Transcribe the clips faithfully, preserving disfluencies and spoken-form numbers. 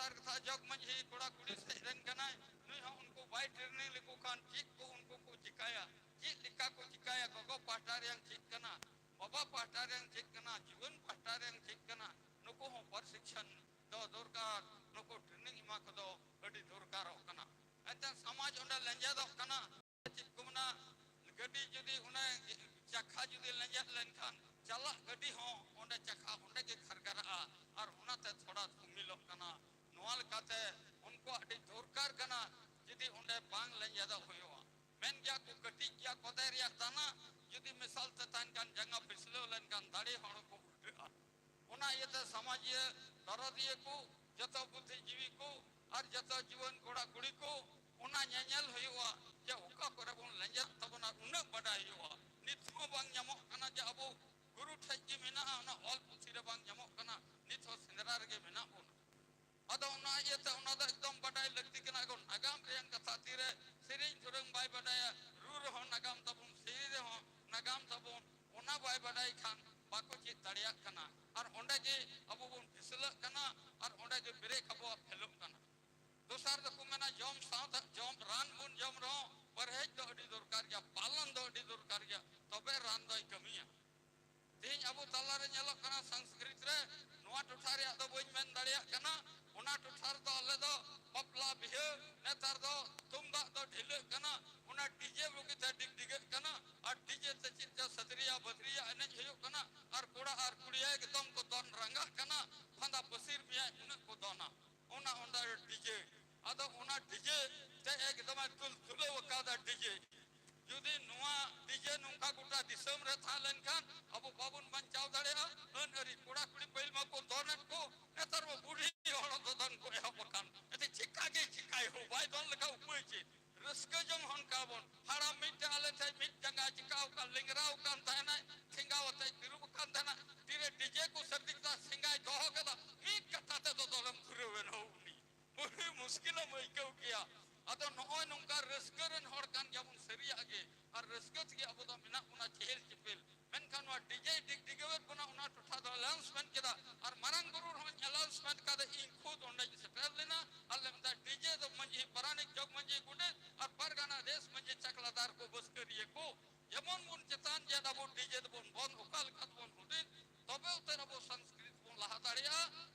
ᱟᱨ ᱠᱟᱛᱷᱟ ᱡᱚᱜᱽ ᱢᱟᱹᱡᱷᱤ ᱠᱚᱲᱟ ᱠᱩᱲᱤ ᱥᱮᱫ ᱨᱮᱱ ᱠᱟᱱᱟᱭ, ᱱᱩᱭ ᱦᱚᱸ ᱩᱱᱠᱩ ᱵᱟᱭ training ᱞᱮᱠᱚ ᱠᱷᱟᱱ ᱪᱮᱫ ᱠᱚ ᱩᱱᱠᱩ ᱠᱚ ᱪᱤᱠᱟᱹᱭᱟ, ᱪᱮᱫ ᱞᱮᱠᱟ ᱠᱚ ᱪᱤᱠᱟᱹᱭᱟ, ᱜᱚᱜᱚ ᱯᱟᱦᱴᱟ ᱨᱮᱭᱟᱝ ᱪᱮᱫ ᱠᱟᱱᱟ, ᱵᱟᱵᱟ ᱯᱟᱦᱴᱟ ᱨᱮᱭᱟᱝ ᱪᱮᱫ ᱠᱟᱱᱟ, ᱡᱩᱣᱟᱹᱱ ᱯᱟᱦᱴᱟ ᱨᱮᱭᱟᱝ ᱪᱮᱫ ᱠᱟᱱᱟ, ᱱᱩᱠᱩ ᱦᱚᱸ ᱯᱨᱚᱥᱤᱠᱥᱚᱱ ᱫᱚ ᱫᱚᱨᱠᱟᱨ, ᱱᱩᱠᱩ training ᱮᱢᱟ ᱠᱚᱫᱚ ᱟᱹᱰᱤ ᱫᱚᱨᱠᱟᱨᱚᱜ ᱠᱟᱱᱟ᱾ ᱮᱱᱛᱮ ᱥᱚᱢᱟᱡᱽ ᱚᱸᱰᱮ ᱞᱮᱸᱡᱮᱫᱚᱜ ᱠᱟᱱᱟ᱾ ᱪᱮᱫ ᱠᱚ ᱢᱮᱱᱟ, ᱜᱟᱹᱰᱤ ᱡᱩᱫᱤ ᱚᱱᱮ ᱪᱟᱠᱷᱟ ᱡᱩᱫᱤ ᱞᱮᱸᱡᱮᱫ ᱞᱮᱱᱠᱷᱟᱱ ᱪᱟᱞᱟᱜ ᱜᱟᱹᱰᱤ ᱦᱚᱸ ᱚᱸᱰᱮ ᱪᱟᱠᱷᱟ ᱚᱸᱰᱮ ᱜᱮ ᱠᱷᱟᱨᱜᱟᱨᱟᱜᱼᱟ, ᱟᱨ ᱚᱱᱟᱛᱮ ᱛᱷᱚᱲᱟ ᱫᱷᱩᱢᱤᱞᱚᱜ ᱠᱟᱱᱟ᱾ ᱱᱚᱣᱟ ᱞᱮᱠᱟᱛᱮ ᱩᱱᱠᱩᱣᱟᱜ ᱟᱹᱰᱤ ᱫᱚᱨᱠᱟᱨ ᱠᱟᱱᱟ, ᱡᱩᱫᱤ ᱚᱸᱰᱮ ᱵᱟᱝ ᱞᱮᱸᱡᱮᱫᱚᱜ ᱦᱩᱭᱩᱜᱼᱟ᱾ ᱢᱮᱱ ᱜᱮᱭᱟ ᱠᱚ, ᱠᱟᱹᱴᱤᱡ ᱜᱮᱭᱟ ᱠᱚᱫᱮ ᱨᱮᱭᱟᱜ ᱫᱟᱱᱟ, ᱡᱩᱫᱤ ᱢᱮᱥᱟᱞ ᱛᱮ ᱛᱟᱦᱮᱱ ᱠᱷᱟᱱ, ᱡᱟᱸᱜᱟ ᱯᱷᱤᱥᱞᱟᱹᱣ ᱞᱮᱱᱠᱷᱟᱱ ᱫᱟᱲᱮ ᱦᱚᱲ ᱠᱚ ᱩᱞᱴᱟᱹᱜᱼᱟ᱾ ᱚᱱᱟ ᱤᱭᱟᱹᱛᱮ ᱥᱚᱢᱟᱡᱤᱭᱟᱹ ᱫᱚᱨᱚᱫᱤᱭᱟᱹ ᱠᱚ, ᱡᱚᱛᱚ ᱵᱩᱫᱽᱫᱷᱤᱡᱤᱵᱤ ᱠᱚ ᱟᱨ ᱡᱚᱛᱚ ᱡᱩᱣᱟᱹᱱ ᱠᱚᱲᱟ ᱠᱩᱲᱤ ᱠᱚ, ᱚᱱᱟ ᱧᱮᱧᱮᱞ ᱦᱩᱭᱩᱜᱼᱟ ᱡᱮ ᱚᱠᱟ ᱠᱚᱨᱮ ᱵᱚᱱ ᱞᱮᱸᱡᱮᱫ ᱛᱟᱵᱚᱱᱟ, ᱩᱱᱟᱹᱜ ᱵᱟᱰᱟᱭ ᱦᱩᱭᱩᱜᱼᱟ᱾ ᱱᱤᱛ ᱦᱚᱸ ᱵᱟᱝ ᱧᱟᱢᱚᱜ ᱠᱟᱱᱟ ᱡᱮ ᱟᱵᱚ ᱜᱩᱨᱩ ᱴᱷᱮᱡ ᱜᱮ ᱢᱮᱱᱟᱜᱼᱟ, ᱚᱱᱟ ᱚᱞ ᱯᱩᱛᱷᱤ ᱨᱮ ᱵᱟᱝ ᱧᱟᱢᱚᱜ ᱠᱟᱱᱟ, ᱱᱤᱛ ᱦᱚᱸ ᱥᱮᱸᱫᱽᱨᱟ ᱨᱮᱜᱮ ᱢᱮᱱᱟᱜ ᱵᱚᱱᱟ᱾ ᱟᱫᱚ ᱚᱱᱟ ᱤᱭᱟᱹᱛᱮ ᱚᱱᱟ ᱫᱚ ᱮᱠᱫᱚᱢ ᱵᱟᱰᱟᱭ ᱞᱟᱹᱠᱛᱤ ᱠᱟᱱᱟ᱾ ᱮᱠᱷᱚᱱ ᱱᱟᱜᱟᱢ ᱨᱮᱭᱟᱜ ᱠᱟᱛᱷᱟ ᱛᱤᱨᱮ ᱥᱮᱨᱮᱧ ᱫᱩᱨᱟᱹᱝ ᱵᱟᱭ ᱵᱟᱰᱟᱭᱟ, ᱨᱩ ᱨᱮᱦᱚᱸ ᱱᱟᱜᱟᱢ ᱛᱟᱵᱚᱱ, ᱥᱮᱨᱮᱧ ᱨᱮᱦᱚᱸ ᱱᱟᱜᱟᱢ ᱛᱟᱵᱚᱱ, ᱚᱱᱟ ᱵᱟᱭ ᱵᱟᱰᱟᱭ ᱠᱷᱟᱱ ᱵᱟᱠᱚ ᱪᱮᱫ ᱫᱟᱲᱮᱭᱟᱜ ᱠᱟᱱᱟ᱾ ᱟᱨ ᱚᱸᱰᱮ ᱜᱮ ᱟᱵᱚ ᱵᱚᱱ ᱯᱷᱤᱥᱞᱟᱹᱜ ᱠᱟᱱᱟ, ᱟᱨ ᱚᱸᱰᱮ ᱜᱮ ᱵᱨᱮᱠ ᱟᱵᱚᱣᱟᱜ ᱯᱷᱮᱞᱚᱜ ᱠᱟᱱᱟ᱾ ᱫᱚᱥᱟᱨ ᱫᱚᱠᱚ ᱢᱮᱱᱟ, ᱡᱚᱢ ᱥᱟᱶᱛᱮ ᱡᱚᱢ, ᱨᱟᱱ ᱵᱚᱱ ᱡᱚᱢ ᱨᱮᱦᱚᱸ ᱯᱚᱨᱦᱮᱡ ᱫᱚ ᱟᱹᱰᱤ ᱫᱚᱨᱠᱟᱨ ᱜᱮᱭᱟ, ᱯᱟᱞᱚᱱ ᱫᱚ ᱟᱹᱰᱤ ᱫᱚᱨᱠᱟᱨ ᱜᱮᱭᱟ, ᱛᱚᱵᱮ ᱨᱟᱱ ᱫᱚᱭ ᱠᱟᱹᱢᱤᱭᱟ᱾ ᱛᱮᱦᱮᱧ ᱟᱵᱚ ᱛᱟᱞᱟᱨᱮ ᱧᱮᱞᱚᱜ ᱠᱟᱱᱟ, ᱥᱚᱝᱥᱠᱨᱤᱛ ᱨᱮ, ᱱᱚᱣᱟ ᱴᱚᱴᱷᱟ ᱨᱮᱭᱟᱜ ᱫᱚ ᱵᱟᱹᱧ ᱢᱮᱱ ᱫᱟᱲᱮᱭᱟᱜ ᱠᱟᱱᱟ, ᱚᱱᱟ ᱴᱚᱴᱷᱟ ᱨᱮᱫᱚ ᱟᱞᱮ ᱫᱚ ᱵᱟᱯᱞᱟ ᱵᱤᱦᱟᱹ ᱱᱮᱛᱟᱨ ᱫᱚ ᱛᱩᱢᱫᱟᱜ ᱫᱚ ᱰᱷᱤᱞᱟᱹᱜ ᱠᱟᱱᱟ, ᱚᱱᱟ ᱰᱤᱡᱮ ᱵᱩᱜᱤᱛᱮ ᱰᱤᱜᱽᱰᱤᱜᱟᱹᱜ ᱠᱟᱱᱟ, ᱟᱨ ᱰᱤᱡᱮ ᱛᱮ ᱪᱮᱫ ᱪᱚ ᱥᱟᱫᱽᱨᱤᱭᱟ ᱵᱟᱫᱽᱨᱤᱭᱟ ᱮᱱᱮᱡ ᱦᱩᱭᱩᱜ ᱠᱟᱱᱟ, ᱟᱨ ᱠᱚᱲᱟ ᱟᱨ ᱠᱩᱲᱤ ᱮᱠᱫᱚᱢ ᱠᱚ ᱫᱚᱱ ᱨᱟᱸᱜᱟᱜ ᱠᱟᱱᱟ, ᱯᱷᱟᱸᱫᱟ ᱯᱟᱹᱥᱤᱨ ᱢᱮᱭᱟᱭ ᱩᱱᱟᱹᱜ ᱠᱚ ᱫᱚᱱᱟ᱾ ᱚᱱᱟ ᱚᱸᱰᱮ ᱰᱤᱡᱮ, ᱟᱫᱚ ᱚᱱᱟ ᱰᱤᱡᱮ ᱛᱮ ᱮᱠᱫᱚᱢᱮ ᱫᱩᱞ ᱫᱩᱞᱟᱹᱣ ᱟᱠᱟᱫᱟ ᱰᱤᱡᱮ᱾ ᱡᱩᱫᱤ ᱱᱚᱣᱟ ᱰᱤᱡᱮ ᱱᱚᱝᱠᱟ ᱜᱚᱴᱟ ᱫᱤᱥᱚᱢ ᱨᱮ ᱛᱟᱦᱮᱸ ᱞᱮᱱᱠᱷᱟᱱ ᱟᱵᱚ ᱵᱟᱵᱚᱱ ᱵᱟᱧᱪᱟᱣ ᱫᱟᱲᱮᱭᱟᱜᱼᱟ᱾ ᱟᱹᱱ ᱟᱹᱨᱤ, ᱠᱚᱲᱟ ᱠᱩᱲᱤ ᱯᱟᱹᱦᱤᱞ ᱢᱟᱠᱚ ᱫᱚᱱᱮᱫ ᱠᱚ, ᱱᱮᱛᱟᱨ ᱢᱟ ᱵᱩᱰᱷᱤ ᱦᱚᱲ ᱦᱚᱸ ᱫᱚᱫᱚᱱ ᱠᱚ ᱮᱦᱚᱵ ᱟᱠᱟᱱ᱾ ᱮᱱᱛᱮ ᱪᱮᱠᱟ ᱜᱮ ᱪᱮᱠᱟᱭ ᱦᱳ, ᱵᱟᱭ ᱫᱚᱱ ᱞᱮᱠᱷᱟᱱ ᱩᱯᱟᱹᱭ ᱪᱮᱫ? ᱨᱟᱹᱥᱠᱟᱹ ᱡᱚᱝ ᱦᱚᱸ ᱚᱱᱠᱟ ᱵᱚᱱ, ᱦᱟᱲᱟᱢ ᱢᱤᱫᱴᱮᱱ ᱟᱞᱮ ᱴᱷᱮᱱ ᱢᱤᱫ ᱡᱟᱸᱜᱟ ᱪᱤᱠᱟᱣ ᱟᱠᱟᱱ, ᱞᱮᱸᱜᱽᱨᱟᱣ ᱟᱠᱟᱱ ᱛᱟᱦᱮᱱᱟᱭ, ᱴᱷᱮᱸᱜᱟᱣ ᱟᱛᱮ ᱛᱤᱨᱩᱵ ᱟᱠᱟᱱ ᱛᱟᱦᱮᱱᱟ᱾ ᱛᱤᱨᱮ ᱰᱤᱡᱮ ᱠᱚ ᱥᱟᱹᱨᱫᱤ ᱠᱮᱫᱟ, ᱥᱮᱸᱜᱟᱭ ᱫᱚᱦᱚ ᱠᱮᱫᱟ, ᱢᱤᱫ ᱠᱟᱛᱷᱟ ᱛᱮ ᱫᱚᱫᱚᱞᱮᱢ ᱫᱷᱩᱨᱟᱹᱣ ᱮᱱ ᱦᱳ ᱩᱱᱤ᱾ ᱵᱟᱹᱲᱤ ᱢᱩᱥᱠᱤᱞᱮᱢ ᱟᱹᱭᱠᱟᱹᱣ ᱠᱮᱭᱟ᱾ ᱟᱫᱚ ᱱᱚᱜᱼᱚᱭ ᱱᱚᱝᱠᱟ ᱨᱟᱹᱥᱠᱟᱹ ᱨᱮᱱ ᱦᱚᱲ ᱠᱟᱱ ᱜᱮᱭᱟᱵᱚᱱ ᱥᱟᱹᱨᱤᱭᱟᱜ ᱜᱮ, ᱟᱨ ᱨᱟᱹᱥᱠᱟᱹ ᱛᱮᱜᱮ ᱟᱵᱚ ᱫᱚ ᱢᱮᱱᱟᱜ ᱵᱚᱱᱟ ᱪᱮᱦᱮᱞ ᱪᱮᱯᱮᱞ᱾ ᱢᱮᱱᱠᱷᱟᱱ ᱱᱚᱣᱟ ᱰᱤᱡᱮ ᱰᱤᱜᱽᱰᱤᱜᱟᱹᱣᱮᱫ ᱵᱚᱱᱟ, ᱚᱱᱟ ᱴᱚᱴᱷᱟ ᱫᱚ ᱟᱱᱟᱣᱩᱱᱥᱢᱮᱱᱴ ᱠᱮᱫᱟ, ᱟᱨ ᱢᱟᱨᱟᱝ ᱵᱩᱨᱩ ᱨᱮᱦᱚᱸᱧ ᱟᱱᱟᱣᱩᱱᱥᱢᱮᱱᱴ ᱠᱟᱫᱟ, ᱤᱧ ᱠᱷᱩᱫ ᱚᱸᱰᱮᱧ ᱥᱮᱴᱮᱨ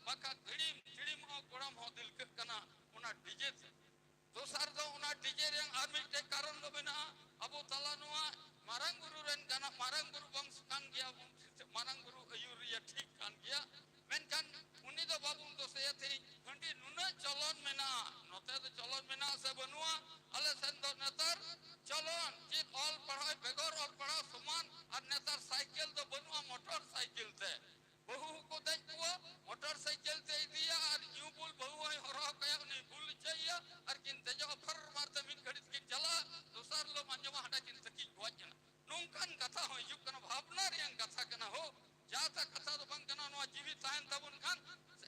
ᱵᱟᱠᱷᱟᱱ ᱦᱤᱲᱤᱢ ᱦᱤᱲᱤᱢ ᱦᱚᱸ ᱠᱚᱲᱟᱢ ᱦᱚᱸ ᱫᱤᱞᱠᱟᱹᱜ ᱠᱟᱱᱟ ᱚᱱᱟ ᱰᱤᱡᱮ ᱛᱮ᱾ ᱫᱚᱥᱟᱨ ᱫᱚ ᱚᱱᱟ ᱰᱤᱡᱮ ᱨᱮᱭᱟᱜ ᱟᱨ ᱢᱤᱫᱴᱮᱡ ᱠᱟᱨᱚᱱ ᱫᱚ ᱢᱮᱱᱟᱜᱼᱟ, ᱟᱵᱚ ᱛᱟᱞᱟ ᱱᱚᱣᱟ ᱢᱟᱨᱟᱝ ᱵᱩᱨᱩ ᱨᱮᱱ ᱠᱟᱱᱟ, ᱢᱟᱨᱟᱝ ᱵᱩᱨᱩ ᱵᱚᱝᱥᱚ ᱠᱟᱱ ᱜᱮᱭᱟ, ᱢᱟᱨᱟᱝ ᱵᱩᱨᱩ ᱟᱹᱭᱩᱨᱤᱭᱟᱹ ᱴᱷᱤᱠ ᱠᱟᱱ ᱜᱮᱭᱟ, ᱢᱮᱱᱠᱷᱟᱱ ᱩᱱᱤ ᱫᱚ ᱵᱟᱵᱚᱱ ᱫᱳᱥᱮᱭᱟ᱾ ᱛᱮᱦᱮᱧ ᱦᱟᱺᱰᱤ ᱱᱩᱱᱟᱹᱜ ᱪᱚᱞᱚᱱ ᱢᱮᱱᱟᱜᱼᱟ, ᱱᱚᱛᱮ ᱫᱚ ᱪᱚᱞᱚᱱ ᱢᱮᱱᱟᱜᱼᱟ ᱥᱮ ᱵᱟᱹᱱᱩᱜᱼᱟ? ᱟᱞᱮ ᱥᱮᱱ ᱫᱚ ᱱᱮᱛᱟᱨ ᱪᱚᱞᱚᱱ ᱪᱮᱫ ᱚᱞ ᱯᱟᱲᱦᱟᱣ, ᱵᱮᱜᱚᱨ ᱚᱞ ᱯᱟᱲᱦᱟᱣ ᱥᱚᱢᱟᱱ, ᱟᱨ ᱱᱮᱛᱟᱨ ᱥᱟᱭᱠᱮᱞ ᱫᱚ ᱵᱟᱹᱱᱩᱜᱼᱟ, ᱢᱚᱴᱚᱨ ᱥᱟᱭᱠᱮᱞ ᱛᱮ ᱵᱟᱹᱦᱩ ᱦᱚᱸᱠᱚ ᱫᱮᱡ ᱠᱚᱣᱟ, ᱢᱚᱴᱚᱨ ᱥᱟᱭᱠᱮᱞ ᱛᱮ ᱤᱫᱤᱭᱟ ᱟᱨ ᱧᱩ ᱵᱩᱞ ᱵᱟᱹᱦᱩ ᱦᱚᱸᱭ ᱦᱚᱨᱦᱚ ᱠᱟᱭᱟ, ᱩᱱᱤ ᱵᱩᱞ ᱦᱚᱪᱚᱭᱮᱭᱟ ᱟᱨ ᱠᱤᱱ ᱫᱮᱡᱚᱜᱼᱟ, ᱯᱷᱟᱨ ᱢᱟᱨ ᱛᱮ ᱢᱤᱫ ᱜᱷᱟᱹᱲᱤᱡ ᱛᱮᱠᱤᱱ ᱪᱟᱞᱟᱜᱼᱟ, ᱫᱚᱥᱟᱨ ᱦᱤᱞᱳᱜ ᱢᱟᱸᱡᱟᱱ ᱦᱟᱸᱰᱮ ᱠᱤᱱ ᱛᱟᱹᱠᱤᱡ ᱜᱚᱡ ᱮᱱᱟ᱾ ᱱᱚᱝᱠᱟᱱ ᱠᱟᱛᱷᱟ ᱦᱚᱸ ᱦᱤᱡᱩᱜ ᱠᱟᱱᱟ, ᱵᱷᱟᱵᱽᱱᱟ ᱨᱮᱭᱟᱜ ᱠᱟᱛᱷᱟ ᱠᱟᱱᱟ ᱦᱳ᱾ ᱡᱟᱦᱟᱸ ᱠᱟᱛᱷᱟ ᱫᱚ ᱵᱟᱝ ᱠᱟᱱᱟ, ᱱᱚᱣᱟ ᱡᱤᱣᱤ ᱛᱟᱦᱮᱱ ᱛᱟᱵᱚᱱ ᱠᱷᱟᱱ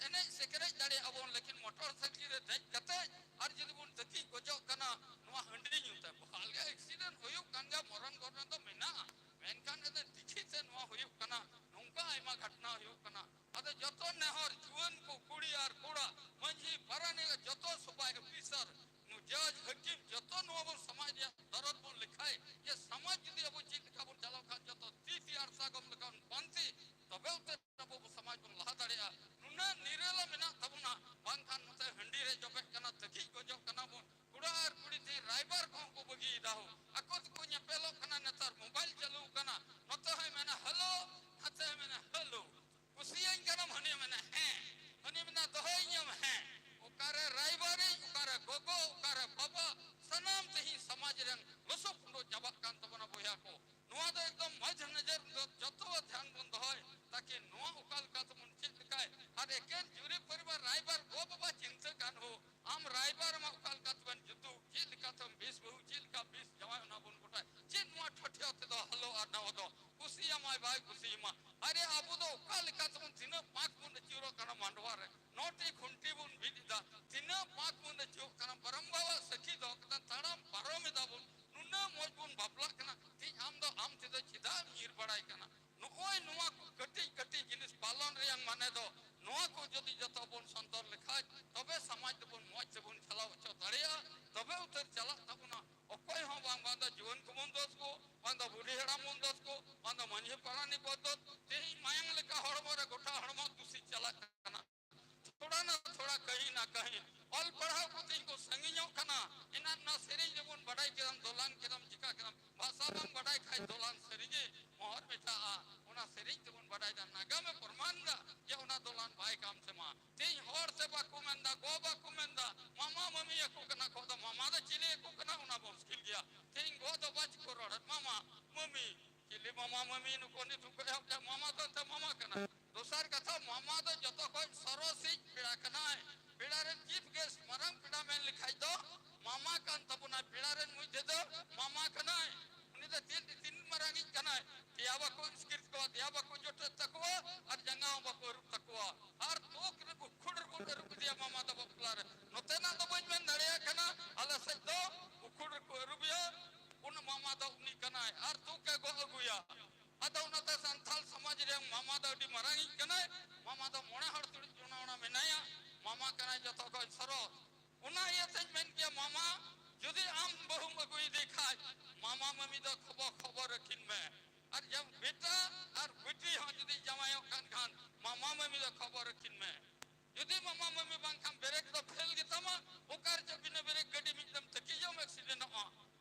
ᱮᱱᱮᱡ ᱥᱮᱠᱨᱮᱡ ᱫᱟᱲᱮᱭᱟᱜᱼᱟ ᱵᱚᱱ, ᱞᱮᱠᱤᱱ ᱢᱚᱴᱚᱨ ᱥᱟᱭᱠᱮᱞ ᱨᱮ ᱫᱮᱡ ᱠᱟᱛᱮ ᱟᱨ ᱡᱩᱫᱤ ᱵᱚᱱ ᱛᱟᱹᱠᱤᱡ ᱜᱚᱡᱚᱜ ᱠᱟᱱᱟ ᱱᱚᱣᱟ ᱦᱟᱺᱰᱤ ᱧᱩ ᱛᱮ, ᱵᱟᱦᱟᱞ ᱜᱮ ᱮᱠᱥᱤᱰᱮᱱᱴ ᱦᱩᱭᱩᱜ ᱠᱟᱱ ᱜᱮᱭᱟ, ᱢᱚᱨᱚᱱ ᱜᱷᱚᱴᱚᱱᱟ ᱫᱚ ᱢᱮᱱᱟᱜᱼᱟ, ᱢᱮᱱᱠᱷᱟᱱ ᱮᱱᱛᱮ ᱫᱤᱠᱷᱤ ᱛᱮ ᱱᱚᱣᱟ ᱦᱩᱭᱩᱜ ᱠᱟᱱᱟ, ᱱᱚᱝᱠᱟ ᱟᱭᱢᱟ ᱜᱷᱚᱴᱚᱱᱟ ᱦᱩᱭᱩᱜ ᱠᱟᱱᱟ᱾ ᱟᱫᱚ ᱡᱚᱛᱚ ᱱᱮᱦᱚᱨ, ᱡᱩᱣᱟᱹᱱ ᱠᱚ, ᱠᱩᱲᱤ ᱟᱨ ᱠᱚᱲᱟ, ᱢᱟᱹᱡᱷᱤ ᱯᱟᱨᱟᱱᱤᱠ, ᱡᱚᱛᱚ ᱥᱚᱵᱟᱭ ᱚᱯᱷᱤᱥᱟᱨ, ᱡᱟᱡᱽ, ᱦᱟᱹᱠᱤᱢ, ᱡᱚᱛᱚ ᱱᱚᱣᱟ ᱵᱚᱱ ᱥᱚᱢᱟᱡᱽ ᱨᱮᱭᱟᱜ ᱫᱚᱨᱚᱫ ᱵᱚᱱ ᱞᱮᱠᱷᱟᱭ ᱡᱮ ᱥᱚᱢᱟᱡᱽ ᱡᱩᱫᱤ ᱟᱵᱚ ᱪᱮᱫ ᱞᱮᱠᱟ ᱵᱚᱱ ᱪᱟᱞᱟᱣ ᱠᱷᱟᱱ ᱡᱚᱛᱚ ᱛᱤ ᱛᱮᱭᱟᱨ ᱥᱟᱜᱚᱢ ᱞᱮᱠᱟ ᱵᱚᱱ ᱯᱟᱱᱛᱮ, ᱛᱚᱵᱮ ᱩᱛᱟᱹᱨ ᱟᱵᱚ ᱥᱚᱢᱟᱡᱽ ᱵᱚᱱ ᱞᱟᱦᱟ ᱫᱟᱲᱮᱭᱟᱜᱼᱟ᱾ ᱱᱩᱱᱟᱹᱜ ᱱᱤᱨᱟᱹᱞᱟ ᱢᱮᱱᱟᱜ ᱛᱟᱵᱚᱱᱟ, ᱵᱟᱝᱠᱷᱟᱱ ᱱᱚᱛᱮ ᱦᱟᱺᱰᱤ ᱨᱮ ᱡᱚᱵᱮᱜ ᱠᱟᱱᱟ, ᱛᱟᱹᱠᱤᱡ ᱜᱚᱡᱚᱜ ᱠᱟᱱᱟ ᱵᱚᱱ, ᱠᱚᱲᱟ ᱟᱨ ᱠᱩᱲᱤ ᱛᱮ ᱨᱟᱭᱵᱟᱨ ᱠᱚᱦᱚᱸ ᱠᱚ ᱵᱟᱹᱜᱤᱭᱮᱫᱟ ᱦᱳ᱾ ᱟᱠᱚ ᱛᱮᱠᱚ ᱧᱮᱯᱮᱞᱚᱜ ᱠᱟᱱᱟ, ᱱᱮᱛᱟᱨ ᱢᱳᱵᱟᱭᱤᱞ ᱪᱟᱹᱞᱩ ᱠᱟᱱᱟ, ᱱᱚᱛᱮ ᱦᱚᱸᱭ ᱢᱮᱱᱟ ᱦᱮᱞᱳ, ᱱᱟᱛᱮ ᱦᱚᱸᱭ ᱢᱮᱱᱟ ᱦᱮᱞᱳ᱾ ᱠᱩᱥᱤᱭᱟᱹᱧ ᱠᱟᱱᱟᱢ? ᱦᱟᱹᱱᱤ ᱢᱮᱱᱟ ᱦᱮᱸ, ᱦᱟᱹᱱᱤ ᱢᱮᱱᱟ ᱫᱚᱦᱚᱭᱤᱧᱟᱢ? ᱦᱮᱸ᱾ ᱚᱠᱟᱨᱮ ᱨᱟᱭᱵᱟᱨᱤᱡ, ᱚᱠᱟᱨᱮ ᱜᱚᱜᱚ, ᱚᱠᱟᱨᱮ ᱵᱟᱵᱟ, ᱥᱟᱱᱟᱢ ᱛᱮᱦᱮᱧ ᱥᱚᱢᱟᱡᱽ ᱨᱮᱱ ᱞᱚᱥᱚ ᱯᱷᱩᱸᱰᱚ ᱪᱟᱵᱟᱜ ᱠᱟᱱ ᱛᱟᱵᱚᱱᱟ ᱵᱚᱭᱦᱟ ᱠᱚ᱾ ᱱᱚᱣᱟ ᱫᱚ ᱮᱠᱫᱚᱢ ᱢᱟᱡᱷ ᱱᱚᱡᱚᱨ ᱫᱚ ᱡᱚᱛᱚ ᱫᱷᱮᱭᱟᱱ ᱵᱚᱱ ᱫᱚᱦᱚᱭ, ᱛᱟᱠᱤ ᱱᱚᱣᱟ ᱚᱠᱟ ᱞᱮᱠᱟ ᱛᱮᱵᱚᱱ ᱪᱮᱫ ᱞᱮᱠᱟᱭ, ᱟᱨ ᱮᱠᱮᱱ ᱡᱩᱨᱤ ᱯᱚᱨᱤᱵᱟᱨ ᱨᱟᱭᱵᱟᱨ ᱜᱚ ᱵᱟᱵᱟ ᱪᱤᱱᱛᱟᱹ ᱠᱟᱱ ᱦᱳ, ᱟᱢ ᱨᱟᱭᱵᱟᱨ ᱢᱟ ᱚᱠᱟ ᱞᱮᱠᱟ ᱛᱮᱵᱮᱱ ᱡᱩᱛᱩ, ᱪᱮᱫ ᱞᱮᱠᱟ ᱛᱮᱢ ᱵᱮᱥ ᱵᱟᱹᱦᱩ, ᱪᱮᱫ ᱞᱮᱠᱟ ᱵᱮᱥ ᱡᱟᱶᱟᱭ, ᱚᱱᱟ ᱵᱚᱱ ᱜᱚᱴᱟᱭ᱾ ᱪᱮᱫ ᱱᱚᱣᱟ ᱴᱷᱚᱴᱷᱭᱟ ᱛᱮᱫᱚ ᱦᱟᱞᱚ ᱟᱨ ᱱᱟᱣᱟ ᱫᱚ ᱠᱩᱥᱤᱭᱟᱢᱟᱭ ᱵᱟᱭ ᱠᱩᱥᱤᱭᱟᱢᱟ? ᱟᱨᱮ ᱟᱵᱚ ᱫᱚ ᱚᱠᱟ ᱞᱮᱠᱟ ᱛᱮᱵᱚᱱ ᱛᱤᱱᱟᱹᱜ ᱯᱟᱸᱠ ᱵᱚᱱ ᱟᱹᱪᱩᱨᱚᱜ ᱠᱟᱱᱟ ᱢᱟᱰᱣᱟ ᱨᱮ, ᱱᱚᱴᱤ ᱠᱷᱩᱱᱴᱤ ᱵᱚᱱ ᱵᱤᱫ ᱮᱫᱟ, ᱛᱤᱱᱟᱹᱜ ᱯᱟᱸᱠ ᱵᱚᱱ ᱟᱹᱪᱩᱨᱚᱜ ᱠᱟᱱᱟ, ᱵᱟᱨᱚᱢ ᱵᱟᱵᱟ ᱥᱟᱹᱠᱷᱤ ᱫᱚᱦᱚ ᱠᱟᱛᱮ ᱛᱟᱲᱟᱢ ᱯᱟᱨᱚᱢ ᱮᱫᱟ ᱵᱚᱱ, ᱱᱩᱱᱟᱹᱜ ᱢᱚᱡᱽ ᱵᱚᱱ ᱵᱟᱯᱞᱟᱜ ᱠᱟᱱᱟ᱾ ᱛᱮᱦᱮᱧ ᱟᱢ ᱫᱚ ᱟᱢ ᱛᱮᱫᱚ ᱪᱮᱫᱟᱜ ᱮᱢ ᱧᱤᱨ ᱵᱟᱲᱟᱭ ᱠᱟᱱᱟ? ᱱᱚᱜᱼᱚᱭ ᱱᱚᱣᱟ ᱠᱚ ᱠᱟᱹᱴᱤᱡ ᱠᱟᱹᱴᱤᱡ ᱡᱤᱱᱤᱥ ᱯᱟᱞᱚᱱ ᱨᱮᱭᱟᱝ ᱢᱟᱱᱮ ᱫᱚ, ᱱᱚᱣᱟ ᱠᱚ ᱡᱩᱫᱤ ᱡᱚᱛᱚ ᱵᱚᱱ ᱥᱚᱱᱛᱚᱨ ᱞᱮᱠᱷᱟᱡ, ᱛᱚᱵᱮ ᱥᱚᱢᱟᱡᱽ ᱫᱚᱵᱚᱱ ᱢᱚᱡᱽ ᱛᱮᱵᱚᱱ ᱪᱟᱞᱟᱣ ᱦᱚᱪᱚ ᱫᱟᱲᱮᱭᱟᱜᱼᱟ, ᱛᱚᱵᱮ ᱩᱛᱟᱹᱨ ᱪᱟᱞᱟᱜ ᱛᱟᱵᱚᱱᱟ᱾ ᱚᱠᱚᱭ ᱦᱚᱸ ᱵᱟᱝ, ᱵᱟᱝ ᱫᱚ ᱡᱩᱣᱟᱹᱱ ᱠᱚᱵᱚᱱ ᱫᱳᱥ ᱠᱚ, ᱵᱟᱝ ᱫᱚ ᱵᱩᱰᱷᱤ ᱦᱟᱲᱟᱢ ᱵᱚᱱ ᱫᱳᱥ ᱠᱚ, ᱵᱟᱝ ᱫᱚ ᱢᱟᱹᱡᱷᱤ ᱯᱟᱨᱟᱱᱤᱠ ᱵᱚᱱ ᱫᱳᱥ᱾ ᱛᱮᱦᱮᱧ ᱢᱟᱭᱟᱝ ᱞᱮᱠᱟ ᱦᱚᱲᱢᱚ ᱨᱮ ᱜᱚᱴᱟ ᱦᱚᱲᱢᱚ ᱫᱩᱥᱤ ᱪᱟᱞᱟᱜ ᱠᱟᱱᱟ᱾ ᱠᱟᱹᱦᱤ ᱱᱟ ᱠᱟᱹᱦᱤ᱾ ᱚᱞ ᱯᱟᱲᱦᱟᱣ ᱠᱚ ᱛᱤᱧ ᱠᱚ ᱥᱟᱺᱜᱤᱧᱚᱜ ᱠᱟᱱᱟ᱾ ᱮᱱᱟᱱ ᱚᱱᱟ ᱥᱮᱨᱮᱧ ᱨᱮᱵᱚᱱ ᱵᱟᱰᱟᱭ ᱠᱮᱫᱟᱢ, ᱫᱚᱞᱟᱱ ᱠᱮᱫᱟᱢ, ᱪᱤᱠᱟ ᱠᱮᱫᱟᱢ, ᱵᱷᱟᱥᱟ ᱵᱟᱝ ᱵᱟᱰᱟᱭ ᱠᱷᱟᱡ ᱫᱚᱞᱟᱱ ᱥᱟᱹᱨᱤᱜᱮ ᱢᱚᱦᱚᱨ ᱢᱮᱴᱟᱜᱼᱟ᱾ ᱚᱱᱟ ᱥᱮᱨᱮᱧ ᱛᱮᱵᱚᱱ ᱵᱟᱰᱟᱭ ᱫᱟ, ᱱᱟᱜᱟᱢᱮ ᱯᱨᱚᱢᱟᱱ ᱫᱟ ᱡᱮ ᱚᱱᱟ ᱫᱚᱞᱟᱱ ᱵᱟᱭ ᱠᱟᱢ ᱥᱮᱢᱟ᱾ ᱛᱮᱦᱮᱧ ᱦᱚᱲ ᱛᱮ ᱵᱟᱠᱚ ᱢᱮᱱᱫᱟ, ᱜᱚ ᱵᱟᱠᱚ ᱢᱮᱱᱫᱟ, ᱢᱟᱢᱟ ᱢᱟᱹᱢᱤ ᱟᱠᱚ ᱠᱟᱱᱟ ᱠᱚ᱾ ᱟᱫᱚ ᱢᱟᱢᱟ ᱫᱚ ᱪᱤᱞᱤ ᱟᱠᱚ ᱠᱟᱱᱟ, ᱚᱱᱟ ᱵᱚ ᱢᱩᱥᱠᱤᱞ ᱜᱮᱭᱟ᱾ ᱛᱮᱦᱮᱧ ᱜᱚ ᱫᱚ ᱵᱟᱪ ᱠᱚ ᱨᱚᱲ, ᱢᱟᱢᱟ, ᱢᱟᱹᱢᱤ, ᱪᱤᱞᱤ ᱢᱟᱢᱟ ᱢᱟᱹᱢᱤ, ᱱᱩᱠᱩ ᱱᱤᱛ ᱦᱚᱸᱠᱚ ᱮᱦᱚᱵ ᱠᱮᱫ, ᱢᱟᱢᱟ ᱫᱚ ᱮᱱᱛᱮ ᱢᱟᱢᱟ ᱠᱟᱱᱟ᱾ ᱫᱚᱥᱟᱨ ᱠᱟᱛᱷᱟ, ᱢᱟᱢᱟ ᱫᱚ ᱡᱚᱛᱚ ᱠᱷᱚᱱ ᱥᱚᱨᱚᱥᱤᱡ ᱯᱮᱲᱟ ᱠᱟᱱᱟᱭ᱾ ᱯᱮᱲᱟ ᱨᱮᱱ chief guest, ᱢᱟᱨᱟᱝ ᱯᱮᱲᱟ ᱢᱮᱱ ᱞᱮᱠᱷᱟᱡ ᱫᱚ ᱢᱟᱢᱟ ᱠᱟᱱ ᱛᱟᱵᱚᱱᱟᱭ᱾ ᱯᱮᱲᱟ ᱨᱮᱱ ᱢᱚᱫᱽᱫᱷᱮ ᱫᱚ ᱢᱟᱢᱟ ᱠᱟᱱᱟᱭ᱾ ᱩᱱᱤ ᱫᱚ ᱛᱤᱱ, ᱛᱤᱱ ᱢᱟᱨᱟᱝᱤᱡ ᱠᱟᱱᱟᱭ? ᱫᱮᱭᱟ ᱵᱟᱠᱚ ᱤᱥᱠᱤᱨ ᱛᱟᱠᱚᱣᱟ, ᱫᱮᱭᱟ ᱵᱟᱠᱚ ᱡᱚᱴᱮᱫ ᱛᱟᱠᱚᱣᱟ, ᱟᱨ ᱡᱟᱸᱜᱟ ᱦᱚᱸ ᱵᱟᱠᱚ ᱟᱹᱨᱩᱵ ᱛᱟᱠᱚᱣᱟ᱾ ᱟᱨ ᱛᱚᱠ ᱨᱮ ᱩᱠᱷᱩᱲ ᱨᱮᱵᱚᱱ ᱟᱹᱨᱩᱵ ᱠᱮᱫᱮᱭᱟ ᱢᱟᱢᱟ ᱫᱚ ᱵᱟᱯᱞᱟ ᱨᱮ᱾ ᱱᱚᱛᱮᱱᱟᱜ ᱫᱚ ᱵᱟᱹᱧ ᱢᱮᱱ ᱫᱟᱲᱮᱭᱟᱜ ᱠᱟᱱᱟ, ᱟᱞᱮ ᱥᱮᱫ ᱫᱚ ᱩᱠᱷᱩᱲ ᱨᱮᱠᱚ ᱟᱹᱨᱩᱵᱮᱭᱟ, ᱩᱱ ᱢᱟᱢᱟ ᱫᱚ ᱩᱱᱤ ᱠᱟᱱᱟᱭ, ᱟᱨ ᱛᱚᱠ ᱮ ᱜᱚᱜ ᱟᱹᱜᱩᱭᱟ᱾ ᱟᱫᱚ ᱚᱱᱟᱛᱮ ᱥᱟᱱᱛᱟᱲ ᱥᱚᱢᱟᱡᱽ ᱨᱮᱭᱟᱝ ᱢᱟᱢᱟ ᱫᱚ ᱟᱹᱰᱤ ᱢᱟᱨᱟᱝᱤᱡ ᱠᱟᱱᱟᱭ᱾ ᱢᱟᱢᱟ ᱫᱚ ᱢᱚᱬᱮ ᱦᱚᱲ ᱛᱩᱲᱩᱡ ᱡᱚᱱᱟ ᱚᱱᱟ ᱢᱮᱱᱟᱭᱟ, ᱢᱟᱢᱟ ᱠᱟᱱᱟᱭ ᱡᱚᱛᱚ ᱠᱷᱚᱱ ᱥᱚᱨᱚᱥ᱾ ᱚᱱᱟ ᱤᱭᱟᱹᱛᱮᱧ ᱢᱮᱱ ᱠᱮᱭᱟ, ᱢᱟᱢᱟ ᱡᱩᱫᱤ ᱟᱢ ᱵᱟᱹᱦᱩᱢ ᱟᱹᱜᱩᱭᱮᱫᱮ ᱠᱷᱟᱡ, ᱢᱟᱢᱟ ᱢᱟᱹᱢᱤ ᱫᱚ ᱠᱷᱚᱵᱚᱨ, ᱠᱷᱚᱵᱚᱨ ᱟᱹᱠᱤᱱ ᱢᱮ᱾ ᱟᱨ ᱡᱟᱦᱟᱸ ᱵᱮᱴᱟ ᱟᱨ ᱵᱤᱴᱤ ᱦᱚᱸ ᱡᱩᱫᱤ ᱡᱟᱶᱟᱭᱚᱜ ᱠᱟᱱ ᱠᱷᱟᱱ, ᱢᱟᱢᱟ ᱢᱟᱹᱢᱤ ᱫᱚ ᱠᱷᱚᱵᱚᱨ ᱟᱹᱠᱤᱱ ᱢᱮ᱾ ᱡᱩᱫᱤ ᱢᱟᱢᱟ ᱢᱟᱹᱢᱤ ᱵᱟᱝᱠᱷᱟᱱ ᱵᱨᱮᱠ ᱫᱚ ᱯᱷᱮᱞ ᱜᱮᱛᱟᱢᱟ, ᱚᱠᱟ ᱨᱮᱪᱚ ᱵᱤᱱᱟᱹ ᱵᱨᱮᱠ ᱜᱟᱹᱰᱤ ᱢᱤᱫ ᱫᱚᱢ ᱛᱟᱹᱠᱤᱡᱚᱜᱼᱟ᱾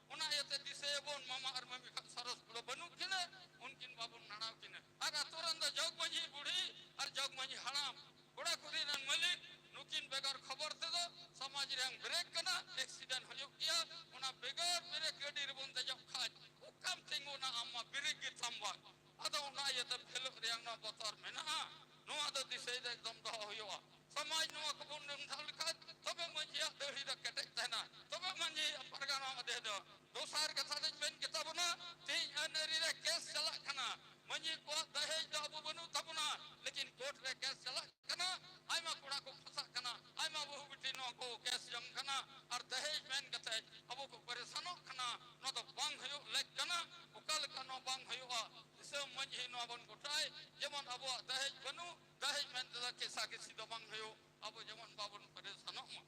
ᱚᱱᱟ ᱤᱭᱟᱹᱛᱮ ᱫᱤᱥᱟᱹᱭᱟᱵᱚᱱ, ᱢᱟᱢᱟ ᱟᱨ ᱢᱟᱹᱢᱤ ᱠᱷᱚᱱ ᱥᱚᱨᱚᱥ ᱠᱚᱫᱚ ᱵᱟᱹᱱᱩᱜ ᱠᱤᱱᱟᱹ, ᱩᱱᱠᱤᱱ ᱵᱟᱵᱚᱱ ᱱᱟᱲᱟᱣ ᱠᱤᱱᱟᱹ᱾ ᱟᱨ ᱟᱛᱳ ᱨᱮᱱ ᱫᱚ ᱡᱚᱜᱽ ᱢᱟᱹᱡᱷᱤ ᱵᱩᱲᱦᱤ ᱟᱨ ᱡᱚᱜᱽ ᱢᱟᱹᱡᱷᱤ ᱦᱟᱲᱟᱢ, ᱠᱚᱲᱟ ᱠᱩᱲᱤ ᱨᱮᱱ ᱢᱟᱹᱞᱤᱠ, ᱱᱩᱠᱤᱱ ᱵᱮᱜᱚᱨ ᱠᱷᱚᱵᱚᱨ ᱛᱮᱫᱚ ᱥᱚᱢᱟᱡᱽ ᱨᱮᱭᱟᱝ ᱵᱨᱮᱠ ᱠᱟᱱᱟ, ᱮᱠᱥᱤᱰᱮᱱᱴ ᱦᱩᱭᱩᱜ ᱜᱮᱭᱟ᱾ ᱚᱱᱟ ᱵᱮᱜᱚᱨ ᱵᱨᱮᱠ ᱜᱟᱹᱰᱤ ᱨᱮᱵᱚᱱ ᱫᱮᱡᱚᱜ ᱠᱷᱟᱡ ᱚᱠᱟᱢ ᱛᱤᱸᱜᱩᱱᱟ? ᱟᱢ ᱢᱟ ᱵᱨᱮᱠ ᱜᱮ ᱛᱟᱢ ᱵᱟᱝ᱾ ᱟᱫᱚ ᱚᱱᱟ ᱤᱭᱟᱹᱛᱮ ᱯᱷᱮᱞᱚᱜ ᱨᱮᱭᱟᱝ ᱱᱚᱣᱟ ᱵᱚᱛᱚᱨ ᱢᱮᱱᱟᱜᱼᱟ᱾ ᱱᱚᱣᱟ ᱫᱚ ᱫᱤᱥᱟᱹᱭ ᱫᱚ ᱮᱠᱫᱚᱢ ᱫᱚᱦᱚ ᱦᱩᱭᱩᱜᱼᱟ᱾ ᱥᱚᱢᱟᱡᱽ ᱱᱚᱣᱟ ᱠᱚᱵᱚᱱ ᱰᱟᱸᱰᱷᱟᱣ ᱞᱮᱠᱷᱟᱱ ᱛᱚᱵᱮ ᱢᱟᱹᱡᱷᱤᱭᱟᱜ ᱫᱟᱹᱲᱦᱤ ᱫᱚ ᱠᱮᱴᱮᱡ ᱛᱟᱦᱮᱱᱟ, ᱛᱚᱵᱮ ᱢᱟᱹᱡᱷᱤ ᱯᱟᱨᱜᱟᱱᱟ ᱟᱫᱮ ᱫᱚ᱾ ᱫᱚᱥᱟᱨ ᱠᱟᱛᱷᱟ ᱫᱚᱧ ᱢᱮᱱ ᱜᱮᱛᱟ ᱵᱚᱱᱟ, ᱛᱮᱦᱮᱧ ᱟᱹᱱ ᱟᱹᱨᱤ ᱨᱮ ᱠᱮᱥ ᱪᱟᱞᱟᱜ ᱠᱟᱱᱟ᱾ ᱢᱟᱹᱡᱷᱤ ᱠᱚᱣᱟᱜ ᱫᱟᱦᱮᱡ ᱫᱚ ᱟᱵᱚ ᱵᱟᱹᱱᱩᱜ ᱛᱟᱵᱚᱱᱟ, ᱞᱮᱠᱤᱱ ᱠᱳᱨᱴ ᱨᱮ ᱠᱮᱥ ᱪᱟᱞᱟᱜ ᱠᱟᱱᱟ᱾ ᱟᱭᱢᱟ ᱠᱚᱲᱟ ᱠᱚ ᱯᱷᱟᱸᱥᱟᱜ ᱠᱟᱱᱟ, ᱟᱭᱢᱟ ᱵᱟᱹᱦᱩ ᱵᱤᱴᱤ ᱱᱚᱣᱟ ᱠᱚ ᱠᱮᱥ ᱡᱚᱝ ᱠᱟᱱᱟ᱾ ᱟᱨ ᱫᱟᱦᱮᱡ ᱢᱮᱱ ᱠᱟᱛᱮ ᱟᱵᱚ ᱠᱚ ᱯᱟᱨᱮᱥᱟᱱᱚᱜ ᱠᱟᱱᱟ᱾ ᱱᱚᱣᱟ ᱫᱚ ᱵᱟᱝ ᱦᱩᱭᱩᱜ ᱞᱮᱠ ᱠᱟᱱᱟ᱾ ᱚᱠᱟ ᱞᱮᱠᱟ ᱱᱚᱣᱟ ᱵᱟᱝ ᱦᱩᱭᱩᱜᱼᱟ? ᱫᱤᱥᱚᱢ ᱢᱟᱹᱡᱷᱤ ᱱᱚᱣᱟ ᱵᱚᱱ ᱜᱚᱴᱟᱭ, ᱡᱮᱢᱚᱱ ᱟᱵᱚᱣᱟᱜ ᱫᱟᱦᱮᱡ ᱵᱟᱹᱱᱩᱜ, ᱫᱟᱦᱮᱡ ᱢᱮᱱ ᱛᱮᱫᱚ ᱠᱮᱥᱟ ᱠᱮᱥᱤ ᱫᱚ ᱵᱟᱝ ᱦᱩᱭᱩᱜ, ᱟᱵᱚ ᱡᱮᱢᱚᱱ ᱵᱟᱵᱚᱱ ᱯᱟᱨᱮᱥᱟᱱᱚᱜ ᱢᱟ᱾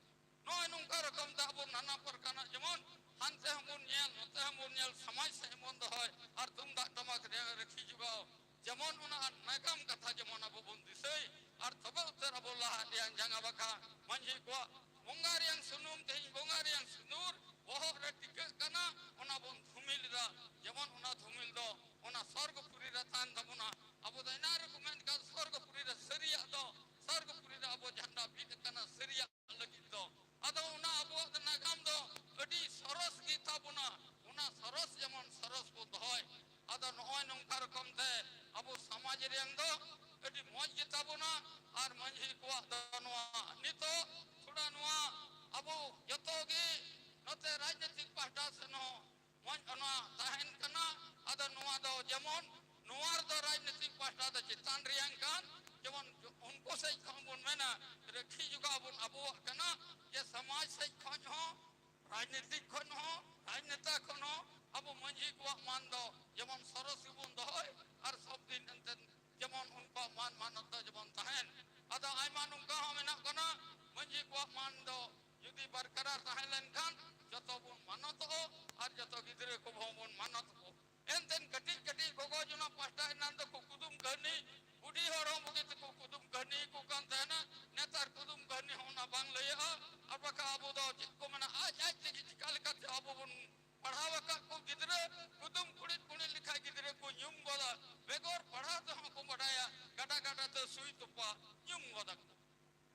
ᱱᱚᱜᱼᱚᱭ ᱱᱚᱝᱠᱟ ᱨᱚᱠᱚᱢ ᱛᱮ ᱟᱵᱚ ᱱᱟᱱᱟ ᱯᱨᱚᱠᱟᱨᱟᱜ, ᱡᱮᱢᱚᱱ ᱦᱟᱱᱛᱮ ᱦᱚᱸᱵᱚᱱ ᱧᱮᱞ, ᱱᱚᱛᱮ ᱦᱚᱸᱵᱚᱱ ᱧᱮᱞ, ᱥᱚᱢᱟᱡᱽ ᱥᱮᱫ ᱵᱚᱱ ᱫᱚᱦᱚᱭ ᱟᱨ ᱛᱩᱢᱫᱟᱜ ᱴᱟᱢᱟᱠ ᱨᱮᱭᱟᱜ ᱨᱟᱹᱠᱷᱤ ᱡᱚᱜᱟᱣ᱾ ᱡᱮᱢᱚᱱ ᱚᱱᱟ ᱱᱟᱜᱟᱢ ᱠᱟᱛᱷᱟ ᱡᱮᱢᱚᱱ ᱟᱵᱚ ᱵᱚᱱ ᱫᱤᱥᱟᱹᱭ, ᱟᱨ ᱛᱚᱵᱮ ᱩᱛᱟᱹᱨ ᱟᱵᱚ ᱞᱟᱦᱟ ᱨᱮᱭᱟᱜ ᱡᱟᱸᱜᱟ ᱵᱟᱠᱷᱟ ᱢᱟᱹᱡᱷᱤ ᱠᱚᱣᱟᱜ ᱵᱚᱸᱜᱟ ᱨᱮᱭᱟᱜ ᱥᱩᱱᱩᱢ, ᱛᱮᱦᱮᱧ ᱵᱚᱸᱜᱟ ᱨᱮᱭᱟᱜ ᱥᱤᱸᱫᱩᱨ ᱵᱚᱦᱚᱜ ᱨᱮ ᱴᱤᱠᱟᱹᱜ ᱠᱟᱱᱟ, ᱚᱱᱟ ᱵᱚᱱ ᱫᱷᱩᱢᱤᱞ ᱮᱫᱟ᱾ ᱡᱮᱢᱚᱱ ᱚᱱᱟ ᱫᱷᱩᱢᱤᱞ ᱫᱚ ᱚᱱᱟ ᱥᱚᱨᱜᱚᱯᱩᱨᱤ ᱨᱮ ᱛᱟᱦᱮᱱ ᱛᱟᱵᱚᱱᱟ᱾ ᱟᱵᱚ ᱫᱚ ᱮᱱᱟᱝ ᱨᱮᱠᱚ ᱢᱮᱱ ᱠᱟᱫ ᱥᱚᱨᱜᱚᱯᱩᱨᱤ ᱨᱮ ᱥᱟᱹᱨᱤᱭᱟᱜ ᱫᱚ, ᱥᱚᱨᱜᱚᱯᱩᱨᱤ ᱨᱮ ᱟᱵᱚ ᱡᱷᱟᱱᱰᱟ ᱵᱤᱫ ᱟᱠᱟᱱᱟ ᱥᱟᱹᱨᱤᱭᱟᱜ ᱞᱟᱹᱜᱤᱫ ᱫᱚ᱾ ᱟᱫᱚ ᱚᱱᱟ ᱟᱵᱚᱣᱟᱜ ᱫᱚ ᱱᱟᱜᱟᱢ ᱫᱚ ᱟᱹᱰᱤ ᱥᱚᱨᱚᱥ ᱜᱮ ᱛᱟᱵᱚᱱᱟ, ᱚᱱᱟ ᱥᱚᱨᱚᱥ ᱡᱮᱢᱚᱱ ᱥᱚᱨᱚᱥ ᱵᱚᱱ ᱫᱚᱦᱚᱭ᱾ ᱟᱫᱚ ᱱᱚᱜᱼᱚᱭ ᱱᱚᱝᱠᱟ ᱨᱚᱠᱚᱢ ᱛᱮ ᱟᱵᱚ ᱥᱚᱢᱟᱡᱽ ᱨᱮᱱ ᱫᱚ ᱟᱹᱰᱤ ᱢᱚᱡᱽ ᱜᱮ ᱛᱟᱵᱚᱱᱟ᱾ ᱟᱨ ᱢᱟᱹᱡᱷᱤ ᱠᱚᱣᱟᱜ ᱫᱚ ᱱᱚᱣᱟ ᱱᱤᱛᱚᱜ ᱛᱷᱚᱲᱟ ᱱᱚᱣᱟ ᱟᱵᱚ ᱡᱚᱛᱚ ᱜᱮ ᱱᱚᱛᱮ ᱨᱟᱡᱽᱱᱤᱛᱤᱠ ᱯᱟᱦᱴᱟ ᱥᱮᱱ ᱦᱚᱸ ᱢᱚᱡᱽ ᱚᱱᱟ ᱛᱟᱦᱮᱱ ᱠᱟᱱᱟ᱾ ᱟᱫᱚ ᱱᱚᱣᱟ ᱫᱚ ᱡᱮᱢᱚᱱ ᱱᱚᱣᱟ ᱨᱮᱫᱚ ᱨᱟᱡᱽᱱᱤᱛᱤᱠ ᱯᱟᱦᱴᱟ ᱫᱚ ᱪᱮᱛᱟᱱ ᱨᱮᱭᱟᱝ ᱠᱟᱱ, ᱡᱮᱢᱚᱱ ᱩᱱᱠᱩ ᱥᱮᱫ ᱠᱷᱚᱱ ᱵᱚᱱ ᱢᱮᱱᱟ ᱨᱟᱹᱠᱷᱤ ᱡᱚᱜᱟᱣ ᱵᱚᱱ ᱟᱵᱚᱣᱟᱜ ᱠᱟᱱᱟ, ᱡᱮ ᱥᱚᱢᱟᱡᱽ ᱥᱮᱫ ᱠᱷᱚᱱ ᱦᱚᱸ, ᱨᱟᱡᱽᱱᱤᱛᱤᱠ ᱠᱷᱚᱱ ᱦᱚᱸ, ᱨᱟᱡᱽᱱᱮᱛᱟ ᱠᱷᱚᱱ ᱦᱚᱸ ᱟᱵᱚ ᱢᱟᱹᱡᱷᱤ ᱠᱚᱣᱟᱜ ᱢᱟᱱ ᱫᱚ ᱡᱮᱢᱚᱱ ᱥᱚᱨᱚᱥ ᱜᱮᱵᱚᱱ ᱫᱚᱦᱚᱭ ᱟᱨ ᱥᱚᱵ ᱫᱤᱱ ᱮᱱᱛᱮᱫ ᱡᱮᱢᱚᱱ ᱩᱱᱠᱩᱣᱟᱜ ᱢᱟᱱ ᱢᱟᱱᱚᱛ ᱫᱚ ᱡᱮᱢᱚᱱ ᱛᱟᱦᱮᱱ᱾ ᱟᱫᱚ ᱟᱭᱢᱟ ᱱᱚᱝᱠᱟ ᱦᱚᱸ ᱢᱮᱱᱟᱜ ᱵᱚᱱᱟ, ᱢᱟᱹᱡᱷᱤ ᱠᱚᱣᱟᱜ ᱢᱟᱱ ᱫᱚ ᱡᱩᱫᱤ ᱵᱟᱨᱠᱟᱨᱟᱨ ᱛᱟᱦᱮᱸ ᱞᱮᱱᱠᱷᱟᱱ ᱡᱚᱛᱚ ᱵᱚᱱ ᱢᱟᱱᱚᱛᱚᱜ ᱟᱨ ᱡᱚᱛᱚ ᱜᱤᱫᱽᱨᱟᱹ ᱠᱚᱦᱚᱸ ᱵᱚᱱ ᱢᱟᱱᱚᱛ ᱠᱚ᱾ ᱮᱱᱛᱮᱱ ᱠᱟᱹᱴᱤᱡ ᱠᱟᱹᱴᱤᱡ ᱜᱚᱜᱚ ᱡᱚᱱᱟ ᱯᱟᱦᱴᱟ ᱮᱱᱟᱱ ᱫᱚᱠᱚ ᱠᱩᱫᱩᱢ ᱠᱟᱹᱦᱱᱤ, ᱵᱩᱰᱷᱤ ᱦᱚᱲ ᱦᱚᱸ ᱵᱩᱜᱤ ᱛᱮᱠᱚ ᱠᱩᱫᱩᱢ ᱠᱟᱹᱦᱱᱤ ᱠᱚ ᱠᱟᱱ ᱛᱟᱦᱮᱱᱟ᱾ ᱱᱮᱛᱟᱨ ᱠᱩᱫᱩᱢ ᱠᱟᱹᱦᱱᱤ ᱦᱚᱸ ᱚᱱᱟ ᱵᱟᱝ ᱞᱟᱹᱭᱟᱹᱜᱼᱟ᱾ ᱟᱨ ᱵᱟᱠᱷᱟᱱ ᱟᱵᱚ ᱫᱚ ᱪᱮᱫ ᱠᱚ ᱢᱮᱱᱟ, ᱟᱡ ᱟᱡ ᱛᱮᱜᱮ ᱪᱤᱠᱟ ᱞᱮᱠᱟᱛᱮ ᱟᱵᱚ ᱵᱚᱱ ᱯᱟᱲᱦᱟᱣ ᱟᱠᱟᱫ ᱠᱚ ᱜᱤᱫᱽᱨᱟᱹ, ᱠᱩᱫᱩᱢ ᱠᱩᱲᱤᱫ ᱠᱩᱲᱤᱫ ᱞᱮᱠᱷᱟᱡ ᱜᱤᱫᱽᱨᱟᱹ ᱠᱚ ᱧᱩᱢ ᱜᱚᱫᱟ᱾ ᱵᱮᱜᱚᱨ ᱯᱟᱲᱦᱟᱣ ᱛᱮᱦᱚᱸ ᱠᱚ ᱵᱟᱰᱟᱭᱟ, ᱜᱟᱰᱟ ᱜᱟᱰᱟ ᱛᱮ ᱥᱩᱭ ᱛᱚᱯᱟ ᱧᱩᱢ ᱜᱚᱫᱟ ᱠᱚ᱾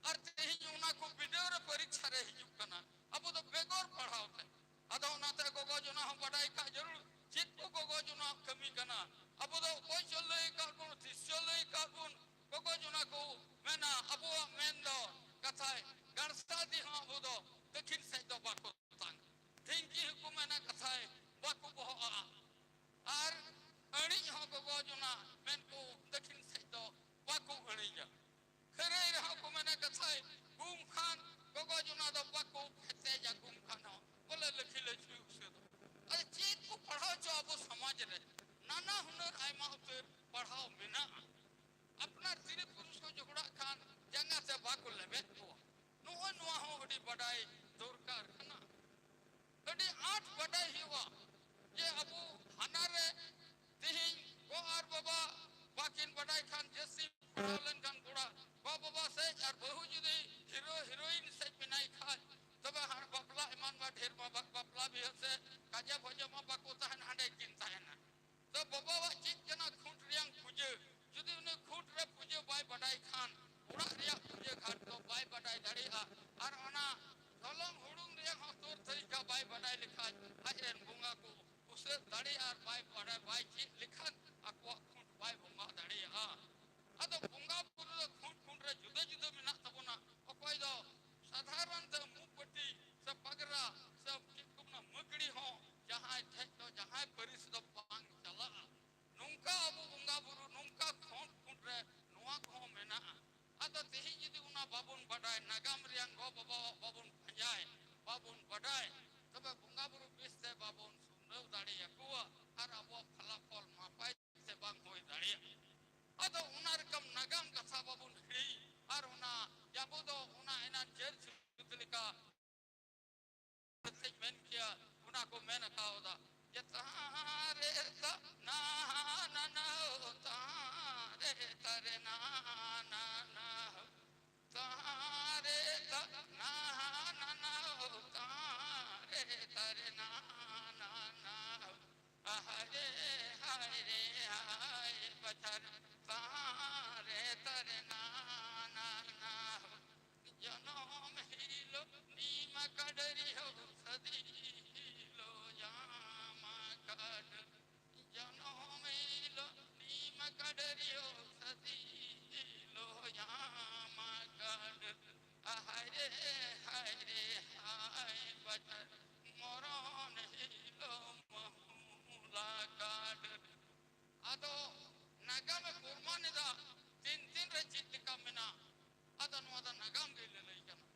ᱟᱨ ᱛᱮᱦᱮᱧ ᱚᱱᱟ ᱠᱚ ᱵᱤᱰᱟᱹᱣ ᱨᱮ ᱯᱚᱨᱤᱠᱠᱷᱟ ᱨᱮ ᱦᱤᱡᱩᱜ ᱠᱟᱱᱟ, ᱟᱵᱚ ᱫᱚ ᱵᱮᱜᱚᱨ ᱯᱟᱲᱦᱟᱣ ᱛᱮ᱾ ᱟᱫᱚ ᱚᱱᱟᱛᱮ ᱜᱚᱜᱚ ᱡᱚᱱᱟ ᱦᱚᱸ ᱵᱟᱰᱟᱭ ᱠᱟᱜ ᱡᱟᱹᱨᱩᱲ, ᱪᱮᱫ ᱠᱚ ᱜᱚᱜᱚ ᱡᱚᱱᱟ ᱠᱟᱹᱢᱤ ᱠᱟᱱᱟ᱾ ᱟᱵᱚ ᱫᱚ ᱚᱠᱚᱭ ᱪᱚ ᱞᱟᱹᱭ ᱟᱠᱟᱫ ᱵᱚᱱ, ᱛᱤᱥ ᱪᱚ ᱞᱟᱹᱭ ᱟᱠᱟᱫ ᱵᱚᱱ, ᱜᱚᱜᱚ ᱡᱚᱱᱟ ᱠᱚ ᱢᱮᱱᱟ ᱟᱵᱚᱣᱟᱜ ᱢᱮᱱ ᱫᱚ ᱠᱟᱛᱷᱟᱭ ᱜᱟᱲᱥᱟᱫᱤ ᱦᱚᱸ ᱟᱵᱚ ᱫᱚ ᱫᱟᱹᱠᱷᱤᱱ ᱥᱮᱫ ᱫᱚ ᱵᱟᱠᱚ ᱛᱟᱝ, ᱰᱷᱤᱝᱠᱤ ᱦᱚᱸᱠᱚ ᱢᱮᱱᱟ ᱠᱟᱛᱷᱟᱭ ᱵᱟᱠᱚ ᱵᱚᱦᱚᱜᱼᱟ᱾ ᱟᱨ ᱟᱹᱬᱤᱡ ᱦᱚᱸ ᱜᱚᱜᱚ ᱡᱚᱱᱟ ᱢᱮᱱ ᱠᱚ ᱫᱟᱹᱠᱷᱤᱱ ᱥᱮᱫ ᱫᱚ ᱵᱟᱠᱚ ᱟᱹᱬᱤᱡᱟ᱾ ᱠᱷᱟᱹᱨᱟᱹᱭ ᱨᱮᱦᱚᱸ ᱠᱚ ᱢᱮᱱᱟ ᱠᱟᱛᱷᱟᱭ ᱜᱩᱢ ᱠᱷᱟᱱ ᱜᱚᱜᱚ ᱡᱚᱱᱟ ᱫᱚ ᱵᱟᱠᱚ ᱯᱷᱮᱛᱮᱡᱟ, ᱜᱩᱢ ᱠᱷᱟᱱ ᱦᱚᱸ ᱵᱚᱞᱮ ᱞᱟᱹᱠᱷᱤ ᱞᱟᱹᱪᱷᱤ ᱩᱥᱟᱹᱫᱚᱜ᱾ ᱟᱫᱚ ᱪᱮᱫ ᱠᱚ ᱯᱟᱲᱦᱟᱣ ᱪᱚ ᱟᱵᱚ ᱥᱚᱢᱟᱡᱽ ᱨᱮ ᱱᱟᱱᱟ ᱦᱩᱱᱟᱹᱨ ᱟᱭᱢᱟ ᱩᱛᱟᱹᱨ ᱯᱟᱲᱦᱟᱣ ᱢᱮᱱᱟᱜᱼᱟ᱾ ᱟᱯᱱᱟᱨ ᱛᱤᱨᱤ ᱯᱩᱨᱩᱥ ᱠᱚ ᱡᱷᱚᱜᱽᱲᱟᱜ ᱠᱷᱟᱱ ᱡᱟᱸᱜᱟ ᱛᱮ ᱵᱟᱠᱚ ᱞᱮᱵᱮᱫ ᱠᱚᱣᱟ᱾ ᱱᱚᱜᱼᱚᱭ ᱱᱚᱣᱟ ᱦᱚᱸ ᱟᱹᱰᱤ ᱵᱟᱰᱟᱭ ᱫᱚᱨᱠᱟᱨ ᱠᱟᱱᱟ᱾ ᱟᱹᱰᱤ ᱟᱸᱴ ᱵᱟᱰᱟᱭ ᱦᱩᱭᱩᱜᱼᱟ ᱡᱮ ᱟᱵᱚ ᱦᱟᱱᱟ ᱨᱮ ᱛᱮᱦᱮᱧ ᱜᱚ ᱟᱨ ᱵᱟᱵᱟ ᱟᱵᱚ ᱫᱚ ᱚᱱᱟ ᱮᱱᱟᱱ ᱡᱮᱞ ᱥᱩᱫ ᱞᱮᱠᱟ ᱢᱮᱱ ᱠᱮᱭᱟ, ᱚᱱᱟ ᱠᱚ ᱢᱮᱱ ᱠᱟᱣᱫᱟ ᱡᱮ ᱛᱟᱦᱟᱸ ᱨᱮ ᱛᱟ ᱱᱟ ᱱᱟ ᱱᱟ ᱦᱳ, ᱛᱟᱦᱟᱸ ᱨᱮ ᱛᱟ ᱨᱮ ᱱᱟ ᱱᱟ ᱱᱟ ᱦᱳ, ᱛᱟᱦᱟᱸ ᱨᱮ ᱛᱟ ᱱᱟ ᱱᱟ ᱱᱟ ᱦᱳ, ᱛᱟᱦᱟᱸ ᱨᱮ ᱛᱟ ᱨᱮ ᱱᱟ ᱱᱟ ᱱᱟ ᱦᱳ᱾ ᱦᱟᱭ ᱨᱮ, ᱦᱟᱭ ᱨᱮ, ᱦᱟᱭ ᱵᱟᱪᱷᱟᱨ, ᱛᱟᱦᱟᱸ ᱨᱮ ᱛᱟ ᱨᱮ ᱱᱟ ᱱᱟ ᱱᱟ ᱦᱳ᱾ ᱡᱚᱱᱚᱢ ᱦᱤᱞᱳᱜ ᱱᱤᱢᱟ ᱠᱟᱰᱟᱹᱨᱤ ᱦᱳ, ᱥᱟᱫᱤ ᱦᱤᱞᱳᱜ ᱡᱟᱢᱟ ᱠᱟᱰᱟᱹᱨᱤ᱾ ᱡᱚᱱᱚᱢ ᱦᱤᱞᱳᱜ ᱱᱤᱢᱟ ᱠᱟᱰᱟᱹᱨᱤ ᱦᱳ, ᱥᱟᱫᱤ ᱦᱤᱞᱳᱜ ᱡᱟᱢᱟ ᱠᱟᱰᱟᱹᱨᱤ᱾ ᱦᱟᱭ ᱨᱮ, ᱦᱟᱭ ᱨᱮ, ᱦᱟᱭ ᱵᱟᱪᱷᱟᱨ, ᱢᱚᱨᱚᱱ ᱦᱤᱞᱳᱜ ᱢᱟᱦᱩᱞᱟ ᱠᱟᱰᱟᱹᱨᱤ᱾ ᱟᱫᱚ ᱱᱟᱜᱟᱢᱮ ᱯᱨᱚᱢᱟᱱ ᱮᱫᱟ, ᱛᱤᱱ ᱛᱤᱱ ᱨᱮ ᱪᱮᱫ ᱞᱮᱠᱟ ᱢᱮᱱᱟᱜ᱾ ᱟᱫᱚ ᱱᱚᱣᱟ ᱫᱚ ᱱᱟᱜᱟᱢ ᱜᱮ ᱞᱟᱹᱞᱟᱹᱭ ᱠᱟᱱᱟ᱾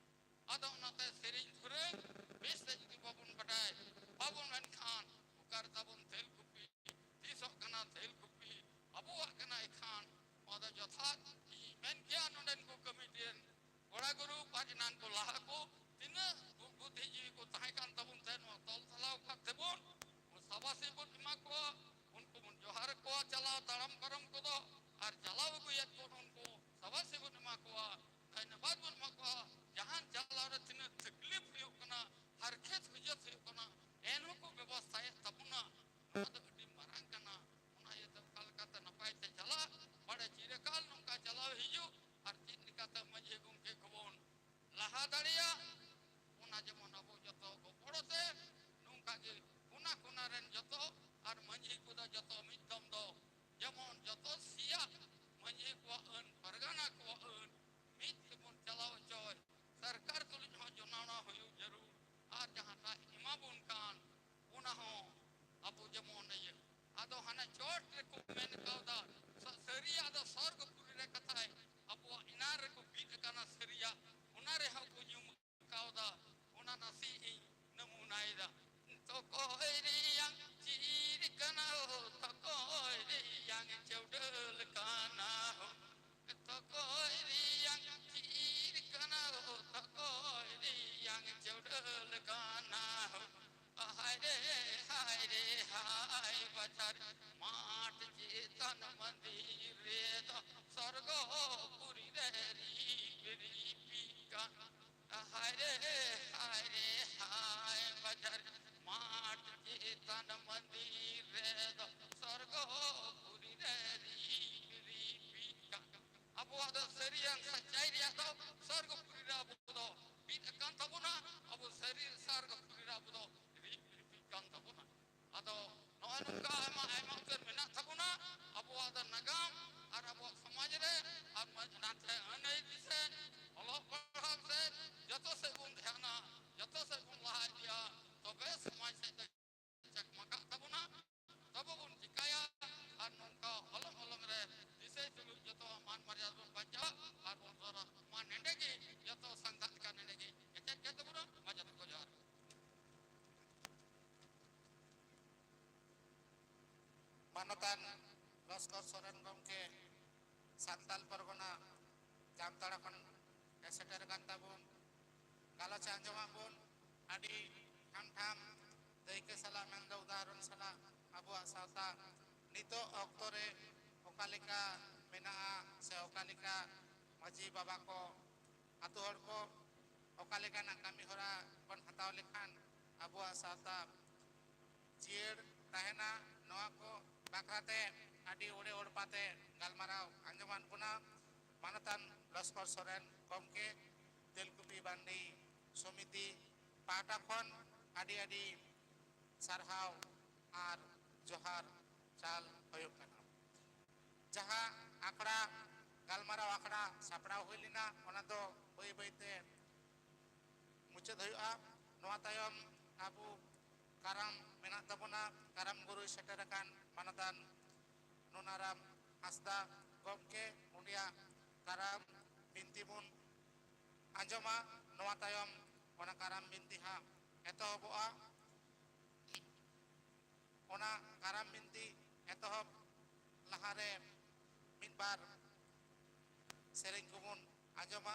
ᱟᱫᱚ ᱚᱱᱟᱛᱮ ᱥᱮᱨᱮᱧ ᱫᱷᱩᱨᱟᱹᱝ ᱵᱮᱥ ᱛᱮ ᱡᱩᱫᱤ ᱵᱟᱵᱚᱱ ᱵᱟᱰᱟᱭ, ᱵᱟᱵᱚᱱ ᱢᱮᱱᱠᱷᱟᱱ ᱚᱠᱟ ᱨᱮ ᱛᱟᱵᱚᱱ ᱛᱮᱞᱠᱩᱯᱤ, ᱛᱤᱥᱚᱜ ᱠᱟᱱᱟ ᱛᱮᱞᱠᱩᱯᱤ, ᱟᱵᱚᱣᱟᱜ ᱠᱟᱱᱟ ᱮᱠᱷᱟᱱ᱾ ᱱᱚᱣᱟ ᱫᱚ ᱡᱚᱛᱷᱟᱛ ᱤᱧ ᱢᱮᱱ ᱠᱮᱭᱟ ᱱᱚᱰᱮᱱ ᱠᱚ ᱠᱚᱢᱤᱴᱤ ᱨᱮᱱ ᱠᱚᱲᱟ ᱜᱩᱨᱩ ᱟᱨ ᱮᱱᱟᱱ ᱠᱚ ᱞᱟᱦᱟ ᱠᱚ ᱛᱤᱱᱟᱹᱜ ᱵᱩ-, ᱵᱩᱫᱽᱫᱷᱤᱡᱤᱵᱤ ᱠᱚ ᱛᱟᱦᱮᱸ ᱠᱟᱱ ᱛᱟᱵᱚᱱ ᱛᱮ ᱱᱚᱣᱟ ᱛᱚᱞ ᱥᱟᱞᱟᱣ ᱠᱟᱛᱮ ᱵᱚᱱ ᱥᱟᱵᱟᱥᱤ ᱵᱚᱱ ᱮᱢᱟ ᱠᱚᱣᱟ, ᱩᱱᱠᱩ ᱵᱚᱱ ᱡᱚᱦᱟᱨ ᱠᱚᱣᱟ ᱪᱟᱞᱟᱣ ᱛᱟᱲᱟᱢ ᱯᱟᱨᱚᱢ ᱠᱚᱫᱚ, ᱟᱨ ᱪᱟᱞᱟᱣ ᱟᱹᱜᱩᱭᱮᱫ ᱵᱚᱱ ᱩᱱᱠᱩ ᱥᱟᱵᱟᱥᱤ ᱵᱚᱱ ᱮᱢᱟ ᱠᱚᱣᱟ, ᱫᱷᱚᱱᱭᱚᱵᱟᱫ ᱵᱚᱱ ᱮᱢᱟ ᱠᱚᱣᱟ᱾ ᱡᱟᱦᱟᱱ ᱪᱟᱞᱟᱣ ᱨᱮ ᱛᱤᱱᱟᱹᱜ ᱛᱟᱠᱞᱤᱯ ᱦᱩᱭᱩᱜ ᱠᱟᱱᱟ, ᱦᱟᱨᱠᱮᱛ ᱦᱩᱡᱟᱹᱛ ᱦᱩᱭᱩᱜ ᱠᱟᱱᱟ, ᱮᱱ ᱦᱚᱸᱠᱚ ᱵᱮᱵᱚᱥᱛᱷᱟᱭᱮᱫ ᱛᱟᱵᱚᱱᱟ᱾ ᱱᱚᱣᱟ ᱫᱚ ᱟᱹᱰᱤ ᱢᱟᱨᱟᱝ ᱠᱟᱱᱟ᱾ ᱚᱱᱟ ᱤᱭᱟᱹᱛᱮ ᱚᱠᱟ ᱞᱮᱠᱟᱛᱮ ᱱᱟᱯᱟᱭ ᱛᱮ ᱪᱟᱞᱟᱜ, ᱵᱟᱲᱮ ᱪᱤᱨᱟᱠᱟᱞ ᱱᱚᱝᱠᱟ ᱪᱟᱞᱟᱣ ᱦᱤᱡᱩᱜ, ᱟᱨ ᱪᱮᱫ ᱞᱮᱠᱟᱛᱮ ᱢᱟᱹᱡᱷᱤ ᱜᱚᱢᱠᱮ ᱠᱚᱵᱚᱱ ᱞᱟᱦᱟ ᱫᱟᱲᱮᱭᱟᱜ, ᱚᱱᱟ ᱡᱮᱢᱚᱱ ᱟᱵᱚ ᱡᱚᱛᱚ ᱜᱚᱯᱚᱲᱚ ᱛᱮ ᱱᱚᱝᱠᱟ ᱜᱮ ᱠᱚᱱᱟ ᱠᱚᱱᱟ ᱨᱮᱱ ᱡᱚᱛᱚ ᱟᱨ ᱢᱟᱹᱡᱷᱤ ᱠᱚᱫᱚ ᱡᱚᱛᱚ ᱢᱤᱫ ᱫᱚᱢ ᱫᱚ ᱡᱮᱢᱚᱱ ᱡᱚᱛᱚ ᱥᱤᱭᱟ ᱢᱟᱹᱡᱷᱤ ᱠᱚᱣᱟᱜ ᱟᱹᱱ, ᱯᱟᱨᱜᱟᱱᱟ ᱠᱚᱣᱟᱜ ᱟᱹᱱ ᱢᱤᱫ ᱛᱮᱵᱚᱱ ᱪᱟᱞᱟᱣ ᱦᱚᱪᱚᱭ, ᱥᱚᱨᱠᱟᱨ ᱛᱩᱞᱩᱡ ᱦᱚᱸ ᱡᱚᱱᱟᱣᱱᱟ ᱦᱩᱭᱩᱜ ᱡᱟᱹᱨᱩᱲ, ᱟᱨ ᱡᱟᱦᱟᱸᱴᱟᱜ ᱮᱢᱟ ᱵᱚᱱ ᱠᱟᱱ ᱚᱱᱟ ᱦᱚᱸ ᱟᱵᱚ ᱡᱮᱢᱚᱱ ᱤᱭᱟᱹ᱾ ᱟᱫᱚ ᱦᱟᱱᱮ ᱪᱚᱴ ᱨᱮᱠᱚ ᱢᱮᱱ ᱠᱟᱣᱫᱟ, ᱥᱟ-, ᱥᱟᱹᱨᱤᱭᱟᱜ ᱫᱚ ᱥᱚᱨᱜᱚᱯᱩᱨᱤ ᱨᱮ ᱠᱟᱛᱷᱟᱭ ᱟᱵᱚᱣᱟᱜ ᱮᱱᱟᱝ ᱨᱮᱠᱚ ᱵᱤᱫ ᱟᱠᱟᱱᱟ, ᱥᱟᱹᱨᱤᱭᱟᱜ ᱚᱱᱟ ᱨᱮᱦᱚᱸ ᱠᱚ ᱧᱩᱢ ᱠᱟᱣᱫᱟ᱾ ᱚᱱᱟ ᱱᱟᱥᱮ ᱤᱧ ᱱᱟᱢᱩᱱᱟᱭᱮᱫᱟ᱾ ᱛᱚᱠᱚᱭ ᱨᱮᱭᱟᱝ ᱪᱤᱨ ᱠᱟᱱᱟ ᱦᱳ, ᱛᱚᱠᱚᱭ ᱨᱮᱭᱟᱝ ᱪᱟᱹᱣᱰᱟᱹᱞ ᱠᱟᱱᱟ ᱦᱳ, ᱛᱚᱠᱚᱭ ᱨᱮᱭᱟᱝ ᱪᱤᱨ ᱨᱮ ᱦᱟᱭ ᱵᱟᱡᱟᱨ ᱢᱟᱴᱷ ᱪᱮᱛᱟᱱ ᱢᱚᱱᱫᱤᱨ ᱨᱮᱫᱚ ᱥᱚᱨᱜᱚ ᱯᱩᱨᱤ ᱨᱮ ᱨᱤᱯ ᱨᱤᱯᱤ ᱠᱟᱱ᱾ ᱦᱟᱭ ᱨᱮ ᱦᱟᱭ ᱨᱮ ᱦᱟᱭ ᱵᱟᱡᱟᱨ ᱢᱟᱴᱷ ᱪᱮᱛᱟᱱ ᱢᱚᱱᱫᱤᱨ ᱨᱮᱫᱚ ᱥᱚᱨᱜᱚ ᱯᱩᱨᱤ ᱨᱮ ᱨᱤᱯ ᱨᱤᱯᱤ ᱠᱟᱱ᱾ ᱟᱵᱚᱣᱟᱜ ᱫᱚ ᱥᱟᱹᱨᱤᱭᱟᱱ ᱥᱟᱪᱟᱭ ᱨᱮᱭᱟᱜ ᱫᱚ ᱥᱚᱨᱜᱚ ᱯᱩᱨᱤ ᱨᱮ ᱟᱵᱚ ᱫᱚ ᱢᱤᱫ ᱟᱠᱟᱱ ᱛᱟᱵᱚᱱᱟ᱾ ᱟᱵᱚ ᱥᱟᱹᱨᱤ ᱥᱚᱨᱜᱚ ᱯᱩᱨᱤ ᱨᱮ ᱟᱵᱚ ᱫᱚ ᱨᱤᱯ ᱨᱤᱯᱤ ᱠᱟᱱ ᱛᱟᱵᱚᱱᱟ᱾ ᱟᱫᱚ ᱱᱚᱜᱼᱚᱭ ᱱᱚᱝᱠᱟ ᱟᱭᱢᱟ ᱟᱭᱢᱟ ᱩᱛᱟᱹᱨ ᱢᱮᱱᱟᱜ ᱛᱟᱵᱚᱱᱟ ᱟᱵᱚᱣᱟᱜ ᱫᱚ ᱱᱟᱜᱟᱢ ᱟᱨ ᱟᱵᱚᱣᱟᱜ ᱥᱚᱢᱟᱡᱽ ᱨᱮ, ᱟᱨ ᱢᱟ-, ᱚᱱᱟᱛᱮ ᱟᱹᱱ ᱟᱹᱨᱤ ᱥᱮᱫ, ᱚᱞᱚᱜ ᱯᱟᱲᱦᱟᱣ ᱥᱮᱫ, ᱡᱚᱛᱚ ᱥᱮᱫ ᱵᱚᱱ ᱫᱷᱮᱭᱟᱱᱟ, ᱡᱚᱛᱚ ᱥᱮᱫ ᱵᱚᱱ ᱞᱟᱦᱟ ᱤᱫᱤᱭᱟ, ᱛᱚᱵᱮ ᱥᱚᱢᱟᱡᱽ ᱥᱮᱫ ᱫᱚ ᱪᱟᱠᱢᱟᱠᱟᱜ ᱛᱟᱵᱚᱱᱟ᱾ ᱛᱚᱵᱮ ᱵᱚᱱ ᱪᱤᱠᱟᱭᱟ ᱟᱨ ᱱᱚᱝᱠᱟ ᱦᱚᱞᱚᱝ ᱦᱚᱞᱚᱝ ᱨᱮ ᱫᱤᱥᱟᱹᱭ ᱛᱩᱞᱩᱡ ᱡᱚᱛᱚᱣᱟᱜ ᱢᱟᱱ ᱢᱟᱨᱭᱟᱫᱟ ᱵᱚᱱ ᱵᱟᱧᱪᱟᱣᱟ ᱟᱨ ᱵᱚᱱ ᱫᱚᱦᱚᱭᱟ᱾ ᱢᱟ ᱱᱮᱰᱮ ᱜᱮ ᱡᱚᱛᱚ ᱥᱟᱝᱜᱟᱛ ᱞᱮᱠᱟ ᱱᱮᱰᱮ ᱜᱮ ᱮᱪᱮᱫ ᱠᱮᱫ ᱛᱟᱵᱚᱱᱟ᱾ ᱢᱟ ᱡᱚᱛᱚ ᱠᱚ ᱡᱚᱦᱟᱨ᱾ ᱢᱟᱱᱚᱛᱟᱱ ᱞᱚᱥᱠᱚᱨ ᱥᱚᱨᱮᱱ ᱜᱚᱢᱠᱮ, ᱥᱟᱱᱛᱟᱞ ᱯᱟᱨᱜᱟᱱᱟ ᱡᱟᱢᱛᱟᱲᱟ ᱠᱷᱚᱱ ᱮ ᱥᱮᱴᱮᱨ ᱟᱠᱟᱱ ᱛᱟᱵᱚᱱ ᱜᱟᱞᱚᱪ ᱟᱸᱡᱚᱢᱟᱜ ᱵᱚᱱ᱾ ᱟᱹᱰᱤ ᱴᱷᱟᱢ ᱴᱷᱟᱢ ᱫᱟᱹᱭᱠᱟᱹ ᱥᱟᱞᱟᱜ, ᱢᱮᱱᱫᱚ ᱩᱫᱟᱦᱚᱨᱚᱱ ᱥᱟᱞᱟᱜ ᱟᱵᱚᱣᱟᱜ ᱥᱟᱶᱛᱟ ᱱᱤᱛᱚᱜ ᱚᱠᱛᱚ ᱨᱮ ᱚᱠᱟ ᱞᱮᱠᱟ ᱢᱮᱱᱟᱜᱼᱟ ᱥᱮ ᱚᱠᱟ ᱞᱮᱠᱟ ᱢᱟᱹᱡᱷᱤ ᱵᱟᱵᱟ ᱠᱚ, ᱟᱛᱳ ᱦᱚᱲ ᱠᱚ ᱚᱠᱟ ᱞᱮᱠᱟᱱᱟᱜ ᱠᱟᱹᱢᱤ ᱦᱚᱨᱟ ᱵᱚᱱ ᱦᱟᱛᱟᱣ ᱞᱮᱠᱷᱟᱱ ᱟᱵᱚᱣᱟᱜ ᱥᱟᱶᱛᱟ ᱡᱤᱭᱟᱹᱲ ᱛᱟᱦᱮᱱᱟ, ᱱᱚᱣᱟ ᱠᱚ ᱵᱟᱠᱷᱨᱟᱛᱮ ᱟᱹᱰᱤ ᱚᱲᱮ ᱚᱲᱯᱟᱛᱮ ᱜᱟᱞᱢᱟᱨᱟᱣ ᱟᱸᱡᱚᱢᱟᱫ ᱵᱚᱱᱟ ᱢᱟᱱᱚᱛᱟᱱ ᱞᱚᱥᱠᱚᱨ ᱥᱚᱨᱮᱱ ᱜᱚᱢᱠᱮ, ᱛᱮᱞᱠᱩᱯᱤ ᱵᱟᱱᱰᱤ ᱥᱚᱢᱤᱛᱤ ᱯᱟᱦᱴᱟ ᱠᱷᱚᱱ ᱟᱹᱰᱤ ᱟᱹᱰᱤ ᱥᱟᱨᱦᱟᱣ ᱟᱨ ᱡᱚᱦᱟᱨ ᱪᱟᱞ ᱦᱩᱭᱩᱜ ᱠᱟᱱᱟ᱾ ᱡᱟᱦᱟᱸ ᱟᱠᱷᱲᱟ, ᱜᱟᱞᱢᱟᱨᱟᱣ ᱟᱠᱷᱲᱟ ᱥᱟᱯᱲᱟᱣ ᱦᱩᱭ ᱞᱮᱱᱟ, ᱚᱱᱟ ᱫᱚ ᱵᱟᱹᱭ ᱵᱟᱹᱭᱛᱮ ᱢᱩᱪᱟᱹᱫ ᱦᱩᱭᱩᱜᱼᱟ᱾ ᱱᱚᱣᱟ ᱛᱟᱭᱚᱢ ᱟᱵᱚ ᱠᱟᱨᱟᱢ ᱢᱮᱱᱟᱜ ᱛᱟᱵᱚᱱᱟ᱾ ᱠᱟᱨᱟᱢ ᱜᱩᱨᱩᱭ ᱥᱮᱴᱮᱨ ᱟᱠᱟᱱ ᱢᱟᱱᱚᱛᱟᱱ ᱱᱩᱱᱟᱨᱟᱢ ᱦᱟᱸᱥᱫᱟ ᱜᱚᱢᱠᱮ, ᱩᱱᱤᱭᱟᱜ ᱠᱟᱨᱟᱢ ᱵᱤᱱᱛᱤ ᱵᱚᱱ ᱟᱸᱡᱚᱢᱟ᱾ ᱱᱚᱣᱟ ᱛᱟᱭᱚᱢ ᱚᱱᱟ ᱠᱟᱨᱟᱢ ᱵᱤᱱᱛᱤ ᱦᱟᱸᱜ ᱮᱛᱚᱦᱚᱵᱚᱜᱼᱟ᱾ ᱚᱱᱟ ᱠᱟᱨᱟᱢ ᱵᱤᱱᱛᱤ ᱮᱛᱚᱦᱚᱵ ᱞᱟᱦᱟᱨᱮ ᱢᱤᱫ ᱵᱟᱨ ᱥᱮᱨᱮᱧ ᱠᱚᱵᱚᱱ ᱟᱸᱡᱚᱢᱟ᱾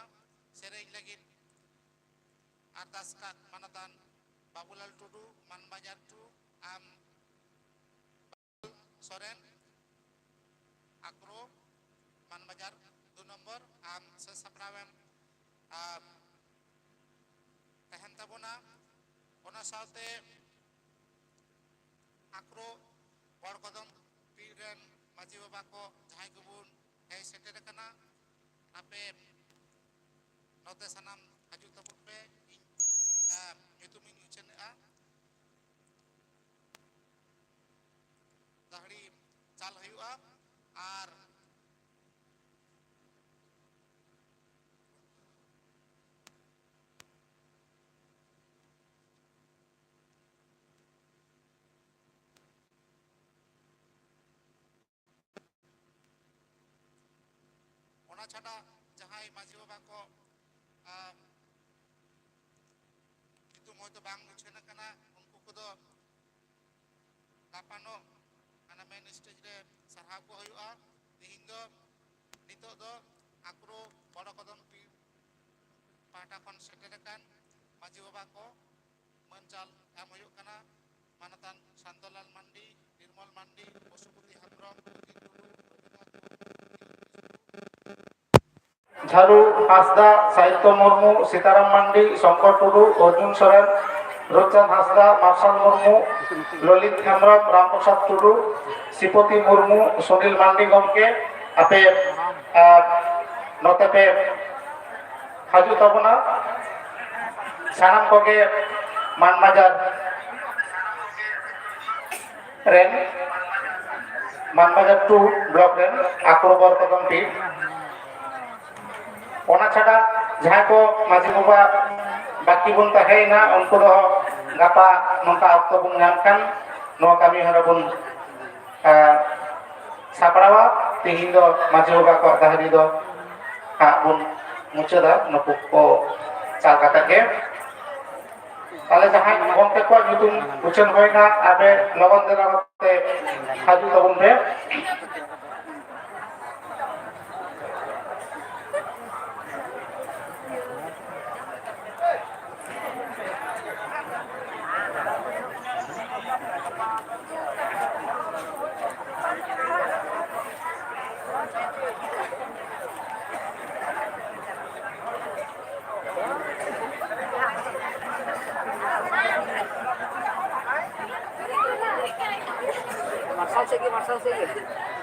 ᱥᱮᱨᱮᱧ ᱞᱟᱹᱜᱤᱫ ᱟᱨᱫᱟᱥ ᱠᱟᱫ ᱢᱟᱱᱚᱛᱟᱱ ᱵᱟᱵᱩᱞᱟᱞ ᱴᱩᱰᱩ, ᱢᱟᱱᱵᱟᱡᱟᱨ ᱴᱩ, ᱟᱢ ᱥᱚᱨᱮᱱ, ᱟᱠᱨᱚ, ᱢᱟᱱᱵᱟᱡᱟᱨ ᱫᱩ ᱱᱚᱢᱵᱚᱨ, ᱟᱢ ᱥᱟᱹᱛ ᱥᱟᱯᱲᱟᱣᱮᱢ, ᱟᱢ ᱛᱟᱦᱮᱱ ᱛᱟᱵᱚᱱᱟ᱾ ᱚᱱᱟ ᱥᱟᱶᱛᱮ ᱟᱠᱨᱚ ᱵᱚᱲ ᱠᱚᱫᱚᱢ ᱯᱤᱲ ᱨᱮᱱ ᱢᱟᱹᱡᱷᱤ ᱵᱟᱵᱟ ᱠᱚ ᱡᱟᱦᱟᱸᱭ ᱠᱚᱵᱚᱱ ᱦᱮᱡ ᱥᱮᱴᱮᱨ ᱟᱠᱟᱱᱟ, ᱟᱯᱮ ᱱᱚᱛᱮ ᱥᱟᱱᱟᱢ ᱦᱤᱡᱩᱜ ᱛᱟᱵᱚᱱ ᱯᱮ᱾ ᱤᱧ, ᱟᱸ, ᱧᱩᱛᱩᱢᱤᱧ ᱩᱪᱷᱟᱹᱱᱮᱜᱼᱟ᱾ ᱫᱟᱹᱦᱲᱤ ᱪᱟᱞ ᱦᱩᱭᱩᱜᱼᱟ᱾ ᱟᱨ ᱚᱱᱟ ᱪᱷᱟᱰᱟ ᱡᱟᱦᱟᱸᱭ ᱢᱟᱹᱡᱷᱤ ᱵᱟᱵᱟ ᱠᱚ, ᱟᱸ, ᱧᱩᱛᱩᱢ ᱦᱚᱭᱛᱳ ᱵᱟᱝ ᱩᱪᱷᱟᱹᱱ ᱟᱠᱟᱱᱟ, ᱩᱱᱠᱩ ᱠᱚᱫᱚ ᱜᱟᱯᱟᱱᱚᱜ ᱦᱟᱱᱟ ᱢᱮᱱ ᱥᱴᱮᱡᱽ ᱨᱮ ᱥᱟᱨᱦᱟᱣ ᱠᱚ ᱦᱩᱭᱩᱜᱼᱟ᱾ ᱛᱮᱦᱮᱧ ᱫᱚ, ᱱᱤᱛᱚᱜ ᱫᱚ ᱟᱠᱨᱚ ᱵᱚᱲᱚ ᱠᱚᱫᱚᱢ ᱯᱤᱲ ᱯᱟᱦᱴᱟ ᱠᱷᱚᱱ ᱥᱮᱴᱮᱨ ᱟᱠᱟᱱ ᱢᱟᱹᱡᱷᱤ ᱵᱟᱵᱟ ᱠᱚ, ᱢᱟᱹᱱ ᱪᱟᱞ ᱮᱢ ᱦᱩᱭᱩᱜ ᱠᱟᱱᱟ᱾ ᱢᱟᱱᱚᱛᱟᱱ ᱥᱟᱱᱛᱚᱞᱟᱞ ᱢᱟᱱᱰᱤ, ᱱᱤᱨᱢᱚᱞ ᱢᱟᱱᱰᱤ, ᱯᱚᱥᱩᱯᱚᱛᱤ ᱦᱮᱢᱵᱨᱚᱢ, ᱚᱡᱤᱛ ᱴᱩᱰᱩ, ᱡᱷᱟᱨᱩ ᱦᱟᱸᱥᱫᱟ, ᱥᱟᱦᱤᱛᱚ ᱢᱩᱨᱢᱩ, ᱥᱤᱛᱟᱨᱟᱢ ᱢᱟᱱᱰᱤ, ᱥᱚᱝᱠᱚᱨ ᱴᱩᱰᱩ, ᱚᱨᱡᱩᱱ ᱥᱚᱨᱮᱱ, ᱨᱩᱯᱪᱟᱸᱫᱽ ᱦᱟᱸᱥᱫᱟ, ᱢᱟᱨᱥᱟᱞ ᱢᱩᱨᱢᱩ, ᱞᱚᱞᱤᱛ ᱦᱮᱢᱵᱨᱚᱢ, ᱨᱟᱢᱯᱨᱚᱥᱟᱫᱽ ᱴᱩᱰᱩ, ᱥᱤᱯᱚᱛᱤ ᱢᱩᱨᱢᱩ, ᱥᱩᱱᱤᱞ ᱢᱟᱱᱰᱤ ᱜᱚᱢᱠᱮ, ᱟᱯᱮ, ᱟᱨ ᱱᱚᱛᱮ ᱯᱮ ᱦᱤᱡᱩᱜ ᱛᱟᱵᱚᱱᱟ᱾ ᱥᱟᱱᱟᱢ ᱠᱚᱜᱮ ᱢᱟᱱᱵᱟᱡᱟᱨ ᱨᱮᱱ, ᱢᱟᱱᱵᱟᱡᱟᱨ ᱴᱩ ᱵᱞᱚᱠ ᱨᱮᱱ ᱟᱠᱨᱚ ᱵᱚᱲ ᱠᱚᱫᱚᱢ ᱯᱤᱲ᱾ ᱚᱱᱟ ᱪᱷᱟᱰᱟ ᱡᱟᱦᱟᱸᱭ ᱠᱚ ᱢᱟᱹᱡᱷᱤ ᱵᱟᱵᱟ ᱵᱟᱹᱠᱤ ᱵᱚᱱ ᱛᱟᱦᱮᱸᱭᱮᱱᱟ, ᱩᱱᱠᱩ ᱫᱚ ᱜᱟᱯᱟ ᱱᱚᱝᱠᱟ ᱚᱠᱛᱚ ᱵᱚᱱ ᱧᱟᱢ ᱠᱷᱟᱱ ᱱᱚᱣᱟ ᱠᱟᱹᱢᱤ ᱦᱚᱨᱟ ᱵᱚᱱ, ᱟᱸ, ᱥᱟᱯᱲᱟᱣᱟ᱾ ᱛᱮᱦᱮᱧ ᱫᱚ ᱢᱟᱹᱡᱷᱤ ᱵᱟᱵᱟ ᱠᱚᱣᱟᱜ ᱫᱟᱹᱦᱲᱤ ᱫᱚ ᱦᱟᱸᱜ ᱵᱚᱱ ᱢᱩᱪᱟᱹᱫᱟ ᱱᱩᱠᱩ ᱠᱚ ᱪᱟᱞ ᱠᱟᱛᱮ ᱜᱮ᱾ ᱛᱟᱦᱞᱮ ᱡᱟᱦᱟᱸᱭ ᱜᱚᱢᱠᱮ ᱠᱚᱣᱟᱜ ᱧᱩᱛᱩᱢ ᱩᱪᱷᱟᱹᱱ ᱦᱩᱭᱱᱟ, ᱟᱯᱮ ᱞᱚᱜᱚᱱ ᱫᱷᱟᱨᱟ ᱠᱟᱛᱮ ᱦᱤᱡᱩᱜ ᱛᱟᱵᱚᱱ ᱯᱮ᱾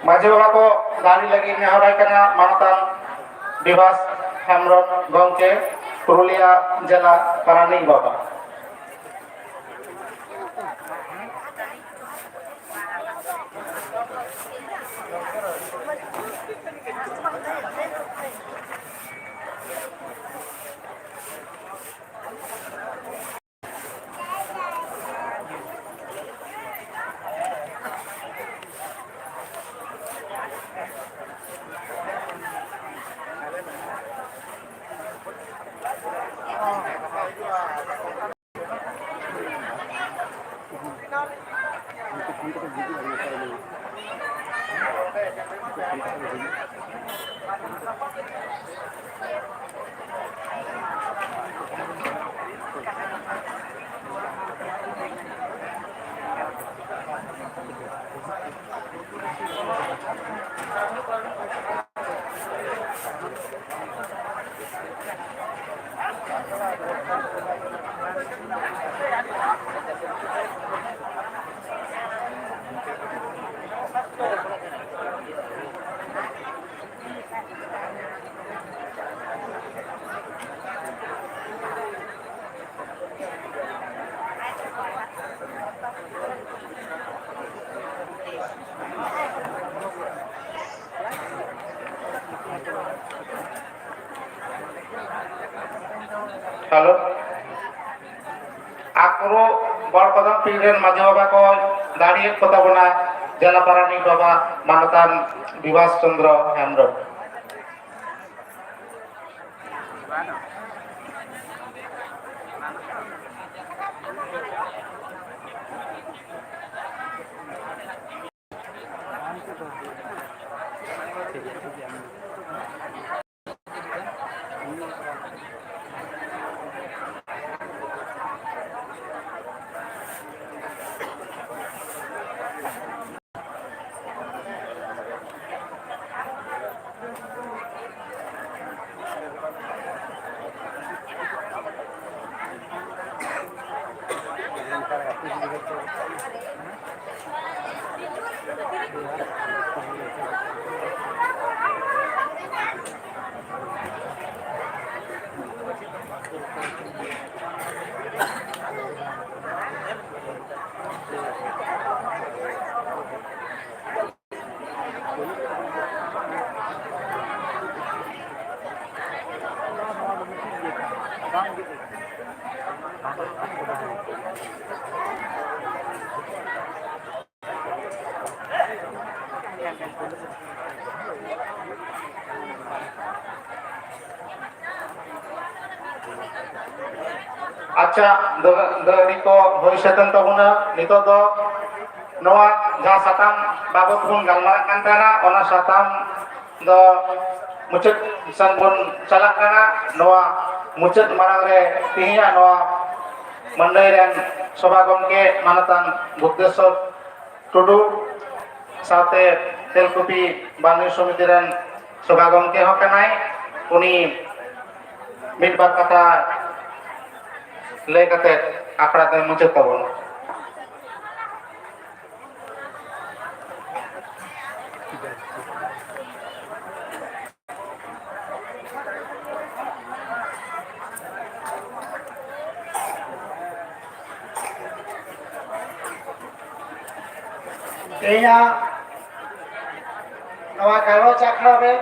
ᱢᱟᱹᱡᱷᱤ ᱵᱟᱵᱟ ᱠᱚ ᱫᱟᱲᱮ ᱞᱟᱹᱜᱤᱫ ᱱᱮᱦᱚᱨᱟᱭ ᱠᱟᱱᱟ ᱢᱟᱱᱚᱛᱟᱱ ᱵᱤᱵᱷᱟᱥ ᱦᱮᱢᱵᱨᱚᱢ ᱜᱚᱢᱠᱮ, ᱯᱩᱨᱩᱞᱤᱭᱟᱹ ᱡᱮᱞᱟ ᱯᱟᱨᱟᱱᱤᱠ ᱵᱟᱵᱟ᱾ ᱦᱮᱞᱳ, ᱟᱠᱨᱚ ᱵᱚᱲ ᱠᱚᱫᱚᱢ ᱯᱤᱲ ᱨᱮᱱ ᱢᱟᱹᱡᱷᱤ ᱵᱟᱵᱟ ᱠᱚ ᱫᱟᱲᱮᱭᱮᱫ ᱠᱚ ᱛᱟᱵᱚᱱᱟ, ᱡᱮᱞᱟ ᱯᱟᱨᱟᱱᱤᱠ ᱵᱟᱵᱟ ᱢᱟᱱᱚᱛᱟᱱ ᱵᱤᱵᱷᱟᱥ ᱪᱚᱱᱫᱨᱚ ᱦᱮᱢᱵᱨᱚᱢ᱾ ᱟᱪᱪᱷᱟ, ᱫᱟᱹ-, ᱫᱟᱹᱦᱲᱤ ᱠᱚ ᱦᱩᱭ ᱥᱟᱹᱛ ᱮᱱ ᱛᱟᱵᱚᱱᱟ᱾ ᱱᱤᱛᱚᱜ ᱫᱚ ᱱᱚᱣᱟ ᱡᱟᱦᱟᱸ ᱥᱟᱛᱟᱢ ᱵᱟᱵᱚᱛ ᱵᱚᱱ ᱜᱟᱞᱢᱟᱨᱟᱜ ᱠᱟᱱ ᱛᱟᱦᱮᱱᱟ, ᱚᱱᱟ ᱥᱟᱛᱟᱢ ᱫᱚ ᱢᱩᱪᱟᱹᱫ ᱥᱮᱱ ᱵᱚᱱ ᱪᱟᱞᱟᱜ ᱠᱟᱱᱟ᱾ ᱱᱚᱣᱟ ᱢᱩᱪᱟᱹᱫ ᱢᱟᱲᱟᱝ ᱨᱮ ᱛᱮᱦᱮᱧᱟᱜ ᱱᱚᱣᱟ ᱢᱟᱹᱱᱰᱟᱹᱭ ᱨᱮᱱ ᱥᱚᱵᱷᱟ ᱜᱚᱢᱠᱮ ᱢᱟᱱᱚᱛᱟᱱ ᱵᱩᱫᱽᱫᱷᱮᱥᱥᱚᱨ ᱴᱩᱰᱩ ᱥᱟᱶᱛᱮ ᱛᱮᱞᱠᱩᱯᱤ ᱵᱟᱱᱤ ᱥᱚᱢᱤᱛᱤ ᱨᱮᱱ ᱥᱚᱵᱷᱟ ᱜᱚᱢᱠᱮ ᱦᱚᱸ ᱠᱟᱱᱟᱭ᱾ ᱩᱱᱤ ᱢᱤᱫ ᱵᱟᱨ ᱠᱟᱛᱷᱟ ᱞᱟᱹᱭ ᱠᱟᱛᱮ ᱟᱠᱷᱲᱟ ᱫᱚᱭ ᱢᱩᱪᱟᱹᱫ ᱛᱟᱵᱚᱱᱟ᱾ ᱛᱮᱦᱮᱧᱟᱜ ᱱᱚᱣᱟ ᱜᱟᱞᱚᱪ ᱟᱠᱷᱲᱟ ᱨᱮ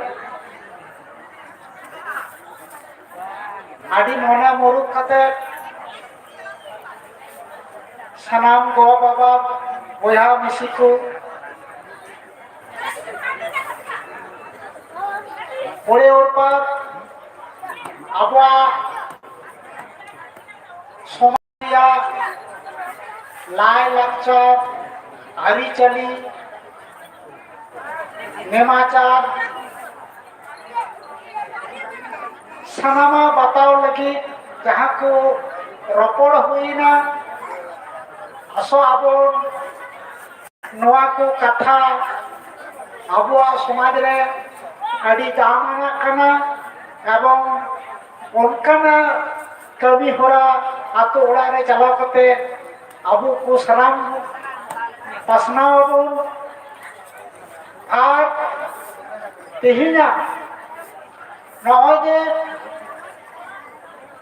ᱟᱹᱰᱤ ᱢᱚᱱᱮ ᱢᱩᱨᱩᱠ ᱠᱟᱛᱮ ᱥᱟᱱᱟᱢ ᱜᱚ ᱵᱟᱵᱟ, ᱵᱚᱭᱦᱟ ᱢᱤᱥᱤ ᱠᱚ, ᱚᱲᱮ ᱚᱲᱯᱟᱛ ᱟᱵᱚᱣᱟᱜ ᱥᱚᱢᱟᱡᱽ ᱨᱮᱭᱟᱜ ᱞᱟᱭ ᱞᱟᱠᱪᱟᱨ, ᱟᱹᱨᱤᱪᱟᱹᱞᱤ, ᱱᱮᱢᱟᱪᱟᱨ, ᱥᱟᱱᱟᱢᱟᱜ ᱵᱟᱛᱟᱣ ᱞᱟᱹᱜᱤᱫ ᱡᱟᱦᱟᱸ ᱠᱚ ᱨᱚᱯᱚᱲ ᱦᱩᱭᱱᱟ, ᱟᱥᱚᱜ ᱟᱵᱚᱱ ᱱᱚᱣᱟ ᱠᱚ ᱠᱟᱛᱷᱟ ᱟᱵᱚᱣᱟᱜ ᱥᱚᱢᱟᱡᱽ ᱨᱮ ᱟᱹᱰᱤ ᱫᱟᱢᱟᱱᱟᱜ ᱠᱟᱱᱟ᱾ ᱮᱵᱚᱝ ᱚᱱᱠᱟᱱᱟᱜ ᱠᱟᱹᱢᱤ ᱦᱚᱨᱟ ᱟᱛᱳ ᱚᱲᱟᱜ ᱨᱮ ᱪᱟᱞᱟᱣ ᱠᱟᱛᱮ ᱟᱵᱚ ᱠᱚ ᱥᱟᱱᱟᱢ ᱯᱟᱥᱱᱟᱣ ᱟᱵᱚᱱ᱾ ᱟᱨ ᱛᱮᱦᱮᱧᱟᱜ ᱱᱚᱜᱼᱚᱭ ᱡᱮ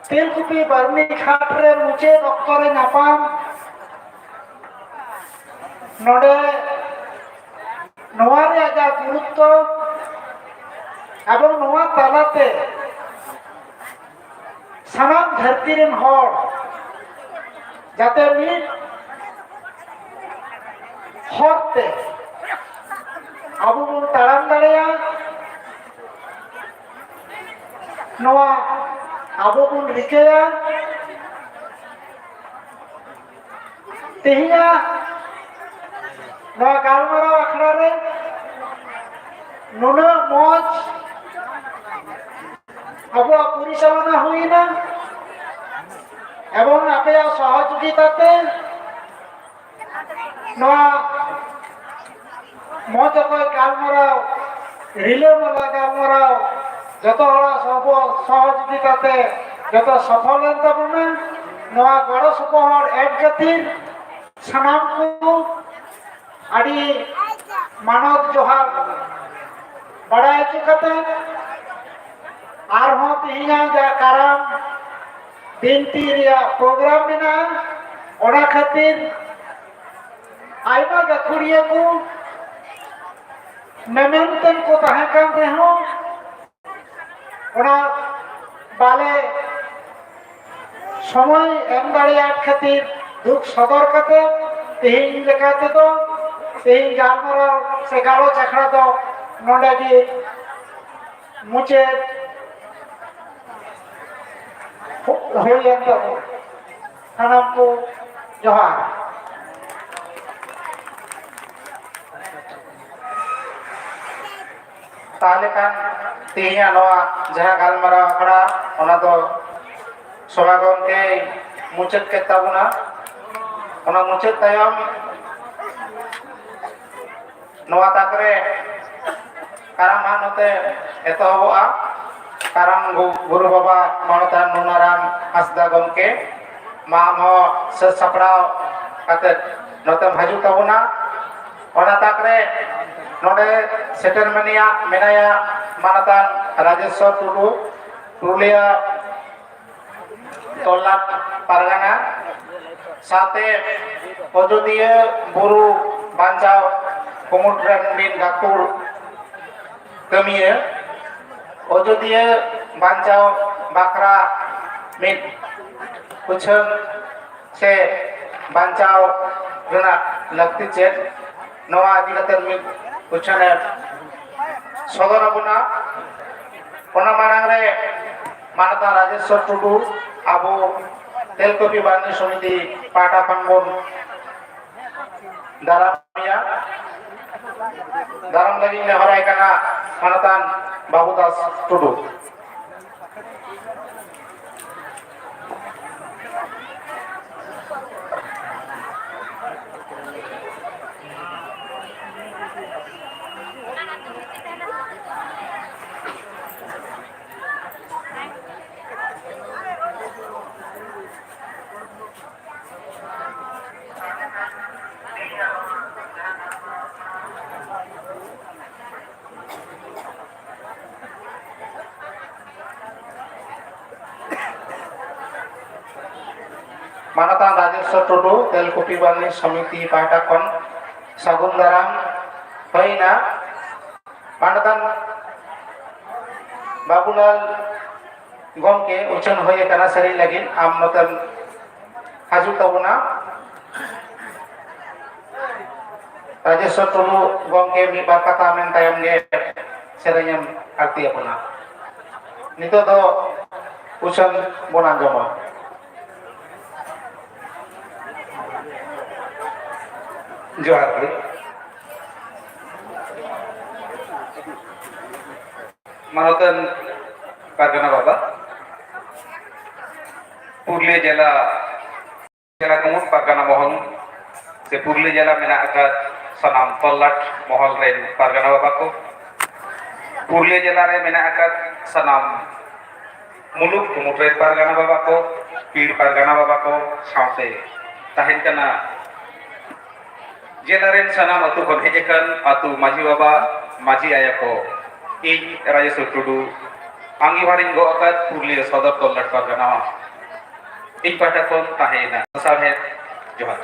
ᱛᱮᱞᱠᱩᱯᱤ ᱵᱟᱨᱱᱤ ᱜᱷᱟᱴ ᱨᱮ ᱢᱩᱪᱟᱹᱫ ᱚᱠᱛᱚ ᱨᱮ ᱧᱟᱯᱟᱢ, ᱱᱚᱰᱮ ᱱᱚᱣᱟ ᱨᱮᱭᱟᱜ ᱡᱟ ᱜᱩᱨᱩᱛᱛᱚ ᱮᱵᱚᱝ ᱱᱚᱣᱟ ᱛᱟᱞᱟᱛᱮ ᱥᱟᱱᱟᱢ ᱫᱷᱟᱹᱨᱛᱤ ᱨᱮᱱ ᱦᱚᱲ ᱡᱟᱛᱮ ᱢᱤᱫ ᱦᱚᱨ ᱛᱮ ᱟᱵᱚ ᱵᱚᱱ ᱛᱟᱲᱟᱢ ᱫᱟᱲᱮᱭᱟᱜ, ᱱᱚᱣᱟ ᱟᱵᱚ ᱵᱚᱱ ᱨᱤᱠᱟᱹᱭᱟ᱾ ᱛᱮᱦᱮᱧᱟᱜ ᱱᱚᱣᱟ ᱜᱟᱞᱢᱟᱨᱟᱣ ᱟᱠᱷᱲᱟ ᱨᱮ ᱱᱩᱱᱟᱹᱜ ᱢᱚᱡᱽ ᱟᱵᱚᱣᱟᱜ ᱯᱚᱨᱤᱪᱟᱞᱚᱱᱟ ᱦᱩᱭᱱᱟ ᱮᱵᱚᱝ ᱟᱯᱮᱭᱟᱜ ᱥᱚᱦᱚᱡᱳᱜᱤᱛᱟ ᱛᱮ ᱱᱚᱣᱟ ᱢᱚᱡᱽ ᱚᱠᱚᱡ ᱜᱟᱞᱢᱟᱨᱟᱣ, ᱨᱤᱞᱟᱹᱢᱟᱞᱟ ᱜᱟᱞᱢᱟᱨᱟᱣ, ᱡᱚᱛᱚ ᱦᱚᱲᱟᱜ ᱥᱚᱦᱚ-, ᱥᱚᱦᱚᱡᱳᱜᱤᱛᱟ ᱛᱮ ᱡᱚᱛᱚ ᱥᱚᱯᱷᱚᱞ ᱮᱱ ᱛᱟᱵᱚᱱᱟ᱾ ᱱᱚᱣᱟ ᱜᱚᱲᱚ ᱥᱚᱯᱚᱦᱚᱫ ᱮᱢ ᱠᱷᱟᱹᱛᱤᱨ ᱥᱟᱱᱟᱢ ᱠᱚ ᱟᱹᱰᱤ ᱢᱟᱱᱚᱛ ᱡᱚᱦᱟᱨ ᱵᱟᱲᱟᱭ ᱦᱚᱪᱚ ᱠᱟᱛᱮ, ᱟᱨᱦᱚᱸ ᱛᱮᱦᱮᱧᱟᱜ ᱡᱟ ᱠᱟᱨᱟᱢ ᱵᱤᱱᱛᱤ ᱨᱮᱭᱟᱜ ᱯᱨᱳᱜᱨᱟᱢ ᱢᱮᱱᱟᱜᱼᱟ, ᱚᱱᱟ ᱠᱷᱟᱹᱛᱤᱨ ᱟᱭᱢᱟ ᱜᱟᱹᱠᱷᱩᱲᱤᱭᱟᱹ ᱠᱚ ᱢᱮᱢᱮᱱ ᱛᱮᱱ ᱠᱚ ᱛᱟᱦᱮᱸ ᱠᱟᱱ ᱨᱮᱦᱚᱸ, ᱚᱱᱟ ᱵᱟᱞᱮ ᱥᱚᱢᱚᱭ ᱮᱢ ᱫᱟᱲᱮᱭᱟᱜ ᱠᱷᱟᱹᱛᱤᱨ ᱫᱩᱠ ᱥᱚᱫᱚᱨ ᱠᱟᱛᱮ ᱛᱮᱦᱮᱧ ᱞᱮᱠᱟ ᱛᱮᱫᱚ ᱛᱮᱦᱮᱧ ᱜᱟᱞᱢᱟᱨᱟᱣ ᱥᱮ ᱜᱟᱞᱚᱪ ᱟᱠᱷᱲᱟ ᱫᱚ ᱱᱚᱰᱮ ᱜᱮ ᱢᱩᱪᱟᱹᱫ ᱦᱩᱭᱮᱱ ᱛᱟᱵᱚᱱᱟ᱾ ᱥᱟᱱᱟᱢ ᱠᱚ ᱡᱚᱦᱟᱨ᱾ ᱛᱟᱦᱚᱞᱮ ᱠᱷᱟᱱ ᱛᱮᱦᱮᱧᱟᱜ ᱱᱚᱣᱟ ᱡᱟᱦᱟᱸ ᱜᱟᱞᱢᱟᱨᱟᱣ ᱟᱠᱷᱲᱟ, ᱚᱱᱟ ᱫᱚ ᱥᱚᱵᱷᱟ ᱜᱚᱢᱠᱮᱭ ᱢᱩᱪᱟᱹᱫ ᱠᱮᱫ ᱛᱟᱵᱚᱱᱟ᱾ ᱚᱱᱟ ᱢᱩᱪᱟᱹᱫ ᱛᱟᱭᱚᱢ ᱱᱚᱣᱟ ᱛᱟᱠ ᱨᱮ ᱠᱟᱨᱟᱢ ᱦᱟᱸᱜ ᱱᱚᱛᱮ ᱮᱛᱚᱦᱚᱵᱚᱜᱼᱟ᱾ ᱠᱟᱨᱟᱢ ᱜᱩ-, ᱜᱩᱨᱩ ᱵᱟᱵᱟ ᱢᱟᱱᱚᱛᱟᱱ ᱱᱩᱱᱟᱨᱟᱢ ᱦᱟᱸᱥᱫᱟ ᱜᱚᱢᱠᱮ, ᱢᱟ ᱟᱢ ᱦᱚᱸ ᱥᱟᱹᱛ ᱥᱟᱯᱲᱟᱣ ᱠᱟᱛᱮ ᱱᱚᱛᱮᱢ ᱦᱤᱡᱩᱜ ᱛᱟᱵᱚᱱᱟ᱾ ᱚᱱᱟ ᱛᱟᱠ ᱨᱮ ᱱᱚᱰᱮ ᱥᱮᱴᱮᱨ ᱢᱮᱱᱟᱭᱟ, ᱢᱮᱱᱟᱭᱟ ᱢᱟᱱᱚᱛᱟᱱ ᱨᱟᱡᱮᱥᱣᱚᱨ ᱴᱩᱰᱩ, ᱯᱩᱨᱩᱞᱤᱭᱟᱹ ᱛᱚᱞᱞᱟᱴ ᱯᱟᱨᱜᱟᱱᱟ, ᱥᱟᱶᱛᱮ ᱟᱡᱚᱫᱤᱭᱟᱹ ᱵᱩᱨᱩ ᱵᱟᱧᱪᱟᱣ ᱠᱩᱢᱩᱴ ᱨᱮᱱ ᱢᱤᱫ ᱜᱟᱹᱠᱷᱩᱲ ᱠᱟᱹᱢᱤᱭᱟᱹ, ᱟᱡᱚᱫᱤᱭᱟᱹ ᱵᱟᱧᱪᱟᱣ ᱵᱟᱠᱷᱨᱟ ᱢᱤᱫ ᱩᱪᱷᱟᱹᱱ ᱥᱮ ᱵᱟᱧᱪᱟᱣ ᱨᱮᱱᱟᱜ ᱞᱟᱹᱠᱛᱤ ᱪᱮᱫ, ᱱᱚᱣᱟ ᱤᱫᱤ ᱠᱟᱛᱮ ᱢᱤᱫ ᱩᱪᱷᱟᱹᱱᱮ ᱥᱚᱫᱚᱨ ᱟᱵᱚᱱᱟ᱾ ᱚᱱᱟ ᱢᱟᱲᱟᱝ ᱨᱮ ᱢᱟᱱᱚᱛᱟᱱ ᱨᱟᱡᱮᱥᱣᱚᱨ ᱴᱩᱰᱩ ᱟᱵᱚ ᱛᱮᱞᱠᱩᱯᱤ ᱵᱟᱨᱱᱤ ᱥᱚᱢᱤᱛᱤ ᱯᱟᱦᱴᱟ ᱠᱷᱚᱱ ᱵᱚᱱ ᱫᱟᱨᱟᱢᱮᱭᱟ᱾ ᱫᱟᱨᱟᱢ ᱞᱟᱹᱜᱤᱫ ᱱᱮᱦᱚᱨᱟᱭ ᱠᱟᱱᱟ ᱢᱟᱱᱚᱛᱟᱱ ᱵᱟᱹᱵᱩ ᱫᱟᱥ ᱴᱩᱰᱩ᱾ ᱢᱟᱱᱚᱛᱟᱱ ᱨᱟᱡᱮᱥᱣᱚᱨ ᱴᱩᱰᱩ, ᱛᱮᱞᱠᱩᱯᱤ ᱵᱟᱨᱱᱤ ᱥᱚᱢᱤᱛᱤ ᱯᱟᱦᱴᱟ ᱠᱷᱚᱱ ᱥᱟᱹᱜᱩᱱ ᱫᱟᱨᱟᱢ ᱦᱩᱭᱱᱟ᱾ ᱢᱟᱱᱚᱛᱟᱱ ᱵᱟᱵᱩᱞᱟᱞ ᱜᱚᱢᱠᱮ, ᱩᱪᱷᱟᱹᱱ ᱦᱩᱭ ᱟᱠᱟᱱᱟ ᱥᱮᱨᱮᱧ ᱞᱟᱹᱜᱤᱫ, ᱟᱢ ᱱᱚᱛᱮᱢ ᱦᱤᱡᱩᱜ ᱛᱟᱵᱚᱱᱟ᱾ ᱨᱟᱡᱮᱥᱣᱚᱨ ᱴᱩᱰᱩ ᱜᱚᱢᱠᱮ, ᱢᱤᱫ ᱵᱟᱨ ᱠᱟᱛᱷᱟ ᱢᱮᱱ ᱛᱟᱭᱚᱢ ᱜᱮ ᱥᱮᱨᱮᱧ ᱮᱢ ᱟᱹᱲᱛᱤ ᱟᱵᱚᱱᱟ᱾ ᱱᱤᱛᱚᱜ ᱫᱚ ᱩᱪᱷᱟᱹᱱ ᱵᱚᱱ ᱟᱸᱡᱚᱢᱟ᱾ ᱡᱚᱦᱟᱨ ᱜᱮ᱾ ᱢᱟᱱᱚᱛᱟᱱ ᱯᱟᱨᱜᱟᱱᱟ ᱵᱟᱵᱟ, ᱯᱩᱨᱩᱞᱤᱭᱟᱹ ᱡᱮᱞᱟ, ᱡᱮᱞᱟ ᱠᱩᱢᱩᱴ ᱯᱟᱨᱜᱟᱱᱟ ᱢᱚᱦᱚᱞ ᱥᱮ ᱯᱩᱨᱩᱞᱤᱭᱟᱹ ᱡᱮᱞᱟ ᱢᱮᱱᱟᱜ ᱟᱠᱟᱫ ᱥᱟᱱᱟᱢ ᱛᱚᱞᱞᱟᱴ ᱢᱚᱦᱚᱞ ᱨᱮᱱ ᱯᱟᱨᱜᱟᱱᱟ ᱵᱟᱵᱟ ᱠᱚ, ᱯᱩᱨᱩᱞᱤᱭᱟᱹ ᱡᱮᱞᱟ ᱨᱮ ᱢᱮᱱᱟᱜ ᱟᱠᱟᱫ ᱥᱟᱱᱟᱢ ᱢᱩᱞᱩᱠ ᱠᱩᱢᱩᱴ ᱨᱮᱱ ᱯᱟᱨᱜᱟᱱᱟ ᱵᱟᱵᱟ ᱠᱚ, ᱯᱤᱲ ᱯᱟᱨᱜᱟᱱᱟ ᱵᱟᱵᱟ ᱠᱚ ᱥᱟᱶᱛᱮ ᱛᱟᱦᱮᱱ ᱠᱟᱱᱟ ᱡᱮᱞᱟ ᱨᱮᱱ ᱥᱟᱱᱟᱢ ᱟᱹᱛᱩ ᱠᱷᱚᱱ ᱦᱮᱡ ᱟᱠᱟᱱ ᱟᱹᱛᱩ ᱢᱟᱹᱡᱷᱤ ᱵᱟᱵᱟ, ᱢᱟᱹᱡᱷᱤ ᱟᱭᱳ ᱠᱚ, ᱤᱧ ᱨᱟᱡᱮᱥᱣᱚᱨ ᱴᱩᱰᱩ, ᱟᱺᱜᱤᱵᱷᱟᱨᱤᱧ ᱜᱚᱜ ᱟᱠᱟᱫ ᱯᱩᱨᱩᱞᱤᱭᱟᱹ ᱥᱚᱫᱚᱨ ᱛᱚᱞᱞᱟᱴ ᱯᱟᱨᱜᱟᱱᱟ, ᱤᱧ ᱯᱟᱦᱴᱟ ᱠᱷᱚᱱ ᱛᱟᱦᱮᱸᱭᱮᱱᱟ ᱥᱟᱨᱦᱟᱣ ᱡᱚᱦᱟᱨ᱾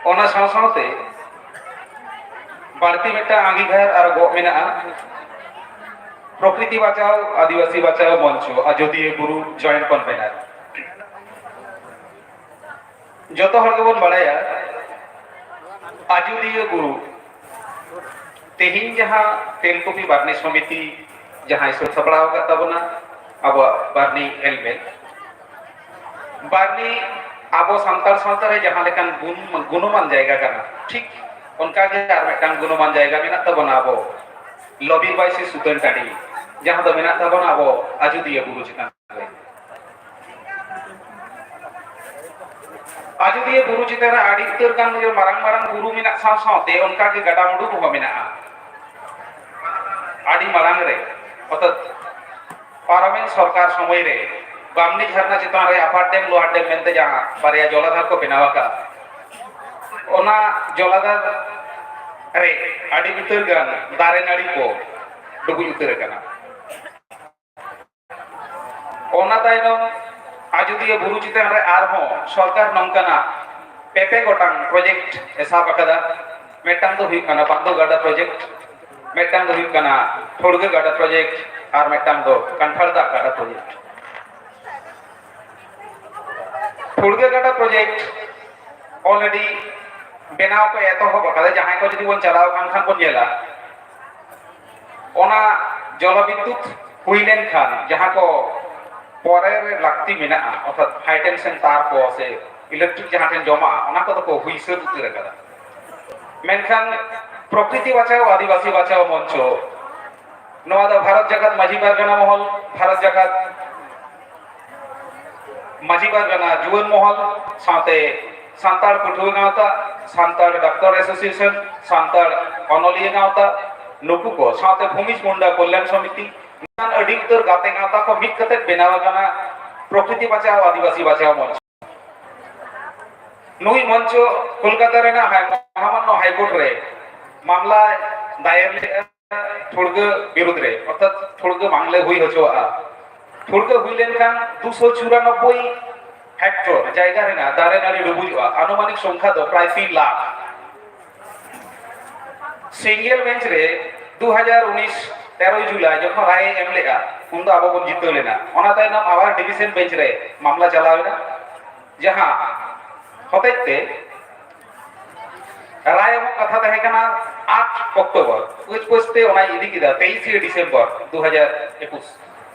ᱚᱱᱟ ᱥᱟᱶ ᱥᱟᱶᱛᱮ ᱵᱟᱹᱲᱛᱤ ᱢᱤᱫᱴᱟᱝ ᱟᱺᱜᱤᱵᱷᱟᱨ ᱟᱨ ᱜᱚᱜ ᱢᱮᱱᱟᱜᱼᱟ, ᱯᱨᱚᱠᱨᱤᱛᱤ ᱵᱟᱪᱟᱣ, ᱟᱹᱫᱤᱵᱟᱹᱥᱤ ᱵᱟᱪᱟᱣ ᱢᱚᱧᱪᱚ, ᱟᱡᱚᱫᱤᱭᱟᱹ ᱵᱩᱨᱩ joint convener᱾ ᱡᱚᱛᱚ ᱦᱚᱲ ᱜᱮᱵᱚᱱ ᱵᱟᱲᱟᱭᱟ, ᱟᱡᱚᱫᱤᱭᱟᱹ ᱵᱩᱨᱩ ᱛᱮᱦᱮᱧ ᱡᱟᱦᱟᱸ ᱛᱮᱞᱠᱩᱯᱤ ᱵᱟᱨᱱᱤ ᱥᱚᱢᱤᱛᱤ ᱡᱟᱦᱟᱸᱭ ᱥᱟᱹᱛ ᱥᱟᱯᱲᱟᱣ ᱟᱠᱟᱫ ᱛᱟᱵᱚᱱᱟ, ᱟᱵᱚᱣᱟᱜ ᱵᱟᱨᱱᱤ ᱦᱮᱞᱢᱮᱴ, ᱵᱟᱨᱱᱤ ᱟᱵᱚ ᱥᱟᱱᱛᱟᱲ ᱥᱟᱶᱛᱟ ᱨᱮ ᱡᱟᱦᱟᱸ ᱞᱮᱠᱟᱱ ᱜᱩᱱ, ᱜᱩᱱᱚᱢᱟᱱ ᱡᱟᱭᱜᱟ ᱠᱟᱱᱟ, ᱴᱷᱤᱠ ᱚᱱᱠᱟ ᱜᱮ ᱟᱨ ᱢᱤᱫᱴᱟᱝ ᱜᱩᱱᱚᱢᱟᱱ ᱡᱟᱭᱜᱟ ᱢᱮᱱᱟᱜ ᱛᱟᱵᱚᱱᱟ ᱟᱵᱚ ᱞᱚᱵᱤᱨ ᱵᱟᱭᱥᱤ ᱥᱩᱛᱟᱹᱱ ᱴᱟᱺᱰᱤ, ᱡᱟᱦᱟᱸ ᱫᱚ ᱢᱮᱱᱟᱜ ᱛᱟᱵᱚᱱᱟ ᱟᱵᱚ ᱟᱡᱚᱫᱤᱭᱟᱹ ᱵᱩᱨᱩ ᱪᱮᱛᱟᱱ ᱨᱮ᱾ ᱟᱡᱚᱫᱤᱭᱟᱹ ᱵᱩᱨᱩ ᱪᱮᱛᱟᱱ ᱨᱮ ᱟᱹᱰᱤ ᱩᱛᱟᱹᱨ ᱜᱟᱱ ᱜᱮ ᱢᱟᱨᱟᱝ ᱢᱟᱨᱟᱝ ᱵᱩᱨᱩ ᱢᱮᱱᱟᱜ ᱥᱟᱶ ᱥᱟᱶᱛᱮ ᱚᱱᱠᱟ ᱜᱮ ᱜᱟᱰᱟ ᱢᱩᱰᱩ ᱠᱚᱦᱚᱸ ᱢᱮᱱᱟᱜᱼᱟ᱾ ᱟᱹᱰᱤ ᱢᱟᱲᱟᱝ ᱨᱮ, ᱚᱨᱛᱷᱟᱛ ᱯᱟᱨᱚᱢᱮᱱ ᱥᱚᱨᱠᱟᱨ ᱥᱚᱢᱚᱭ ᱨᱮ ᱵᱟᱢᱱᱤ ᱡᱷᱟᱨᱱᱟ ᱪᱮᱛᱟᱱ ᱨᱮ upper dam, lower dam ᱢᱮᱱᱛᱮ ᱡᱟᱦᱟᱸ ᱵᱟᱨᱭᱟ ᱡᱚᱞᱟᱫᱷᱟᱨ ᱠᱚ ᱵᱮᱱᱟᱣ ᱟᱠᱟᱫ, ᱚᱱᱟ ᱡᱚᱞᱟᱫᱷᱟᱨ ᱨᱮ ᱟᱹᱰᱤ ᱩᱛᱟᱹᱨ ᱜᱟᱱ ᱫᱟᱨᱮ ᱱᱟᱹᱲᱤ ᱠᱚ ᱰᱩᱵᱩᱡ ᱩᱛᱟᱹᱨ ᱟᱠᱟᱱᱟ᱾ ᱚᱱᱟ ᱛᱟᱭᱱᱚᱢ ᱟᱡᱚᱫᱤᱭᱟᱹ ᱵᱩᱨᱩ ᱪᱮᱛᱟᱱ ᱨᱮ ᱟᱨᱦᱚᱸ ᱥᱚᱨᱠᱟᱨ ᱱᱚᱝᱠᱟᱱᱟᱜ ᱯᱮ ᱯᱮ ᱜᱚᱴᱟᱝ project ᱮ ᱥᱟᱵ ᱟᱠᱟᱫᱟ᱾ ᱢᱤᱫᱴᱟᱝ ᱫᱚ ᱦᱩᱭᱩᱜ ᱠᱟᱱᱟ ᱵᱟᱸᱫᱚ ᱜᱟᱰᱟ project, ᱢᱤᱫᱴᱟᱝ ᱫᱚ ᱦᱩᱭᱩᱜ ᱠᱟᱱᱟ ᱴᱷᱩᱲᱜᱟᱹ ᱜᱟᱰᱟ project, ᱟᱨ ᱢᱤᱫᱴᱟᱝ ᱫᱚ ᱠᱟᱱᱴᱷᱟᱲ ᱫᱟᱜ ᱜᱟᱰᱟ project᱾ ᱴᱷᱩᱲᱜᱟᱹ ᱜᱟᱰᱟ project already ᱵᱮᱱᱟᱣ ᱠᱚ ᱮᱛᱚᱦᱚᱵ ᱟᱠᱟᱫᱟ᱾ ᱡᱟᱦᱟᱸᱭ ᱠᱚ ᱡᱩᱫᱤ ᱵᱚᱱ ᱪᱟᱞᱟᱣ ᱟᱠᱟᱱ ᱠᱷᱟᱱ ᱵᱚᱱ ᱧᱮᱞᱟ, ᱚᱱᱟ ᱡᱚᱞᱚ ᱵᱤᱫᱽᱫᱩᱛ ᱦᱩᱭ ᱞᱮᱱᱠᱷᱟᱱ ᱡᱟᱦᱟᱸ ᱠᱚ ᱯᱚᱨᱮ ᱨᱮ ᱞᱟᱹᱠᱛᱤ ᱢᱮᱱᱟᱜᱼᱟ, ᱚᱨᱛᱷᱟᱛ high tension ᱛᱟᱨ ᱠᱚ ᱥᱮ electric ᱡᱟᱦᱟᱸ ᱴᱷᱮᱱ ᱡᱚᱢᱟᱜᱼᱟ, ᱚᱱᱟ ᱠᱚᱫᱚ ᱠᱚ ᱦᱩᱭ ᱥᱟᱹᱛ ᱩᱛᱟᱹᱨ ᱟᱠᱟᱫᱟ᱾ ᱢᱮᱱᱠᱷᱟᱱ ᱯᱨᱚᱠᱨᱤᱛᱤ ᱵᱟᱪᱟᱣ, ᱟᱹᱫᱤᱵᱟᱹᱥᱤ ᱵᱟᱪᱟᱣ ᱢᱚᱧᱪᱚ, ᱱᱚᱣᱟ ᱫᱚ ᱵᱷᱟᱨᱚᱛ ᱡᱟᱠᱟᱛ ᱢᱟᱹᱡᱷᱤ ᱯᱟᱨᱜᱟᱱᱟ ᱢᱚᱦᱚᱞ, ᱵᱷᱟᱨᱚᱛ ᱡᱟᱠᱟᱛ ᱢᱟᱹᱡᱷᱤ ᱯᱟᱨᱜᱟᱱᱟ ᱡᱩᱣᱟᱹᱱ ᱢᱚᱦᱚᱞ, ᱥᱟᱶᱛᱮ ᱥᱟᱱᱛᱟᱲ ᱯᱟᱹᱴᱷᱩᱣᱟᱹ ᱜᱟᱶᱛᱟ, ᱥᱟᱱᱛᱟᱲ ᱰᱟᱠᱛᱚᱨ association, ᱥᱟᱱᱛᱟᱲ ᱚᱱᱚᱞᱤᱭᱟᱹ ᱜᱟᱶᱛᱟ, ᱱᱩᱠᱩ ᱠᱚ ᱥᱟᱶᱛᱮ ᱵᱷᱩᱢᱤᱡᱽ ᱢᱩᱱᱰᱟ ᱠᱚᱞᱭᱟᱱ ᱥᱚᱢᱤᱛᱤ, ᱱᱚᱝᱠᱟᱱ ᱟᱹᱰᱤ ᱩᱛᱟᱹᱨ ᱜᱟᱛᱮ ᱜᱟᱶᱛᱟ ᱠᱚ ᱢᱤᱫ ᱠᱟᱛᱮ ᱵᱮᱱᱟᱣ ᱟᱠᱟᱱᱟ ᱯᱨᱚᱠᱨᱤᱛᱤ ᱵᱟᱪᱟᱣ ᱟᱹᱫᱤᱵᱟᱹᱥᱤ ᱵᱟᱪᱟᱣ ᱢᱚᱧᱪᱚ᱾ ᱱᱩᱭ ᱢᱚᱧᱪᱚ ᱠᱳᱞᱠᱟᱛᱟ ᱨᱮᱱᱟᱜ ᱦᱟᱭ-, ᱢᱚᱦᱟᱢᱟᱱᱱᱚ ᱦᱟᱭᱠᱳᱨᱴ ᱨᱮ ᱢᱟᱢᱞᱟ ᱫᱟᱭᱮᱨ ᱞᱮᱫᱼᱟ ᱴᱷᱩᱲᱜᱟᱹ ᱵᱤᱨᱩᱫᱽ ᱨᱮ, ᱚᱨᱛᱷᱟᱛ ᱴᱷᱩᱲᱜᱟᱹ ᱵᱟᱝᱞᱮ ᱦᱩᱭ ᱦᱚᱪᱚᱣᱟᱜᱼᱟ᱾ ᱴᱷᱩᱲᱜᱟᱹ ᱦᱩᱭ ᱞᱮᱱᱠᱷᱟᱱ ᱫᱩᱥᱚ ᱪᱩᱨᱟᱱᱚᱵᱵᱳᱭ ᱦᱮᱠᱴᱚᱨ ᱡᱟᱭᱜᱟ ᱨᱮᱱᱟᱜ ᱫᱟᱨᱮ ᱱᱟᱹᱲᱤ ᱰᱩᱵᱩᱡᱚᱜᱼᱟ, ᱟᱱᱩᱢᱟᱱᱤᱠ ᱥᱚᱝᱠᱷᱟ ᱫᱚ ᱯᱨᱟᱭ ᱛᱤᱱ ᱞᱟᱠᱷ᱾ ᱥᱤᱝᱜᱮᱞ ᱵᱮᱧᱪ ᱨᱮ ᱫᱩ ᱦᱟᱡᱟᱨ ᱩᱱᱤᱥ ᱛᱮᱨᱚᱭ ᱡᱩᱞᱟᱭ ᱡᱚᱠᱷᱚᱱ ᱨᱟᱭ ᱮ ᱮᱢ ᱞᱮᱫᱼᱟ, ᱩᱱᱫᱚ ᱟᱵᱚ ᱵᱚᱱ ᱡᱤᱛᱟᱹᱣ ᱞᱮᱱᱟ᱾ ᱚᱱᱟ ᱛᱟᱭᱱᱚᱢ ᱟᱵᱟᱨ ᱰᱤᱵᱤᱥᱚᱱ ᱵᱮᱧᱪ ᱨᱮ ᱢᱟᱢᱞᱟ ᱪᱟᱞᱟᱣ ᱮᱱᱟ, ᱡᱟᱦᱟᱸ ᱦᱚᱛᱮᱡ ᱛᱮ ᱨᱟᱭ ᱮᱢᱚᱜ ᱠᱟᱛᱷᱟ ᱛᱟᱦᱮᱸ ᱠᱟᱱᱟ ᱟᱴ ᱚᱠᱴᱳᱵᱚᱨ, ᱯᱟᱹᱪ ᱯᱟᱹᱪ ᱛᱮ ᱚᱱᱟᱭ ᱤᱫᱤ ᱠᱮᱫᱟ ᱛᱮᱭᱤᱥᱮ ᱰᱤᱥᱮᱢᱵᱚᱨ ᱫᱩ ᱦᱟᱡᱟᱨ ᱮᱠᱩᱥ᱾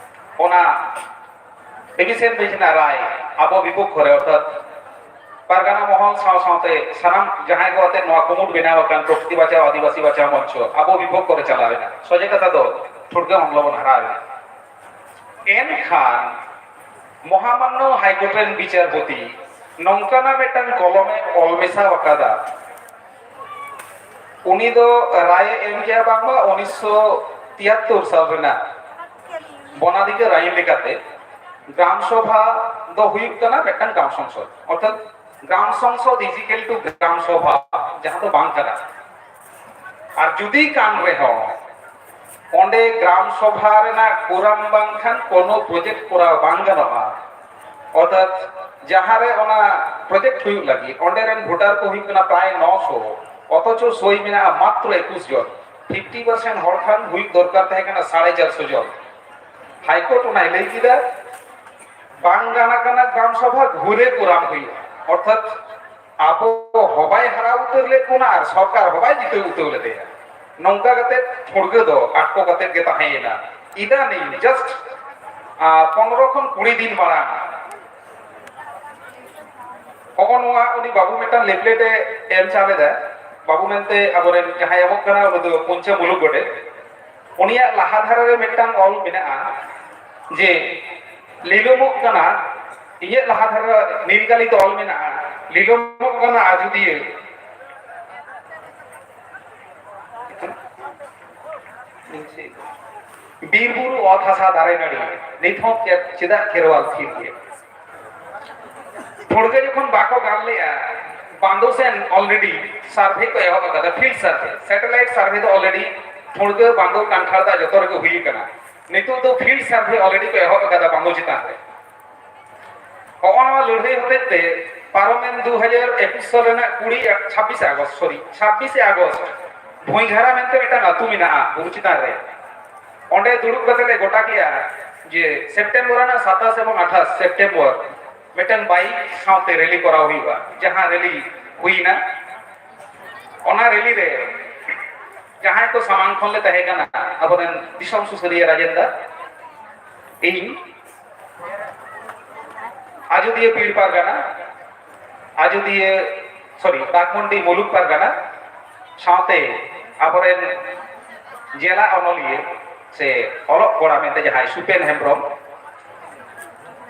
ᱚᱱᱟ ᱰᱤᱵᱤᱥᱚᱱ ᱵᱮᱧᱪ ᱨᱮᱱᱟᱜ ᱨᱟᱭ ᱟᱵᱚ ᱵᱤᱯᱚᱠᱠᱷᱚ ᱨᱮ, ᱚᱨᱛᱷᱟᱛ ᱯᱟᱨᱜᱟᱱᱟ ᱢᱚᱦᱚᱞ ᱥᱟᱶ ᱥᱟᱶᱛᱮ ᱥᱟᱱᱟᱢ ᱡᱟᱦᱟᱸᱭ ᱠᱚ ᱟᱛᱮ ᱱᱚᱣᱟ ᱠᱩᱢᱩᱴ ᱵᱮᱱᱟᱣ ᱟᱠᱟᱱ ᱯᱨᱚᱠᱨᱤᱛᱤ ᱵᱟᱪᱟᱣ ᱟᱹᱫᱤᱵᱟᱹᱥᱤ ᱵᱟᱪᱟᱣ ᱢᱚᱧᱪᱚ ᱟᱵᱚ ᱵᱤᱯᱚᱠᱠᱷᱚ ᱨᱮ ᱪᱟᱞᱟᱣ ᱮᱱᱟ᱾ ᱥᱚᱡᱷᱮ ᱠᱟᱛᱷᱟ ᱫᱚ ᱴᱷᱩᱲᱜᱟᱹ ᱢᱟᱢᱞᱟ ᱵᱚᱱ ᱦᱟᱨᱟᱣ ᱮᱱᱟ᱾ ᱮᱱᱠᱷᱟᱱ ᱢᱚᱦᱟᱢᱟᱱᱱᱚ ᱦᱟᱭᱠᱳᱨᱴ ᱨᱮᱱ ᱵᱤᱪᱟᱨᱯᱚᱛᱤ ᱱᱚᱝᱠᱟᱱᱟᱜ ᱢᱤᱫᱴᱟᱝ ᱠᱚᱞᱚᱢᱮ ᱚᱞ ᱢᱮᱥᱟ ᱟᱠᱟᱫᱟ᱾ ᱩᱱᱤ ᱫᱚ ᱨᱟᱭ ᱮ ᱮᱢ ᱠᱮᱜᱼᱟ ᱵᱟᱝᱢᱟ ᱩᱱᱤᱥᱥᱚ ᱛᱤᱭᱟᱛᱛᱳᱨ ᱥᱟᱞ ᱨᱮᱱᱟᱜ ᱵᱚᱱᱟᱫᱤᱠᱟᱹ ᱟᱭᱤᱱ ᱞᱮᱠᱟᱛᱮ ᱜᱨᱟᱢ ᱥᱚᱵᱷᱟ ᱫᱚ ᱦᱩᱭᱩᱜ ᱠᱟᱱᱟ ᱢᱤᱫᱴᱟᱝ ᱜᱨᱟᱢ ᱥᱚᱝᱥᱚᱫ, ᱚᱨᱛᱷᱟᱛ ᱜᱨᱟᱢ ᱥᱚᱝᱥᱚᱫ is equal to gram sabha, ᱡᱟᱦᱟᱸ ᱫᱚ ᱵᱟᱝ ᱠᱟᱱᱟ᱾ ᱟᱨ ᱡᱩᱫᱤ ᱠᱟᱱ ᱨᱮᱦᱚᱸ, ᱚᱸᱰᱮ ᱜᱨᱟᱢ ᱥᱚᱵᱷᱟ ᱨᱮᱱᱟᱜ ᱠᱳᱨᱟᱢ ᱵᱟᱝᱠᱷᱟᱱ ᱠᱳᱱᱳ ᱯᱨᱚᱡᱮᱠᱴ ᱠᱚᱨᱟᱣ ᱵᱟᱝ ᱜᱟᱱᱚᱜᱼᱟ᱾ ᱚᱨᱛᱷᱟᱛ ᱡᱟᱦᱟᱸᱨᱮ ᱚᱱᱟ ᱯᱨᱚᱡᱮᱠᱴ ᱦᱩᱭᱩᱜ ᱞᱟᱹᱜᱤᱫ ᱚᱸᱰᱮ ᱨᱮᱱ ᱵᱷᱳᱴᱟᱨ ᱠᱚ ᱦᱩᱭᱩᱜ ᱠᱟᱱᱟ ᱯᱨᱟᱭ ᱱᱚᱥᱚ, ᱚᱛᱷᱚᱪᱚ ᱥᱳᱭ ᱢᱮᱱᱟᱜᱼᱟ ᱢᱟᱛᱨᱚ ᱮᱠᱩᱥ ᱡᱚᱱ᱾ ᱯᱷᱤᱯᱴᱤ ᱯᱟᱨᱥᱮᱱᱴ ᱦᱚᱲ ᱠᱷᱟᱱ ᱦᱩᱭᱩᱜ ᱫᱚᱨᱠᱟᱨ ᱛᱟᱦᱮᱸ ᱠᱟᱱᱟ ᱥᱟᱲᱮ ᱪᱟᱨᱥᱚ ᱡᱚᱱ᱾ ᱦᱟᱭᱠᱳᱨᱴ ᱚᱱᱟᱭ ᱞᱟᱹᱭ ᱠᱮᱫᱟ, ᱵᱟᱝ ᱜᱟᱱ ᱟᱠᱟᱱᱟ ᱜᱨᱟᱢ ᱥᱚᱵᱷᱟ, ᱜᱷᱩᱨᱮ ᱠᱳᱨᱟᱢ ᱦᱩᱭᱩᱜᱼᱟ᱾ ᱚᱨᱛᱷᱟᱛ ᱟᱵᱚ ᱦᱚᱸ ᱵᱟᱭ ᱦᱟᱨᱟᱣ ᱩᱛᱟᱹᱨ ᱞᱮᱫ ᱵᱚᱱᱟ ᱟᱨ ᱥᱚᱨᱠᱟᱨ ᱦᱚᱸ ᱵᱟᱭ ᱡᱤᱛᱟᱹᱣ ᱩᱛᱟᱹᱨ ᱞᱮᱫᱮᱭᱟ᱾ ᱱᱚᱝᱠᱟ ᱠᱟᱛᱮ ᱴᱷᱩᱲᱜᱟᱹ ᱫᱚ ᱟᱴᱠᱚ ᱠᱟᱛᱮ ᱜᱮ ᱛᱟᱦᱮᱸᱭᱮᱱᱟ᱾ ᱤᱫᱟᱱᱤᱧ just, ᱟ, ᱯᱚᱱᱨᱚ ᱠᱷᱚᱱ ᱠᱩᱲᱤ ᱫᱤᱱ ᱢᱟᱲᱟᱝ ᱦᱚᱸᱜᱼᱚ ᱱᱚᱣᱟ ᱩᱱᱤ ᱵᱟᱹᱵᱩ ᱢᱤᱫᱴᱟᱝ ᱞᱮᱯᱷᱞᱮᱴ ᱮ ᱮᱢ ᱪᱟᱞ ᱮᱫᱟ᱾ ᱵᱟᱹᱵᱩ ᱢᱮᱱᱛᱮ ᱟᱵᱚᱨᱮᱱ ᱡᱟᱦᱟᱸᱭ ᱮᱢᱚᱜ ᱠᱟᱱᱟ ᱩᱱᱤ ᱫᱚ ᱯᱚᱧᱪᱚ ᱢᱩᱞᱩᱠ ᱜᱚᱰᱮᱛ᱾ ᱩᱱᱤᱭᱟᱜ ᱞᱟᱦᱟ ᱫᱷᱟᱨᱮ ᱨᱮ ᱢᱤᱫᱴᱟᱝ ᱚᱞ ᱢᱮᱱᱟᱜᱼᱟ ᱡᱮ ᱞᱤᱞᱚᱢᱚᱜ ᱠᱟᱱᱟ, ᱤᱧᱟᱹᱜ ᱞᱟᱦᱟ ᱫᱷᱟᱨᱮ ᱨᱮ ᱱᱤᱞ ᱠᱟᱞᱤ ᱛᱮ ᱚᱞ ᱢᱮᱱᱟᱜᱼᱟ, ᱞᱤᱞᱚᱢᱚᱜ ᱠᱟᱱᱟ ᱟᱡᱚᱫᱤᱭᱟᱹ᱾ ᱵᱤᱨ ᱵᱩᱨᱩ ᱚᱛ ᱦᱟᱥᱟ ᱫᱟᱨᱮ ᱱᱟᱹᱲᱤ, ᱱᱤᱛ ᱦᱚᱸ ᱪᱮᱫ, ᱪᱮᱫᱟᱜ ᱠᱷᱮᱨᱣᱟᱞ ᱛᱷᱤᱨ ᱜᱮ? ᱴᱷᱩᱲᱜᱟᱹ ᱡᱚᱠᱷᱚᱱ ᱵᱟᱠᱚ ᱜᱟᱱ ᱞᱮᱜᱼᱟ, ᱵᱟᱸᱫᱳ ᱥᱮᱱ already survey ᱠᱚ ᱮᱦᱚᱵ ᱟᱠᱟᱫᱟ, field survey, satellite survey ᱫᱚ already ᱴᱷᱩᱲᱜᱟᱹ, ᱵᱟᱸᱫᱳ, ᱠᱟᱱᱴᱷᱟᱲ ᱫᱟᱜ ᱡᱚᱛᱚ ᱨᱮᱜᱮ ᱦᱩᱭ ᱟᱠᱟᱱᱟ᱾ ᱱᱤᱛᱚᱜ ᱫᱚ field survey already ᱠᱚ ᱮᱦᱚᱵ ᱟᱠᱟᱫᱟ ᱵᱟᱸᱫᱳ ᱪᱮᱛᱟᱱ ᱨᱮ᱾ ᱦᱚᱸᱜᱼᱚ ᱱᱚᱣᱟ ᱞᱟᱹᱲᱦᱟᱹᱭ ᱦᱚᱛᱮᱡ ᱛᱮ ᱯᱟᱨᱚᱢᱮᱱ ᱫᱩ ᱦᱟᱡᱟᱨ ᱮᱠᱩᱥ ᱥᱟᱞ ᱨᱮᱱᱟᱜ ᱠᱩᱲᱤ, ᱪᱷᱟᱵᱵᱤᱥ ᱟᱜᱚᱥᱴ, sorry, ᱪᱷᱟᱵᱵᱤᱥ ᱟᱜᱚᱥᱴ ᱵᱷᱩᱸᱭᱜᱷᱟᱨᱟ ᱢᱮᱱᱛᱮ ᱢᱤᱫᱴᱟᱝ ᱟᱹᱛᱩ ᱢᱮᱱᱟᱜᱼᱟ ᱵᱩᱨᱩ ᱪᱮᱛᱟᱱ ᱨᱮ᱾ ᱚᱸᱰᱮ ᱫᱩᱲᱩᱵ ᱠᱟᱛᱮ ᱞᱮ ᱜᱚᱴᱟ ᱠᱮᱜᱼᱟ ᱡᱮ ᱥᱮᱯᱴᱮᱢᱵᱚᱨ ᱨᱮᱱᱟᱜ ᱥᱟᱛᱟᱥ ᱮᱵᱚᱝ ᱟᱴᱷᱟᱥ ᱥᱮᱯᱴᱮᱢᱵᱚᱨ ᱢᱤᱫᱴᱟᱝ ᱵᱟᱭᱤᱠ ᱥᱟᱶᱛᱮ ᱨᱮᱞᱤ ᱠᱚᱨᱟᱣ ᱦᱩᱭᱩᱜᱼᱟ᱾ ᱡᱟᱦᱟᱸ ᱨᱮᱞᱤ ᱦᱩᱭᱱᱟ, ᱚᱱᱟ ᱨᱮᱞᱤ ᱨᱮ ᱡᱟᱦᱟᱸᱭ ᱠᱚ ᱥᱟᱢᱟᱝ ᱠᱷᱚᱱ ᱞᱮ ᱛᱟᱦᱮᱸ ᱠᱟᱱᱟ, ᱟᱵᱚᱨᱮᱱ ᱫᱤᱥᱚᱢ ᱥᱩᱥᱟᱹᱨᱤᱭᱟᱹ ᱨᱟᱡᱮᱱ ᱫᱟ, ᱤᱧ, ᱟᱡᱚᱫᱤᱭᱟᱹ ᱯᱤᱲ ᱯᱟᱨᱜᱟᱱᱟ, ᱟᱡᱚᱫᱤᱭᱟᱹ, sorry, ᱰᱟᱠᱢᱩᱱᱰᱤ ᱢᱩᱞᱩᱠ ᱯᱟᱨᱜᱟᱱᱟ, ᱥᱟᱶᱛᱮ ᱟᱵᱚᱨᱮᱱ ᱡᱮᱞᱟ ᱚᱱᱚᱞᱤᱭᱟᱹ ᱥᱮ ᱚᱞᱚᱜ ᱠᱚᱲᱟ ᱢᱮᱱᱛᱮ ᱡᱟᱦᱟᱸᱭ ᱥᱩᱯᱮᱱ ᱦᱮᱢᱵᱨᱚᱢ,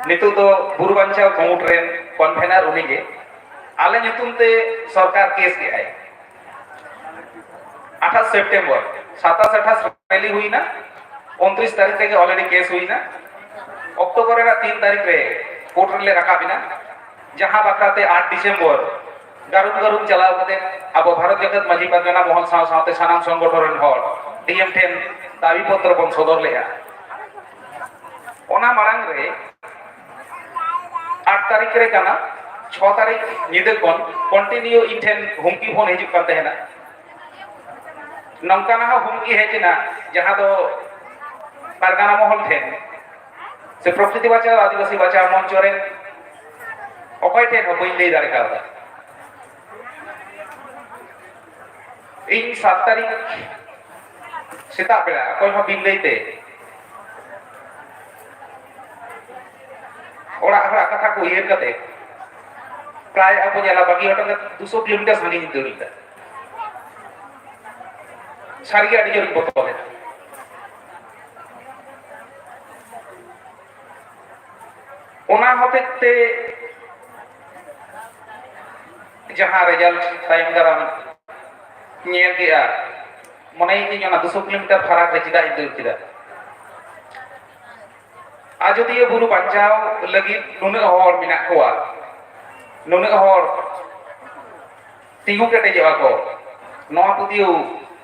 ᱱᱤᱛᱚᱜ ᱫᱚ ᱵᱩᱨᱩ ᱵᱟᱧᱪᱟᱣ ᱠᱩᱢᱩᱴ ᱨᱮᱱ convener ᱩᱱᱤᱜᱮ, ᱟᱞᱮ ᱧᱩᱛᱩᱢ ᱛᱮ ᱥᱚᱨᱠᱟᱨ ᱠᱮᱥ ᱠᱮᱜᱼᱟᱭ᱾ ᱟᱴᱷᱟᱥ ᱥᱮᱯᱴᱮᱢᱵᱚᱨ, ᱥᱟᱛᱟᱥ ᱟᱴᱷᱟᱥ ᱨᱮᱞᱤ ᱦᱩᱭᱱᱟ, ᱩᱱᱛᱨᱤᱥ ᱛᱟᱹᱨᱤᱠᱷ ᱨᱮᱜᱮ already ᱠᱮᱥ ᱦᱩᱭᱱᱟ᱾ ᱚᱠᱴᱳᱵᱚᱨ ᱨᱮᱱᱟᱜ ᱛᱤᱱ ᱛᱟᱹᱨᱤᱠᱷ ᱨᱮ ᱠᱳᱨᱴ ᱨᱮᱞᱮ ᱨᱟᱠᱟᱵ ᱮᱱᱟ, ᱡᱟᱦᱟᱸ ᱵᱟᱠᱷᱨᱟᱛᱮ ᱟᱴ ᱰᱤᱥᱮᱢᱵᱚᱨ ᱜᱟᱹᱨᱩᱢ ᱜᱟᱹᱨᱩᱢ ᱪᱟᱞᱟᱣ ᱠᱟᱛᱮ ᱟᱵᱚ ᱵᱷᱟᱨᱚᱛ ᱡᱟᱠᱟᱛ ᱢᱟᱹᱡᱷᱤ ᱯᱟᱨᱜᱟᱱᱟ ᱢᱚᱦᱚᱞ ᱥᱟᱶ ᱥᱟᱶᱛᱮ ᱥᱟᱱᱟᱢ ᱥᱚᱝᱜᱚᱴᱷᱚᱱ ᱨᱮᱱ ᱦᱚᱲ ᱰᱤ ᱮᱢ ᱴᱷᱮᱱ ᱫᱟᱹᱵᱤ ᱯᱚᱛᱨᱚ ᱵᱚᱱ ᱥᱚᱫᱚᱨ ᱞᱮᱫᱼᱟ᱾ ᱚᱱᱟ ᱢᱟᱲᱟᱝ ᱨᱮ ᱟᱴ ᱛᱟᱹᱨᱤᱠᱷ ᱨᱮ ᱠᱟᱱᱟ, ᱪᱷᱚ ᱛᱟᱹᱨᱤᱠᱷ ᱧᱤᱫᱟᱹ ᱠᱷᱚᱱ continue ᱤᱧ ᱴᱷᱮᱱ ᱦᱩᱢᱠᱤ ᱯᱷᱳᱱ ᱦᱤᱡᱩᱜ ᱠᱟᱱ ᱛᱟᱦᱮᱱᱟ᱾ ᱱᱚᱝᱠᱟᱱᱟᱜ ᱦᱚᱸ ᱦᱩᱢᱠᱤ ᱦᱮᱡ ᱮᱱᱟ, ᱡᱟᱦᱟᱸ ᱫᱚ ᱯᱟᱨᱜᱟᱱᱟ ᱢᱚᱦᱚᱞ ᱴᱷᱮᱱ ᱥᱮ ᱯᱨᱚᱠᱨᱤᱛᱤ ᱵᱟᱧᱪᱟᱣ ᱟᱹᱫᱤᱵᱟᱹᱥᱤ ᱵᱟᱧᱪᱟᱣ ᱢᱚᱧᱪᱚ ᱨᱮᱱ ᱚᱠᱚᱭ ᱴᱷᱮᱱ ᱦᱚᱸ ᱵᱟᱹᱧ ᱞᱟᱹᱭ ᱫᱟᱲᱮ ᱠᱟᱣᱫᱟ᱾ ᱤᱧ ᱥᱟᱛ ᱛᱟᱹᱨᱤᱠᱷ ᱥᱮᱛᱟᱜ ᱵᱮᱲᱟ ᱚᱠᱚᱭ ᱦᱚᱸ ᱵᱤᱱ ᱞᱟᱹᱭ ᱛᱮ ᱚᱲᱟᱜ ᱦᱚᱲᱟᱜ ᱠᱟᱛᱷᱟ ᱠᱚ ᱩᱭᱦᱟᱹᱨ ᱠᱟᱛᱮ ᱯᱨᱟᱭ ᱟᱵᱚ ᱧᱮᱞᱟ ᱵᱟᱹᱜᱤ ᱦᱚᱴᱚ ᱠᱟᱛᱮ ᱫᱩᱥᱚ ᱠᱤᱞᱳᱢᱤᱴᱟᱨ ᱥᱟᱺᱜᱤᱧ ᱤᱧ ᱫᱟᱹᱲ ᱞᱮᱫᱟ᱾ ᱥᱟᱹᱨᱤᱜᱮ ᱟᱹᱰᱤ ᱡᱳᱨᱤᱧ ᱵᱚᱛᱚᱨ ᱞᱮᱱᱟ᱾ ᱚᱱᱟ ᱦᱚᱛᱮᱡ ᱛᱮ ᱡᱟᱦᱟᱸ ᱨᱮᱡᱟᱞᱴ ᱛᱟᱭᱚᱢ ᱫᱟᱨᱟᱢ ᱧᱮᱞ ᱠᱮᱜᱼᱟ, ᱢᱚᱱᱮᱭᱮᱫᱟᱹᱧ ᱚᱱᱟ ᱫᱩᱥᱚ ᱠᱤᱞᱳᱢᱤᱴᱟᱨ ᱯᱷᱟᱨᱟᱠ ᱨᱮ ᱪᱮᱫᱟᱜ ᱤᱧ ᱫᱟᱹᱲ ᱠᱮᱫᱟ? ᱟᱡᱚᱫᱤᱭᱟᱹ ᱵᱩᱨᱩ ᱵᱟᱧᱪᱟᱣ ᱞᱟᱹᱜᱤᱫ ᱱᱩᱱᱟᱹᱜ ᱦᱚᱲ ᱢᱮᱱᱟᱜ ᱠᱚᱣᱟ, ᱱᱩᱱᱟᱹᱜ ᱦᱚᱲ ᱛᱤᱸᱜᱩ ᱠᱮᱴᱮᱡᱚᱜᱼᱟ ᱠᱚ, ᱱᱚᱣᱟ ᱯᱟᱹᱛᱭᱟᱹᱣ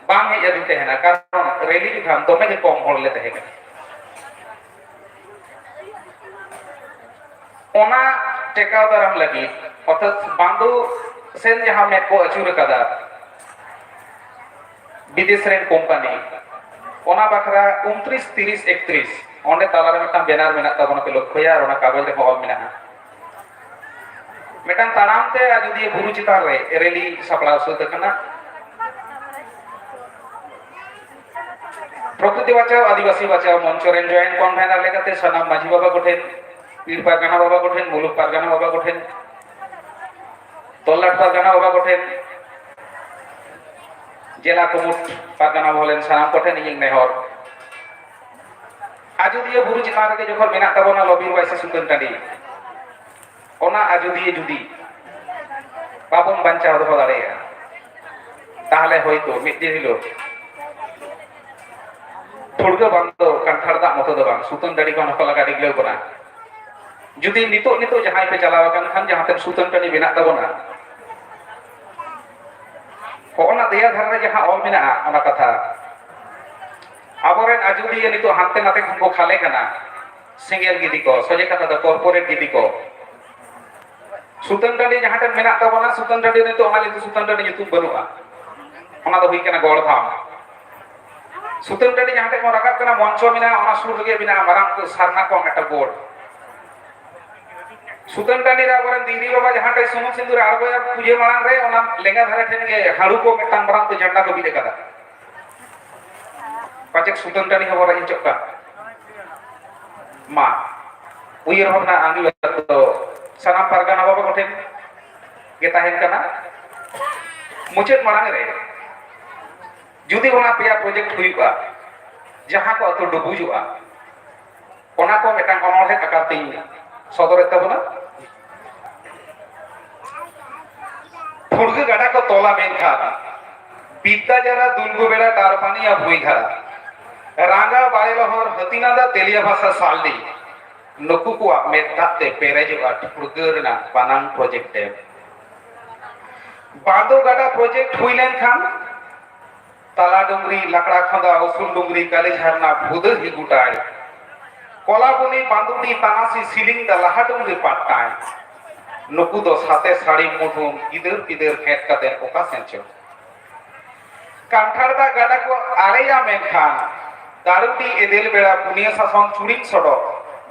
ᱵᱟᱝ ᱦᱮᱡ ᱟᱹᱫᱤᱧ ᱛᱟᱦᱮᱱᱟ, ᱠᱟᱨᱚᱱ ᱨᱮᱞᱤ ᱡᱚᱠᱷᱟᱱ ᱫᱚᱢᱮ ᱜᱮ ᱠᱚᱢ ᱦᱚᱲ ᱞᱮ ᱛᱟᱦᱮᱸ ᱠᱟᱱᱟ᱾ ᱚᱱᱟ ᱴᱮᱠᱟᱣ ᱫᱟᱨᱟᱢ ᱞᱟᱹᱜᱤᱫ, ᱚᱨᱛᱷᱟᱛ ᱵᱟᱸᱫᱚ ᱥᱮᱱ ᱡᱟᱦᱟᱸ ᱢᱮᱫ ᱠᱚ ᱟᱹᱪᱩᱨ ᱟᱠᱟᱫᱟ ᱵᱤᱫᱮᱥ ᱨᱮᱱ ᱠᱳᱢᱯᱟᱱᱤ, ᱚᱱᱟ ᱵᱟᱠᱷᱨᱟ ᱩᱱᱛᱨᱤᱥ, ᱛᱤᱨᱤᱥ, ᱮᱠᱛᱨᱤᱥ, ᱚᱸᱰᱮ ᱛᱟᱞᱟᱨᱮ ᱢᱤᱫᱴᱟᱝ ᱵᱮᱱᱟᱨ ᱢᱮᱱᱟᱜ ᱛᱟᱵᱚᱱᱟ, ᱯᱮ ᱞᱚᱠᱠᱷᱚᱭᱟ, ᱟᱨ ᱚᱱᱟ ᱠᱟᱜᱚᱡᱽ ᱨᱮᱦᱚᱸ ᱚᱞ ᱢᱮᱱᱟᱜᱼᱟ᱾ ᱢᱤᱫᱴᱟᱝ ᱛᱟᱲᱟᱢ ᱛᱮ ᱟᱡᱚᱫᱤᱭᱟᱹ ᱵᱩᱨᱩ ᱪᱮᱛᱟᱱ ᱨᱮ ᱨᱮᱞᱤ ᱥᱟᱯᱲᱟᱣ ᱥᱟᱹᱛ ᱟᱠᱟᱱᱟ᱾ ᱯᱨᱚᱠᱨᱤᱛᱤ ᱵᱟᱧᱪᱟᱣ, ᱟᱹᱫᱤᱵᱟᱹᱥᱤ ᱵᱟᱧᱪᱟᱣ ᱢᱚᱧᱪᱚ ᱨᱮᱱ ᱡᱚᱭᱮᱱᱴ ᱠᱚᱱᱵᱷᱮᱱᱟᱨ ᱞᱮᱠᱟᱛᱮ ᱥᱟᱱᱟᱢ ᱢᱟᱹᱡᱷᱤ ᱵᱟᱵᱟ ᱠᱚᱴᱷᱮᱱ, ᱯᱤᱲ ᱯᱟᱨᱜᱟᱱᱟ ᱵᱟᱵᱟ ᱠᱚᱴᱷᱮᱱ, ᱢᱩᱞᱩᱠ ᱯᱟᱨᱜᱟᱱᱟ ᱵᱟᱵᱟ ᱠᱚᱴᱷᱮᱱ, ᱛᱚᱞᱞᱟᱴ ᱯᱟᱨᱜᱟᱱᱟ ᱵᱟᱵᱟ ᱠᱚᱴᱷᱮᱱ, ᱡᱮᱞᱟ ᱠᱩᱢᱩᱴ ᱯᱟᱨᱜᱟᱱᱟ ᱢᱚᱦᱚᱞ ᱨᱮᱱ ᱥᱟᱱᱟᱢ ᱠᱚᱴᱷᱮᱱ ᱤᱧᱤᱧ ᱱᱮᱦᱚᱨ, ᱟᱡᱚᱫᱤᱭᱟᱹ ᱵᱩᱨᱩ ᱪᱮᱛᱟᱱ ᱨᱮᱜᱮ ᱡᱚᱠᱷᱚᱱ ᱢᱮᱱᱟᱜ ᱛᱟᱵᱚᱱᱟ ᱞᱚᱵᱤᱨ ᱵᱟᱭᱥᱤ ᱥᱩᱛᱟᱹᱱ ᱴᱟᱺᱰᱤ, ᱚᱱᱟ ᱟᱡᱚᱫᱤᱭᱟᱹ ᱡᱩᱫᱤ ᱵᱟᱵᱚᱱ ᱵᱟᱧᱪᱟᱣ ᱫᱚᱦᱚ ᱫᱟᱲᱮᱭᱟᱜᱼᱟ, ᱛᱟᱦᱚᱞᱮ ᱦᱚᱭᱛᱳ ᱢᱤᱫ ᱫᱤᱱ ᱦᱤᱞᱳᱜ ᱯᱷᱩᱲᱜᱟᱹ ᱵᱟᱝ ᱫᱚ ᱠᱟᱱᱴᱷᱟᱲ ᱫᱟᱜ ᱢᱚᱛᱚ ᱫᱚ ᱵᱟᱝ, ᱥᱩᱛᱟᱹᱱ ᱴᱟᱺᱰᱤ ᱠᱷᱚᱱ ᱦᱚᱸᱠᱚ ᱞᱟᱜᱟ ᱰᱤᱜᱽᱞᱟᱹᱣ ᱵᱚᱱᱟ᱾ ᱡᱩᱫᱤ ᱱᱤᱛᱚᱜ, ᱱᱤᱛᱚᱜ ᱡᱟᱦᱟᱸᱭ ᱯᱮ ᱪᱟᱞᱟᱣ ᱟᱠᱟᱱ ᱠᱷᱟᱱ, ᱡᱟᱦᱟᱸ ᱛᱮ ᱥᱩᱛᱟᱹᱱ ᱴᱟᱺᱰᱤ ᱢᱮᱱᱟᱜ ᱛᱟᱵᱚᱱᱟ, ᱦᱚᱸᱜᱼᱚ ᱱᱟ ᱫᱮᱭᱟ ᱫᱷᱟᱨᱮ ᱨᱮ ᱡᱟᱦᱟᱸ ᱚᱞ ᱢᱮᱱᱟᱜᱼᱟ, ᱚᱱᱟ ᱠᱟᱛᱷᱟ, ᱟᱵᱚᱨᱮᱱ ᱟᱡᱚᱫᱤᱭᱟᱹ ᱱᱤᱛᱚᱜ ᱦᱟᱱᱛᱮ ᱱᱟᱛᱮ ᱠᱷᱚᱱ ᱠᱚ ᱠᱷᱟᱞᱮ ᱠᱟᱱᱟ᱾ ᱥᱮᱸᱜᱮᱞ ᱜᱤᱫᱤ ᱠᱚ, ᱥᱚᱡᱷᱮ ᱠᱟᱛᱷᱟ ᱫᱚ ᱠᱚᱨᱯᱳᱨᱮᱴ ᱜᱤᱫᱤ ᱠᱚ᱾ ᱥᱩᱛᱟᱹᱱ ᱴᱟᱺᱰᱤ ᱡᱟᱦᱟᱸ ᱴᱷᱮᱱ ᱢᱮᱱᱟᱜ ᱛᱟᱵᱚᱱᱟ, ᱥᱩᱛᱟᱹᱱ ᱴᱟᱺᱰᱤ ᱱᱤᱛᱚᱜ ᱚᱱᱟ ᱧᱩᱛᱩᱢ, ᱥᱩᱛᱟᱹᱱ ᱴᱟᱺᱰᱤ ᱧᱩᱛᱩᱢ ᱵᱟᱹᱱᱩᱜᱼᱟ, ᱚᱱᱟ ᱫᱚ ᱦᱩᱭ ᱠᱟᱱᱟ ᱜᱚᱲ ᱫᱷᱟᱢ᱾ ᱥᱩᱛᱟᱹᱱ ᱴᱟᱺᱰᱤ ᱡᱟᱦᱟᱸ ᱴᱷᱮᱱ ᱵᱚᱱ ᱨᱟᱠᱟᱵ ᱠᱟᱱᱟ, ᱢᱚᱧᱪᱚ ᱢᱮᱱᱟᱜᱼᱟ, ᱚᱱᱟ ᱥᱩᱨ ᱨᱮᱜᱮ ᱢᱮᱱᱟᱜᱼᱟ ᱢᱟᱨᱟᱝ ᱩᱛᱟᱹᱨ ᱥᱟᱨᱱᱟ ᱠᱚᱣᱟᱜ ᱢᱤᱫᱴᱟᱝ ᱵᱳᱨᱰ᱾ ᱥᱩᱛᱟᱹᱱ ᱴᱟᱺᱰᱤ ᱨᱮ ᱟᱵᱚᱨᱮᱱ ᱫᱤᱦᱨᱤ ᱵᱟᱵᱟ ᱡᱟᱦᱟᱸ ᱴᱷᱮᱱ ᱥᱩᱱᱩᱢ ᱥᱤᱸᱫᱩᱨ ᱮ ᱟᱬᱜᱚᱭᱟ, ᱯᱩᱡᱟᱹ ᱢᱟᱲᱟᱝ ᱨᱮ ᱚᱱᱟ ᱞᱮᱸᱜᱟ ᱫᱷᱟᱨᱮ ᱴᱷᱮᱱ ᱜᱮ ᱦᱟᱹᱲᱩ ᱠᱚ ᱢᱤᱫᱴᱟᱝ ᱢᱟᱨᱟᱝ ᱩᱛᱟᱹᱨ ᱡᱷᱟᱱᱰᱟ ᱠᱚ ᱵᱤᱫ ᱟᱠᱟᱫᱟ᱾ ᱯᱟᱪᱮᱫ ᱥᱩᱛᱟᱹᱱ ᱴᱟᱺᱰᱤ ᱦᱚᱸ ᱵᱚᱱ ᱨᱮᱡ ᱦᱚᱪᱚᱜ ᱠᱟᱱ᱾ ᱢᱟ, ᱩᱭᱦᱟᱹᱨ ᱵᱷᱟᱵᱽᱱᱟ ᱟᱸᱜᱤᱵᱷᱟᱨ ᱫᱚ ᱥᱟᱱᱟᱢ ᱯᱟᱨᱜᱟᱱᱟ ᱵᱟᱵᱟ ᱠᱚᱴᱷᱮᱱ ᱜᱮ ᱛᱟᱦᱮᱱ ᱠᱟᱱᱟ᱾ ᱢᱩᱪᱟᱹᱫ ᱢᱟᱲᱟᱝ ᱨᱮ ᱡᱩᱫᱤ ᱚᱱᱟ ᱯᱮᱭᱟ ᱯᱨᱚᱡᱮᱠᱴ ᱦᱩᱭᱩᱜᱼᱟ, ᱡᱟᱦᱟᱸ ᱠᱚ ᱟᱹᱛᱩ ᱰᱩᱵᱩᱡᱚᱜᱼᱟ, ᱚᱱᱟ ᱠᱚ ᱢᱤᱫᱴᱟᱝ ᱚᱱᱚᱬᱦᱮ ᱟᱠᱟᱨ ᱛᱤᱧ ᱥᱚᱫᱚᱨᱮᱫ ᱛᱟᱵᱚᱱᱟ᱾ ᱯᱷᱩᱲᱜᱟᱹ ᱜᱟᱰᱟ ᱠᱚ ᱛᱚᱞᱟ ᱢᱮᱱᱠᱷᱟᱱ, ᱵᱤᱫᱽᱫᱟᱡᱟᱨᱟ ᱫᱩᱞᱜᱩ ᱵᱮᱲᱟ ᱴᱟᱨᱯᱟᱱᱤᱭᱟ ᱵᱷᱩᱭ ᱜᱷᱟᱲᱟ, ᱨᱟᱸᱜᱟ ᱵᱟᱲᱮ ᱞᱚᱦᱚᱨ ᱦᱟᱹᱛᱤᱱᱟᱫᱟ ᱛᱮᱞᱤᱭᱟ ᱵᱷᱟᱥᱟ ᱥᱟᱞᱰᱤ, ᱱᱩᱠᱩ ᱠᱚᱣᱟᱜ ᱢᱮᱫ ᱫᱟᱜ ᱛᱮ ᱯᱮᱨᱮᱡᱚᱜᱼᱟ ᱴᱷᱩᱲᱜᱟᱹ ᱨᱮᱱᱟᱜ ᱵᱟᱱᱟᱝ ᱯᱨᱚᱡᱮᱠᱴ ᱰᱮᱢ᱾ ᱵᱟᱸᱫᱳ ᱜᱟᱰᱟ ᱯᱨᱚᱡᱮᱠᱴ ᱦᱩᱭ ᱞᱮᱱᱠᱷᱟᱱ ᱛᱟᱞᱟ ᱰᱩᱝᱨᱤ, ᱞᱟᱠᱲᱟ ᱠᱷᱚᱸᱫᱟ, ᱩᱥᱩᱞ ᱰᱩᱝᱨᱤ, ᱠᱟᱞᱤ ᱡᱷᱟᱨᱱᱟ, ᱵᱷᱩᱫᱟᱹ ᱦᱤᱜᱩᱴᱟᱭ, ᱠᱚᱞᱟᱵᱩᱱᱤ, ᱵᱟᱸᱫᱩᱰᱤ, ᱛᱟᱱᱟᱥᱤ, ᱥᱤᱞᱤᱝ ᱫᱟ, ᱞᱟᱦᱟ ᱰᱩᱝᱨᱤ ᱯᱟᱴᱴᱟᱭ᱾ ᱱᱩᱠᱩ ᱫᱚ ᱥᱟᱛᱮ ᱥᱟᱹᱲᱤ ᱢᱩᱫᱷᱩᱢ ᱜᱤᱫᱟᱹᱨ ᱯᱤᱫᱟᱹᱨ ᱯᱷᱮᱰ ᱠᱟᱛᱮ ᱚᱠᱟ ᱥᱮᱱ ᱪᱚ᱾ ᱠᱟᱱᱴᱷᱟᱲ ᱫᱟᱜ ᱜᱟᱰᱟ ᱠᱚ ᱟᱨᱮᱡᱟ ᱢᱮᱱᱠᱷᱟᱱ ᱫᱟᱨᱩᱰᱤ, ᱮᱫᱮᱞ ᱵᱮᱲᱟ, ᱯᱩᱱᱤᱭᱟᱹ ᱥᱟᱥᱚᱱ, ᱪᱩᱲᱤᱝ ᱥᱚᱰᱚᱜ,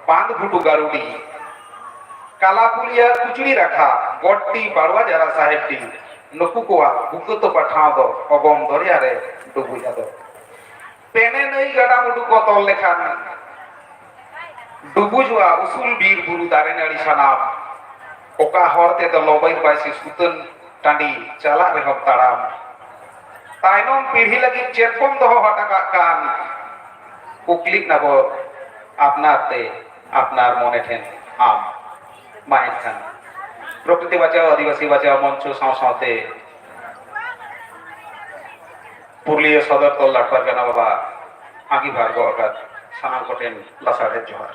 ᱵᱟᱸᱫᱷ ᱜᱷᱩᱴᱩ ᱜᱟᱨᱩᱰᱤ, ᱠᱟᱞᱟᱯᱩᱞᱤᱭᱟᱹ, ᱠᱩᱪᱲᱤ ᱨᱟᱠᱷᱟ, ᱜᱚᱰᱰᱤ, ᱵᱟᱲᱣᱟ ᱡᱟᱨᱟ, ᱥᱟᱦᱮᱵᱰᱤ, ᱱᱩᱠᱩ ᱠᱚᱣᱟᱜ ᱵᱩᱠᱟᱹ ᱛᱚᱯᱟ ᱴᱷᱟᱶ ᱫᱚ ᱚᱜᱚᱢ ᱫᱚᱨᱭᱟ ᱨᱮ ᱰᱩᱵᱩᱡ ᱟᱫᱚ᱾ ᱯᱮᱱᱮ ᱱᱟᱹᱭ ᱜᱟᱰᱟ ᱢᱩᱰᱩ ᱠᱚ ᱛᱚᱞ ᱞᱮᱠᱷᱟᱱ ᱰᱩᱵᱩᱡᱚᱜᱼᱟ ᱩᱥᱩᱞ ᱵᱤᱨ ᱵᱩᱨᱩ ᱫᱟᱨᱮ ᱱᱟᱹᱲᱤ ᱥᱟᱱᱟᱢ᱾ ᱚᱠᱟ ᱦᱚᱨ ᱛᱮᱫᱚ ᱞᱚᱵᱚᱭ ᱵᱟᱭᱥᱤ ᱥᱩᱛᱟᱹᱱ ᱴᱟᱺᱰᱤ ᱪᱟᱞᱟᱜ ᱨᱮᱦᱚᱸ ᱛᱟᱲᱟᱢ᱾ ᱛᱟᱭᱱᱚᱢ ᱯᱤᱲᱦᱤ ᱞᱟᱹᱜᱤᱫ ᱪᱮᱫ ᱵᱚᱱ ᱫᱚᱦᱚ ᱦᱚᱴᱚ ᱠᱟᱜ ᱠᱟᱱ? ᱠᱩᱠᱞᱤᱜ ᱱᱟᱵᱚ ᱟᱯᱱᱟᱨ ᱛᱮ ᱟᱯᱱᱟᱨ ᱢᱚᱱᱮ ᱴᱷᱮᱱ ᱟᱢ᱾ ᱢᱟ ᱮᱱᱠᱷᱟᱱ ᱯᱨᱚᱠᱨᱤᱛᱤ ᱵᱟᱧᱪᱟᱣ, ᱟᱹᱫᱤᱵᱟᱹᱥᱤ ᱵᱟᱧᱪᱟᱣ ᱢᱚᱧᱪᱚ ᱥᱟᱶ ᱥᱟᱶᱛᱮ ᱯᱩᱨᱩᱞᱤᱭᱟᱹ ᱥᱚᱫᱚᱨ ᱛᱚᱞ ᱞᱟᱴ ᱯᱟᱨᱜᱟᱱᱟ ᱵᱟᱵᱟ ᱟᱺᱜᱤᱵᱷᱟᱨ ᱜᱚᱜ ᱟᱠᱟᱫ ᱥᱟᱱᱟᱢ ᱠᱚᱴᱷᱮᱱ ᱞᱟᱥᱟᱲᱦᱮᱫ ᱡᱚᱦᱟᱨ᱾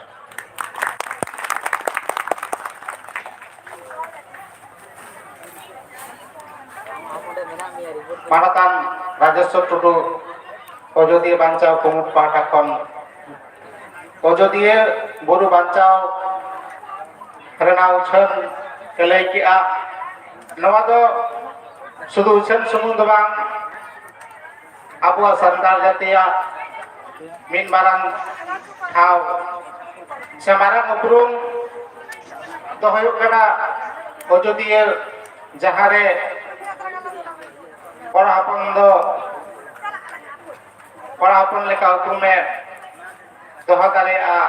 ᱢᱟᱱᱚᱛᱟᱱ ᱨᱟᱡᱮᱥᱣᱚᱨ ᱴᱩᱰᱩ, ᱚᱡᱚᱫᱤᱭᱟᱹ ᱵᱟᱧᱪᱟᱣ ᱠᱩᱢᱩᱴ ᱯᱟᱦᱴᱟ ᱠᱷᱚᱱ ᱚᱡᱚᱫᱤᱭᱟᱹ ᱵᱩᱨᱩ ᱵᱟᱧᱪᱟᱣ ᱨᱮᱱᱟᱜ ᱩᱪᱷᱟᱹᱱ ᱮ ᱞᱟᱹᱭ ᱠᱮᱜᱼᱟ᱾ ᱱᱚᱣᱟ ᱫᱚ ᱥᱩᱫᱷᱩ ᱩᱪᱷᱟᱹᱱ ᱥᱩᱢᱩᱝ ᱫᱚ ᱵᱟᱝ, ᱟᱵᱚᱣᱟᱜ ᱥᱟᱱᱛᱟᱲ ᱡᱟᱹᱛᱤᱭᱟᱜ ᱢᱤᱫ ᱢᱟᱨᱟᱝ ᱴᱷᱟᱶ ᱥᱮ ᱢᱟᱨᱟᱝ ᱩᱯᱨᱩᱢ ᱫᱚ ᱦᱩᱭᱩᱜ ᱠᱟᱱᱟ ᱚᱡᱚᱫᱤᱭᱟᱹ, ᱡᱟᱦᱟᱸ ᱨᱮ ᱠᱚᱲᱟ ᱦᱚᱯᱚᱱ ᱫᱚ ᱠᱚᱲᱟ ᱦᱚᱯᱚᱱ ᱞᱮᱠᱟ ᱩᱯᱨᱩᱢᱮ ᱫᱚᱦᱚ ᱫᱟᱲᱮᱭᱟᱜᱼᱟ᱾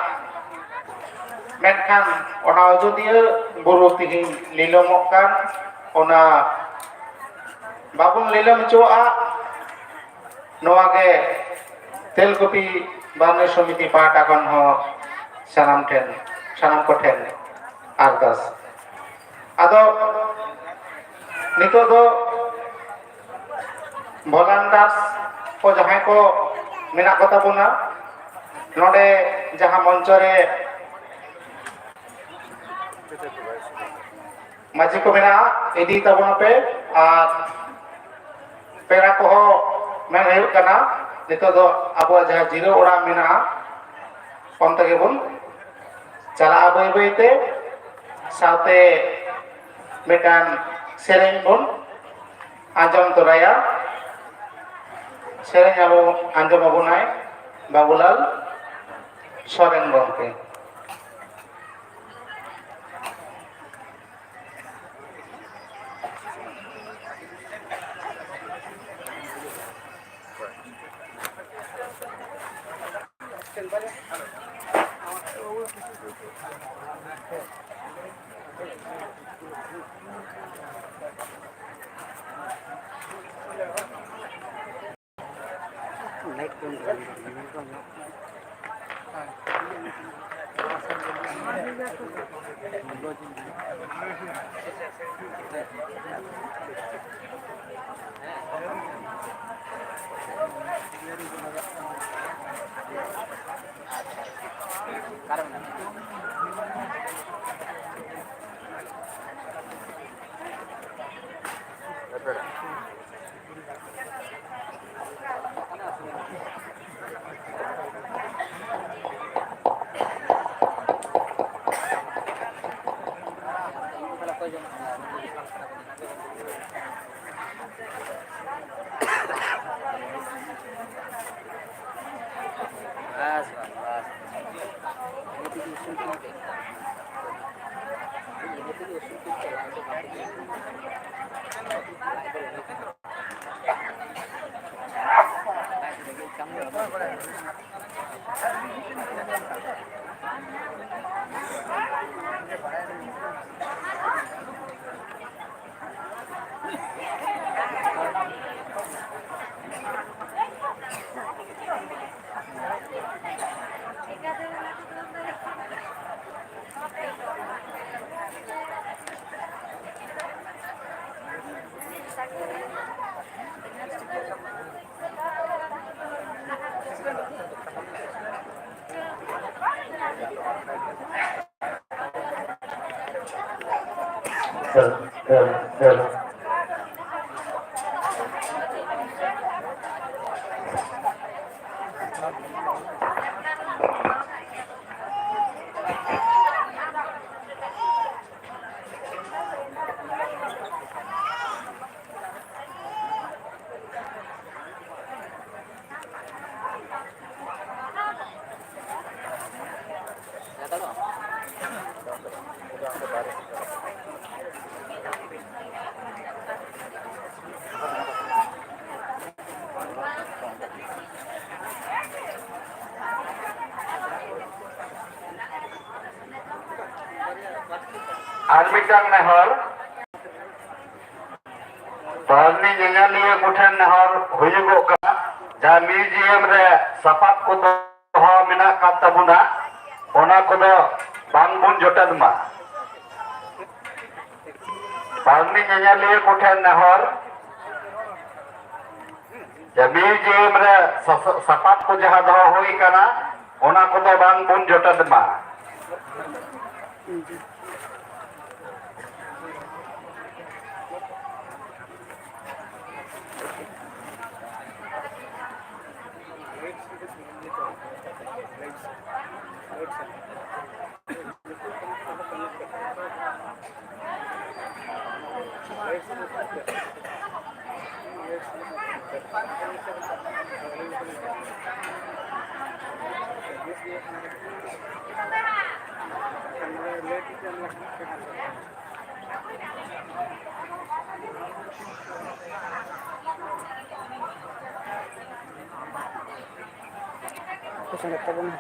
ᱢᱮᱱᱠᱷᱟᱱ ᱚᱱᱟ ᱚᱡᱚᱫᱤᱭᱟᱹ ᱵᱩᱨᱩ ᱛᱤᱦᱤᱧ ᱞᱤᱞᱚᱢᱚᱜ ᱠᱟᱱ, ᱚᱱᱟ ᱵᱟᱵᱚᱱ ᱞᱤᱞᱚᱢ ᱦᱚᱪᱚᱣᱟᱜᱼᱟ᱾ ᱱᱚᱣᱟ ᱜᱮ ᱛᱮᱞᱠᱩᱯᱤ ᱵᱟᱨᱱᱤ ᱥᱚᱢᱤᱛᱤ ᱯᱟᱦᱴᱟ ᱠᱷᱚᱱ ᱦᱚᱸ ᱥᱟᱱᱟᱢ ᱴᱷᱮᱱ, ᱥᱟᱱᱟᱢ ᱠᱚᱴᱷᱮᱱ ᱟᱨᱫᱟᱥ᱾ ᱟᱫᱚ ᱱᱤᱛᱚᱜ ᱫᱚ volunteers ᱠᱚ ᱡᱟᱦᱟᱸᱭ ᱠᱚ ᱢᱮᱱᱟᱜ ᱠᱚᱛᱟ ᱵᱚᱱᱟ, ᱱᱚᱰᱮ ᱡᱟᱦᱟᱸ ᱢᱚᱧᱪᱚ ᱨᱮ ᱢᱟᱹᱡᱷᱤ ᱠᱚ ᱢᱮᱱᱟᱜᱼᱟ, ᱤᱫᱤ ᱛᱟᱵᱚᱱᱟᱯᱮ᱾ ᱟᱨ ᱯᱮᱲᱟ ᱠᱚᱦᱚᱸ ᱢᱮᱱ ᱦᱩᱭᱩᱜ ᱠᱟᱱᱟ, ᱱᱤᱛᱚᱜ ᱫᱚ ᱟᱵᱚᱣᱟᱜ ᱡᱟᱦᱟᱸ ᱡᱤᱨᱟᱹᱣ ᱚᱲᱟᱜ ᱢᱮᱱᱟᱜᱼᱟ, ᱚᱱᱛᱮ ᱜᱮᱵᱚᱱ ᱪᱟᱞᱟᱜᱼᱟ ᱵᱟᱹᱭ ᱵᱟᱹᱭ ᱛᱮ᱾ ᱥᱟᱶᱛᱮ ᱢᱤᱫᱴᱟᱝ ᱥᱮᱨᱮᱧ ᱵᱚᱱ ᱟᱸᱡᱚᱢ ᱛᱚᱨᱟᱭᱟ᱾ ᱥᱮᱨᱮᱧ ᱟᱵᱚ ᱟᱸᱡᱚᱢ ᱟᱵᱚᱱᱟᱭ ᱵᱟᱵᱩᱞᱟᱞ ᱥᱚᱨᱮᱱ ᱜᱚᱢᱠᱮ᱾ ᱟᱨ ᱢᱤᱫᱴᱟᱝ ᱱᱮᱦᱚᱨ, ᱵᱟᱨᱱᱤ ᱧᱮᱧᱮᱞᱤᱭᱟᱹ ᱠᱚᱴᱷᱮᱱ ᱱᱮᱦᱚᱨ ᱦᱩᱭᱩᱜᱚᱜ ᱠᱟᱱᱟ, ᱡᱟᱦᱟᱸ ᱢᱤᱣᱡᱤᱭᱟᱢ ᱨᱮ ᱥᱟᱯᱟᱵ ᱠᱚ ᱫᱚᱦᱚ ᱢᱮᱱᱟᱜ ᱟᱠᱟᱫ ᱛᱟᱵᱚᱱᱟ, ᱚᱱᱟ ᱠᱚᱫᱚ ᱵᱟᱝ ᱵᱚᱱ ᱡᱚᱴᱮᱫ ᱢᱟ᱾ ᱵᱟᱨᱱᱤ ᱧᱮᱧᱮᱞᱤᱭᱟᱹ ᱠᱚᱴᱷᱮᱱ ᱱᱮᱦᱚᱨ, ᱡᱮ ᱢᱤᱣᱡᱤᱭᱟᱢ ᱨᱮ ᱥᱟ-, ᱥᱟᱯᱟᱵ ᱠᱚ ᱡᱟᱦᱟᱸ ᱫᱚᱦᱚ ᱦᱩᱭ ᱠᱟᱱᱟ, ᱚᱱᱟ ᱠᱚᱫᱚ ᱵᱟᱝ ᱵᱚᱱ ᱡᱚᱴᱮᱫ ᱢᱟ᱾ ᱠᱚ ᱥᱮᱱᱚᱜ ᱛᱟᱵᱚᱱᱟ᱾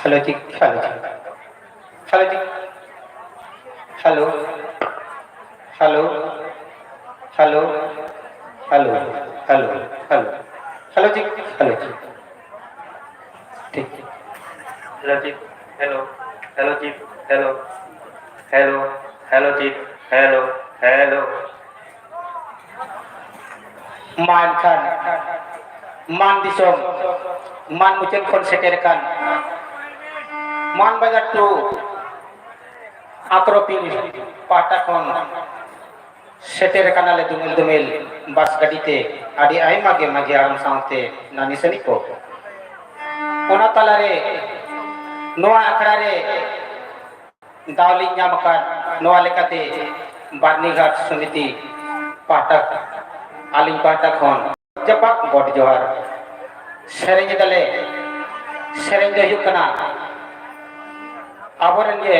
Hello, check, hello, check. Hello, check. Hello. Hello. Hello. Hello. Hello. Hello. Hello, check. Hello, check. Check. Hello, check. Hello. Hello, check. Hello. Hello. Hello, check. Hello. Hello. ᱢᱟ ᱮᱱᱠᱷᱟᱱ ᱢᱟᱱ ᱫᱤᱥᱚᱢ, ᱢᱟᱱ ᱢᱩᱪᱟᱹᱫ ᱠᱷᱚᱱ ᱥᱮᱴᱮᱨ ᱟᱠᱟᱱ ᱢᱟᱱ ᱵᱟᱡᱟᱨ ᱴᱩ ᱟᱠᱨᱚᱯᱤᱞ ᱯᱟᱦᱴᱟ ᱠᱷᱚᱱ ᱥᱮᱴᱮᱨ ᱟᱠᱟᱱᱟᱞᱮ ᱫᱩᱢᱮᱞ ᱫᱩᱢᱮᱞ ᱵᱟᱥ ᱜᱟᱹᱰᱤ ᱛᱮ᱾ ᱟᱹᱰᱤ ᱟᱭᱢᱟ ᱜᱮ ᱢᱟᱹᱡᱷᱤ ᱦᱟᱲᱟᱢ ᱥᱟᱶᱛᱮ ᱱᱟᱹᱱᱤ ᱥᱟᱹᱱᱤ ᱠᱚ᱾ ᱚᱱᱟ ᱛᱟᱞᱟᱨᱮ ᱱᱚᱣᱟ ᱟᱠᱷᱲᱟ ᱨᱮ ᱫᱟᱣ ᱞᱤᱧ ᱧᱟᱢ ᱟᱠᱟᱫ, ᱱᱚᱣᱟ ᱞᱮᱠᱟᱛᱮ ᱵᱟᱨᱱᱤᱜᱷᱟᱴ ᱥᱚᱢᱤᱛᱤ ᱯᱟᱦᱴᱟ, ᱟᱹᱞᱤᱧ ᱯᱟᱦᱴᱟ ᱠᱷᱚᱱ ᱡᱟᱯᱟᱜ ᱜᱚᱰ ᱡᱚᱦᱟᱨ᱾ ᱥᱮᱨᱮᱧ ᱮᱫᱟᱞᱮ, ᱥᱮᱨᱮᱧ ᱫᱚ ᱦᱩᱭᱩᱜ ᱠᱟᱱᱟ ᱟᱵᱚᱨᱮᱱ ᱜᱮ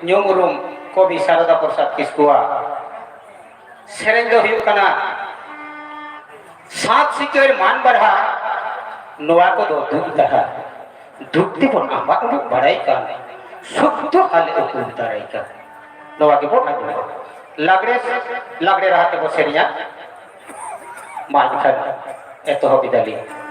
ᱧᱩᱢ ᱩᱨᱩᱢ ᱠᱚᱵᱤ ᱥᱟᱨᱚᱫᱟ ᱯᱨᱚᱥᱟᱫᱽ ᱠᱤᱥᱠᱩᱣᱟᱜ᱾ ᱥᱮᱨᱮᱧ ᱫᱚ ᱦᱩᱭᱩᱜ ᱠᱟᱱᱟ, ᱥᱟᱛ ᱥᱤᱠᱟᱹᱨ ᱢᱟᱱ ᱵᱟᱲᱦᱟ, ᱱᱚᱣᱟ ᱠᱚᱫᱚ ᱫᱩᱠ ᱫᱟᱨᱦᱟ᱾ ᱫᱩᱠ ᱛᱮᱵᱚᱱ ᱟᱢᱟᱜ ᱩᱰᱩᱠ ᱵᱟᱲᱟᱭ ᱠᱟᱱ, ᱥᱩᱠ ᱫᱚ ᱟᱞᱮ ᱩᱠᱩᱨ ᱫᱟᱨᱟᱭ ᱠᱟᱱ᱾ ᱱᱚᱣᱟ ᱜᱮᱵᱚᱱ ᱟᱸᱡᱚᱢᱟ᱾ ᱞᱟᱜᱽᱲᱮ, ᱞᱟᱜᱽᱲᱮ ᱨᱟᱦᱟ ᱛᱮᱵᱚᱱ ᱥᱮᱨᱮᱧᱟ᱾ ᱢᱟ ᱮᱱᱠᱷᱟᱱ ᱮᱛᱚᱦᱚᱵ ᱮᱫᱟᱞᱤᱧ᱾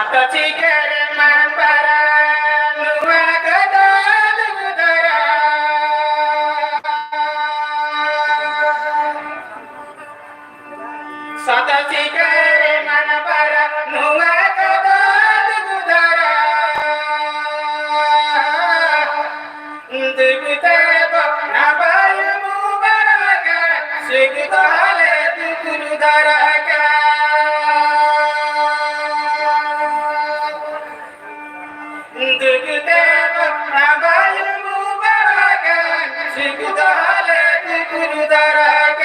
ᱪᱤᱠᱟᱹᱨᱮ ᱢᱟᱱ ᱵᱟᱨᱟ ᱱᱚᱣᱟ ᱠᱟᱛᱷᱟ ᱫᱩᱜᱩ ᱫᱟᱨᱟ᱾ ᱥᱟᱛᱟ ᱪᱤᱠᱟᱹᱨᱮ ᱢᱟᱱ ᱵᱟᱨᱟ ᱱᱚᱣᱟ ᱠᱟᱛᱷᱟ ᱫᱩᱜᱩ ᱫᱟᱨᱟ᱾ ᱫᱩᱜᱩ ᱫᱟᱨᱟ ᱵᱟᱵᱟ ᱱᱟᱵᱟᱭ ᱢᱩᱵᱟᱨᱟᱠᱟ, ᱥᱤᱜᱩ ᱛᱟᱦᱞᱮ ᱫᱩᱜᱩ ᱫᱟᱨᱟᱠᱟ᱾ ᱫᱩᱜᱩ ᱫᱮᱵᱟ ᱟᱵᱟᱭ ᱢᱩᱵᱟᱨᱟᱠ, ᱥᱤᱜᱩ ᱫᱟᱦᱞᱮ ᱫᱩᱜᱩ ᱫᱟᱨᱟᱠ᱾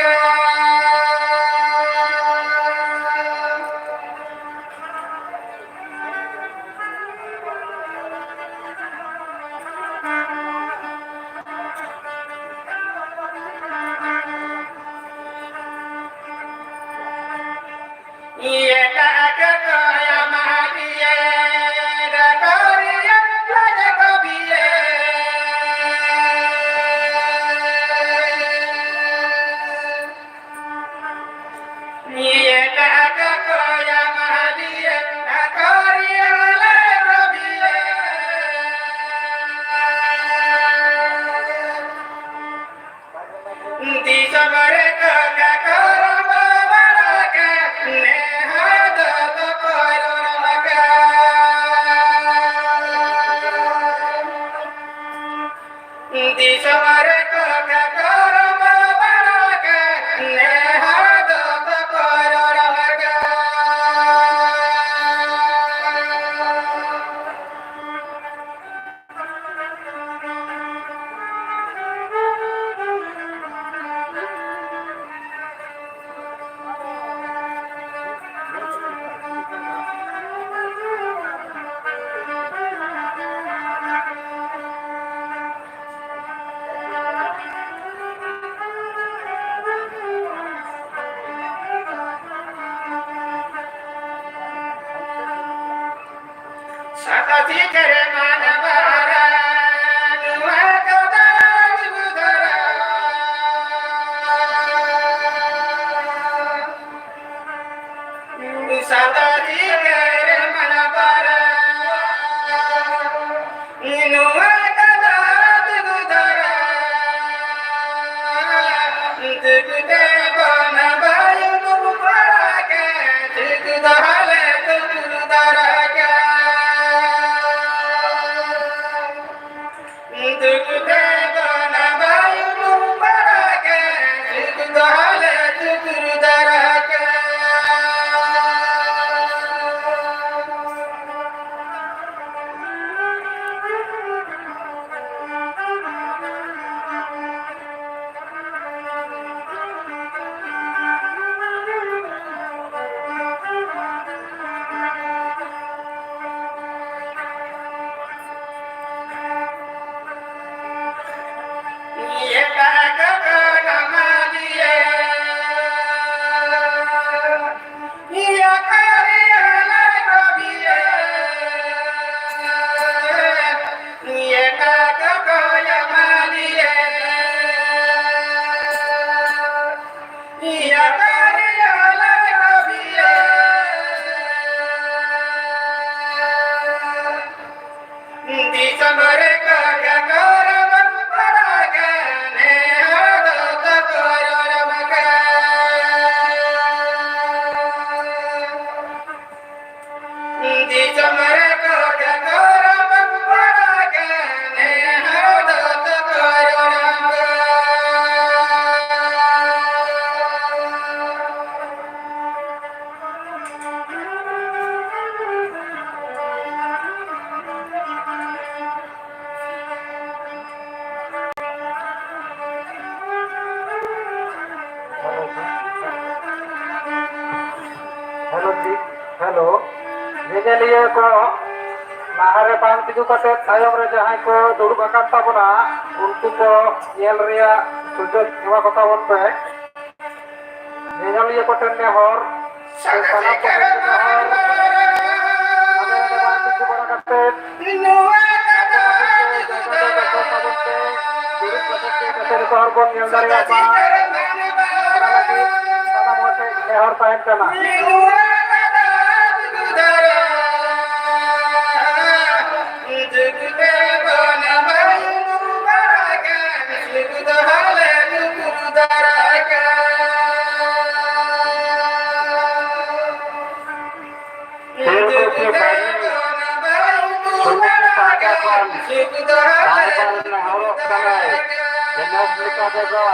ᱫᱤᱥᱚᱢ ᱨᱮ ᱠᱟᱠᱟ ᱠᱚ ᱨᱚᱲ ᱵᱟᱲᱟ ᱠᱟᱜ, ᱱᱮᱦᱟ ᱫᱚ ᱠᱚ ᱨᱚᱲ ᱠᱟᱜ᱾ ᱫᱤᱥᱚᱢ ᱨᱮ ᱠᱟᱠᱟ ᱠᱚ ᱨᱚᱲ ᱵᱟᱲᱟ ᱠᱟᱜ, ᱱᱮᱦᱟ ᱫᱚ ᱠᱚ ᱨᱚᱲ ᱠᱟᱜ᱾ ᱥᱟᱛᱟᱥᱤ ᱥᱮᱨᱢᱟ ᱱᱟᱣᱟ ᱨᱟᱱ, ᱱᱚᱣᱟ ᱠᱟᱛᱷᱟ ᱵᱩᱡᱷᱟᱹᱣ ᱫᱷᱟᱨᱟ᱾ ᱥᱟᱛᱟᱥᱤ ᱥᱮᱨᱢᱟ ᱱᱟᱣᱟ ᱦᱮᱞᱳ, ᱦᱮᱞᱳ᱾ ᱧᱮᱧᱮᱞᱤᱭᱟᱹ ᱠᱚ ᱞᱟᱦᱟᱨᱮ ᱵᱟᱝ ᱛᱤᱸᱜᱩ ᱠᱟᱛᱮ ᱛᱟᱭᱚᱢ ᱨᱮ ᱡᱟᱦᱟᱸᱭ ᱠᱚ ᱫᱩᱲᱩᱵ ᱟᱠᱟᱱ ᱛᱟᱵᱚᱱᱟ, ᱩᱱᱠᱩ ᱠᱚ ᱧᱮᱞ ᱨᱮᱭᱟᱜ ᱥᱩᱡᱳᱜᱽ ᱮᱢᱟ ᱠᱚ ᱛᱟᱵᱚᱱ ᱯᱮ᱾ ᱧᱮᱧᱮᱞᱤᱭᱟᱹ ᱠᱚᱴᱷᱮᱱ ᱱᱮᱦᱚᱨ, ᱥᱮ ᱥᱟᱱᱟᱢ ᱠᱚᱴᱷᱮᱱ ᱱᱮᱦᱚᱨ, ᱦᱟᱸᱰᱮ ᱱᱟᱰᱮ ᱵᱟᱝ ᱛᱤᱸᱜᱩ ᱵᱟᱲᱟ ᱠᱟᱛᱮ, ᱡᱟᱭᱜᱟ ᱫᱚ ᱫᱚᱠᱷᱚᱞ ᱛᱟᱵᱚᱱ ᱯᱮ, ᱫᱩᱲᱩᱵ ᱠᱟᱛᱮ ᱡᱟᱛᱮ ᱡᱚᱛᱚ ᱦᱚᱲ ᱵᱚᱱ ᱧᱮᱞ ᱫᱟᱲᱮᱭᱟᱜ ᱢᱟ, ᱚᱱᱟ ᱞᱟᱹᱜᱤᱫ ᱥᱟᱱᱟᱢ ᱦᱚᱲ ᱴᱷᱮᱱ ᱱᱮᱦᱚᱨ ᱛᱟᱦᱮᱱ ᱠᱟᱱᱟ᱾ ᱥᱩᱢᱤᱛᱤ ᱯᱟᱦᱴᱟ ᱠᱷᱚᱱ ᱵᱟᱨ ᱵᱟᱨ ᱱᱮᱦᱚᱨᱚᱜ ᱠᱟᱱᱟᱭ, ᱡᱮ ᱱᱮᱥ ᱞᱮᱠᱟ ᱛᱮᱫᱚ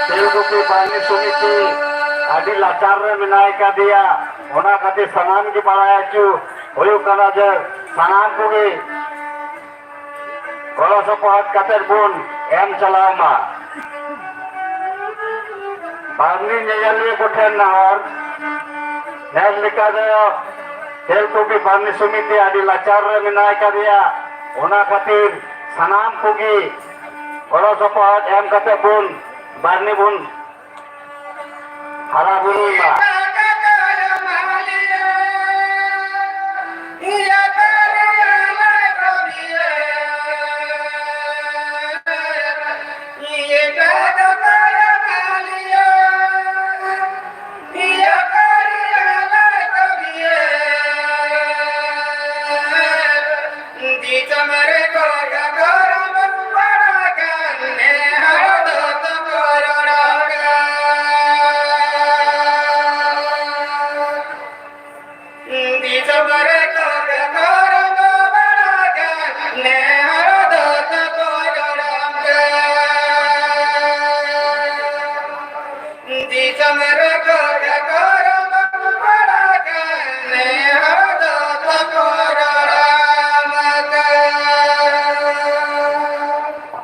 ᱛᱮᱞᱠᱩᱯᱤ ᱵᱟᱨᱱᱤ ᱥᱚᱢᱤᱛᱤ ᱟᱹᱰᱤ ᱞᱟᱪᱟᱨ ᱨᱮ ᱢᱮᱱᱟᱭ ᱠᱟᱫᱮᱭᱟ, ᱚᱱᱟ ᱠᱷᱟᱹᱛᱤᱨ ᱥᱟᱱᱟᱢ ᱜᱮ ᱵᱟᱲᱟᱭ ᱦᱚᱪᱚ ᱦᱩᱭᱩᱜ ᱠᱟᱱᱟ ᱡᱮ ᱥᱟᱱᱟᱢ ᱠᱚᱜᱮ ᱜᱚᱲᱚ ᱥᱚᱯᱚᱦᱚᱫ ᱠᱟᱛᱮ ᱵᱚᱱ ᱮᱢ ᱪᱟᱞᱟᱣ ᱢᱟ᱾ ᱵᱟᱨᱱᱤ ᱧᱮᱧᱮᱞᱤᱭᱟᱹ ᱠᱚᱴᱷᱮᱱ ᱱᱮᱦᱚᱨ, ᱱᱮᱥ ᱞᱮᱠᱟ ᱫᱚ ᱛᱮᱞᱠᱩᱯᱤ ᱵᱟᱨᱱᱤ ᱥᱚᱢᱤᱛᱤ ᱟᱹᱰᱤ ᱞᱟᱪᱟᱨ ᱨᱮ ᱢᱮᱱᱟᱭ ᱠᱟᱫᱮᱭᱟ, ᱚᱱᱟ ᱠᱷᱟᱹᱛᱤᱨ ᱥᱟᱱᱟᱢ ᱠᱚᱜᱮ ᱜᱚᱲᱚ ᱥᱚᱯᱚᱦᱚᱫ ᱮᱢ ᱠᱟᱛᱮ ᱵᱚᱱ ᱵᱟᱨᱱᱤ ᱵᱚᱱ ᱦᱟᱨᱟ ᱵᱩᱨᱩᱭ ᱢᱟ᱾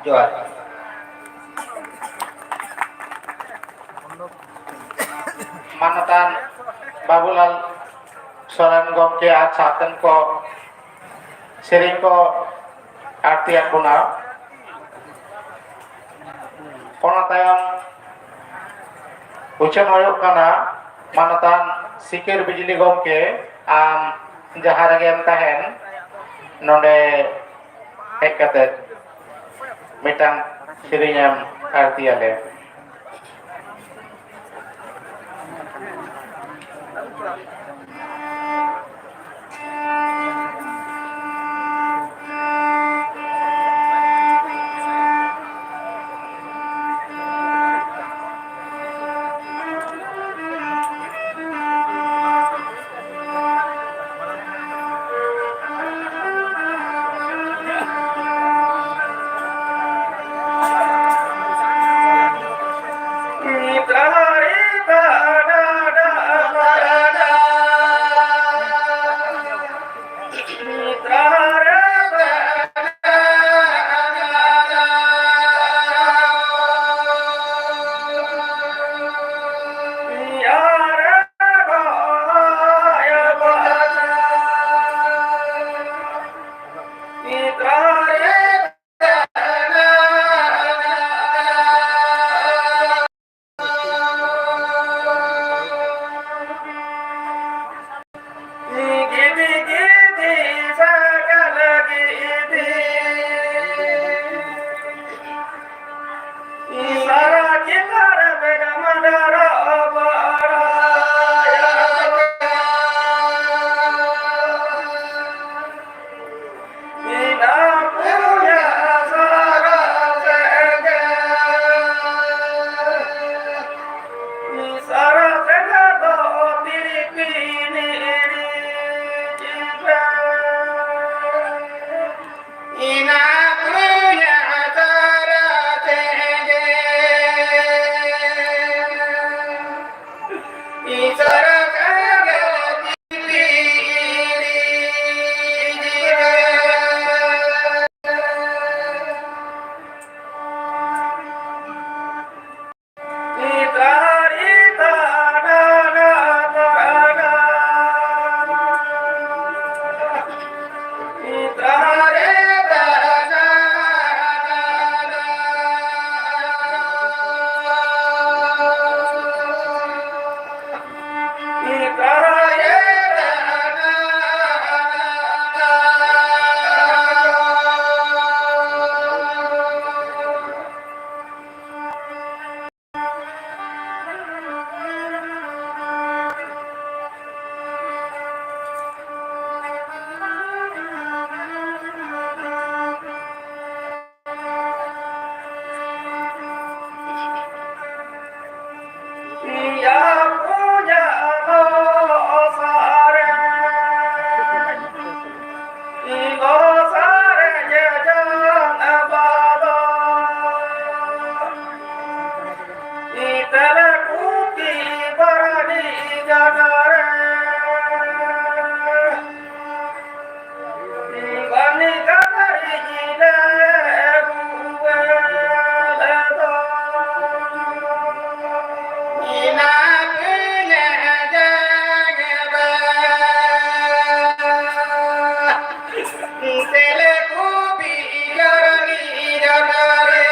ᱡᱚᱦᱟᱨ᱾ ᱢᱟᱱᱚᱛᱟᱱ ᱵᱟᱵᱩᱞᱟᱞ ᱥᱚᱨᱮᱱ ᱜᱚᱢᱠᱮ ᱟᱨ ᱥᱟᱶᱛᱮᱱ ᱠᱚ ᱥᱮᱨᱮᱧ ᱠᱚ ᱟᱨᱛᱤᱭᱟᱫ ᱵᱚᱱᱟ᱾ ᱚᱱᱟ ᱛᱟᱭᱚᱢ ᱩᱪᱷᱟᱹᱱ ᱦᱩᱭᱩᱜ ᱠᱟᱱᱟ ᱢᱟᱱᱚᱛᱟᱱ ᱥᱤᱠᱟᱹᱨ ᱵᱤᱡᱽᱞᱤ ᱜᱚᱢᱠᱮ, ᱟᱢ ᱡᱟᱦᱟᱸ ᱨᱮᱜᱮᱢ ᱛᱟᱦᱮᱱ, ᱱᱚᱰᱮ ᱦᱮᱡ ᱠᱟᱛᱮ ᱢᱤᱫᱴᱟᱝ ᱥᱮᱨᱮᱧ ᱮᱢ ᱟᱨᱛᱤᱭᱟᱞᱮ᱾ ᱜᱚᱥᱟᱨᱮ ᱡᱮ ᱡᱟᱝ ᱟᱵᱟᱫᱚ, ᱛᱮᱞᱮ ᱠᱩᱯᱤ ᱵᱟᱨᱟᱱᱤ ᱡᱟᱜᱟᱨᱮ, ᱵᱟᱱᱤ ᱜᱟᱫᱟᱨᱤ ᱡᱤᱞᱮ ᱵᱩᱣᱮ ᱫᱚ᱾ ᱤᱱᱟ ᱯᱤᱱᱮ ᱡᱟᱜᱮ ᱵᱟ᱾ ᱛᱮᱞᱮ ᱠᱩᱯᱤ ᱡᱚᱨᱚᱱᱤ ᱡᱚᱨᱚᱨᱮ᱾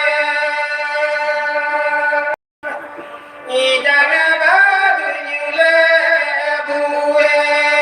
ᱤᱡᱟᱜᱟ ᱵᱟᱫᱩᱧᱩᱞᱮ ᱵᱩᱭᱮᱞᱟ᱾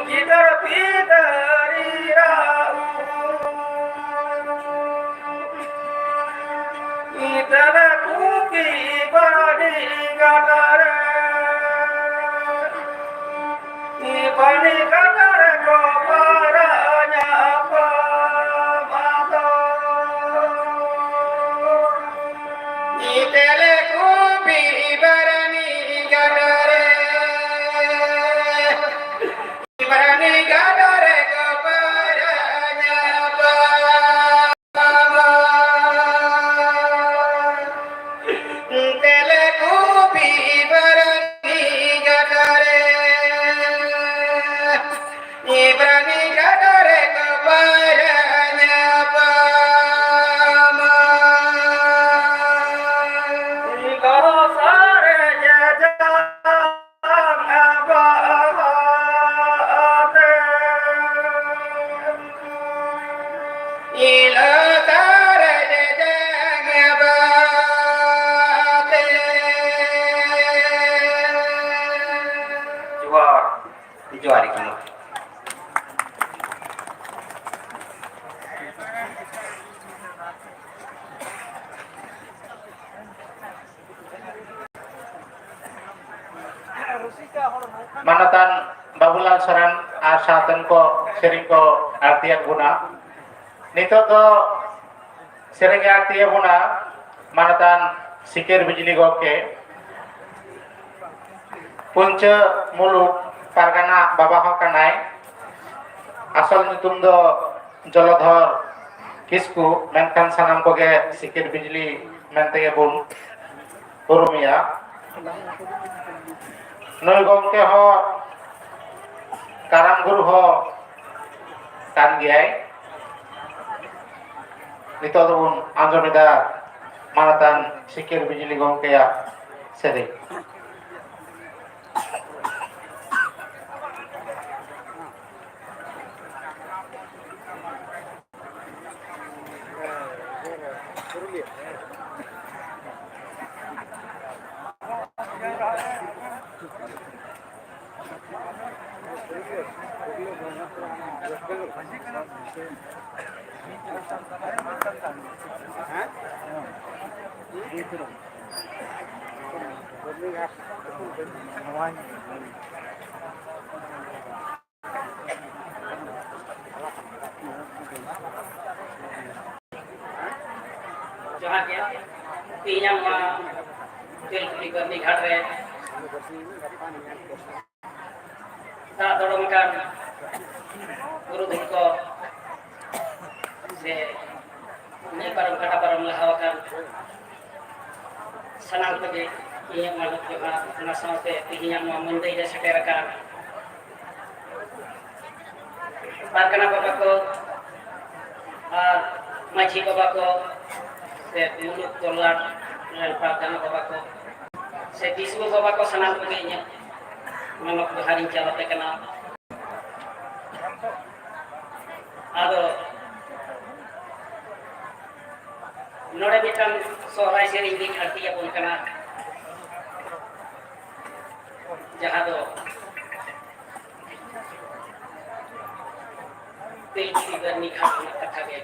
ᱜᱤᱫᱟᱹᱨ ᱯᱤᱫᱟᱹᱨ ᱨᱟᱜ ᱡᱚᱦᱟᱨ, ᱡᱚᱦᱟᱨ ᱜᱮ ᱜᱚᱢᱠᱮ᱾ ᱢᱟᱱᱚᱛᱟᱱ ᱵᱟᱵᱩᱞᱟᱞ ᱥᱚᱨᱮᱱ ᱟᱨ ᱥᱟᱶᱛᱮᱱ ᱠᱚ ᱥᱮᱨᱮᱧ ᱠᱚ ᱟᱹᱲᱛᱤᱭᱟᱫ ᱵᱚᱱᱟ᱾ ᱱᱤᱛᱚᱜ ᱫᱚ ᱥᱮᱨᱮᱧ ᱟᱹᱲᱛᱤᱭᱟᱵᱚᱱᱟ ᱢᱟᱱᱚᱛᱟᱱ ᱥᱤᱠᱟᱹᱨ ᱵᱤᱡᱽᱞᱤ ᱜᱚᱢᱠᱮ᱾ ᱯᱩᱧᱪᱟᱹ ᱢᱩᱞᱩᱠ ᱯᱟᱨᱜᱟᱱᱟ ᱵᱟᱵᱟ ᱦᱚᱸ ᱠᱟᱱᱟᱭ᱾ ᱟᱥᱚᱞ ᱧᱩᱛᱩᱢ ᱫᱚ ᱡᱚᱞᱚᱫᱷᱚᱨ ᱠᱤᱥᱠᱩ, ᱢᱮᱱᱠᱷᱟᱱ ᱥᱟᱱᱟᱢ ᱠᱚᱜᱮ ᱥᱤᱠᱤᱨ ᱵᱤᱡᱽᱞᱤ ᱢᱮᱱᱛᱮ ᱜᱮᱵᱚᱱ ᱩᱨᱩᱢᱮᱭᱟ᱾ ᱱᱩᱭ ᱜᱚᱢᱠᱮ ᱦᱚᱸ ᱠᱟᱨᱟᱢ ᱜᱩᱨᱩ ᱦᱚᱸ ᱠᱟᱱ ᱜᱮᱭᱟᱭ᱾ ᱱᱤᱛᱚᱜ ᱫᱚᱵᱚᱱ ᱟᱸᱡᱚᱢᱮᱫᱟ ᱢᱟᱱᱚᱛᱟᱱ ᱥᱤᱠᱤᱨ ᱵᱤᱡᱽᱞᱤ ᱜᱚᱢᱠᱮᱭᱟᱜ ᱥᱮᱨᱮᱧ᱾ ᱡᱚᱦᱟᱨ ᱜᱮ᱾ ᱛᱮᱦᱮᱧᱟᱜ ᱱᱚᱣᱟ ᱛᱮᱞᱠᱩᱯᱤ ᱵᱟᱹᱨᱱᱤ ᱜᱷᱟᱴ ᱨᱮ ᱫᱟᱜ ᱫᱚᱲᱚᱢ ᱟᱠᱟᱱ ᱜᱩᱨᱩ ᱫᱷᱚᱱ ᱠᱚ ᱥᱮ ᱱᱟᱹᱭ ᱯᱟᱨᱚᱢ ᱠᱟᱴᱟ ᱯᱟᱨᱚᱢ ᱞᱟᱦᱟ ᱟᱠᱟᱱ ᱥᱟᱱᱟᱢ ᱠᱚᱜᱮ ᱤᱧᱟᱹᱜ ᱢᱟᱱᱚᱛ ᱡᱚᱦᱟᱨ, ᱚᱱᱟ ᱥᱟᱶᱛᱮ ᱛᱮᱦᱮᱧᱟᱜ ᱱᱚᱣᱟ ᱢᱟᱹᱫᱟᱹᱭ ᱨᱮ ᱥᱮᱴᱮᱨ ᱟᱠᱟᱱ ᱯᱟᱨᱜᱟᱱᱟ ᱵᱟᱵᱟ ᱠᱚ ᱟᱨ ᱢᱟᱹᱡᱷᱤ ᱵᱟᱵᱟ ᱠᱚ ᱥᱮ ᱢᱩᱞᱩᱠ ᱛᱚᱞᱞᱟᱴ ᱨᱮᱱ ᱯᱟᱨᱜᱟᱱᱟ ᱵᱟᱵᱟ ᱠᱚ ᱥᱮ ᱫᱤᱥᱩᱣᱟᱹ ᱵᱟᱵᱟ ᱠᱚ, ᱥᱟᱱᱟᱢ ᱠᱚᱜᱮ ᱤᱧᱟᱹᱜ ᱢᱟᱱᱚᱛ ᱡᱚᱦᱟᱨᱤᱧ ᱪᱟᱞ ᱟᱯᱮ ᱠᱟᱱᱟ᱾ ᱟᱫᱚ ᱱᱚᱰᱮ ᱢᱤᱫᱴᱟᱝ ᱥᱚᱦᱨᱟᱭ ᱥᱮᱨᱮᱧ ᱞᱤᱧ ᱟᱹᱲᱛᱤᱭᱟᱵᱚᱱ ᱠᱟᱱᱟ, ᱡᱟᱦᱟᱸ ᱫᱚ ᱯᱤᱞᱪᱩ ᱜᱟᱹᱨᱱᱤ ᱜᱷᱟᱴ ᱨᱮᱱᱟᱜ ᱠᱟᱛᱷᱟ ᱜᱮ᱾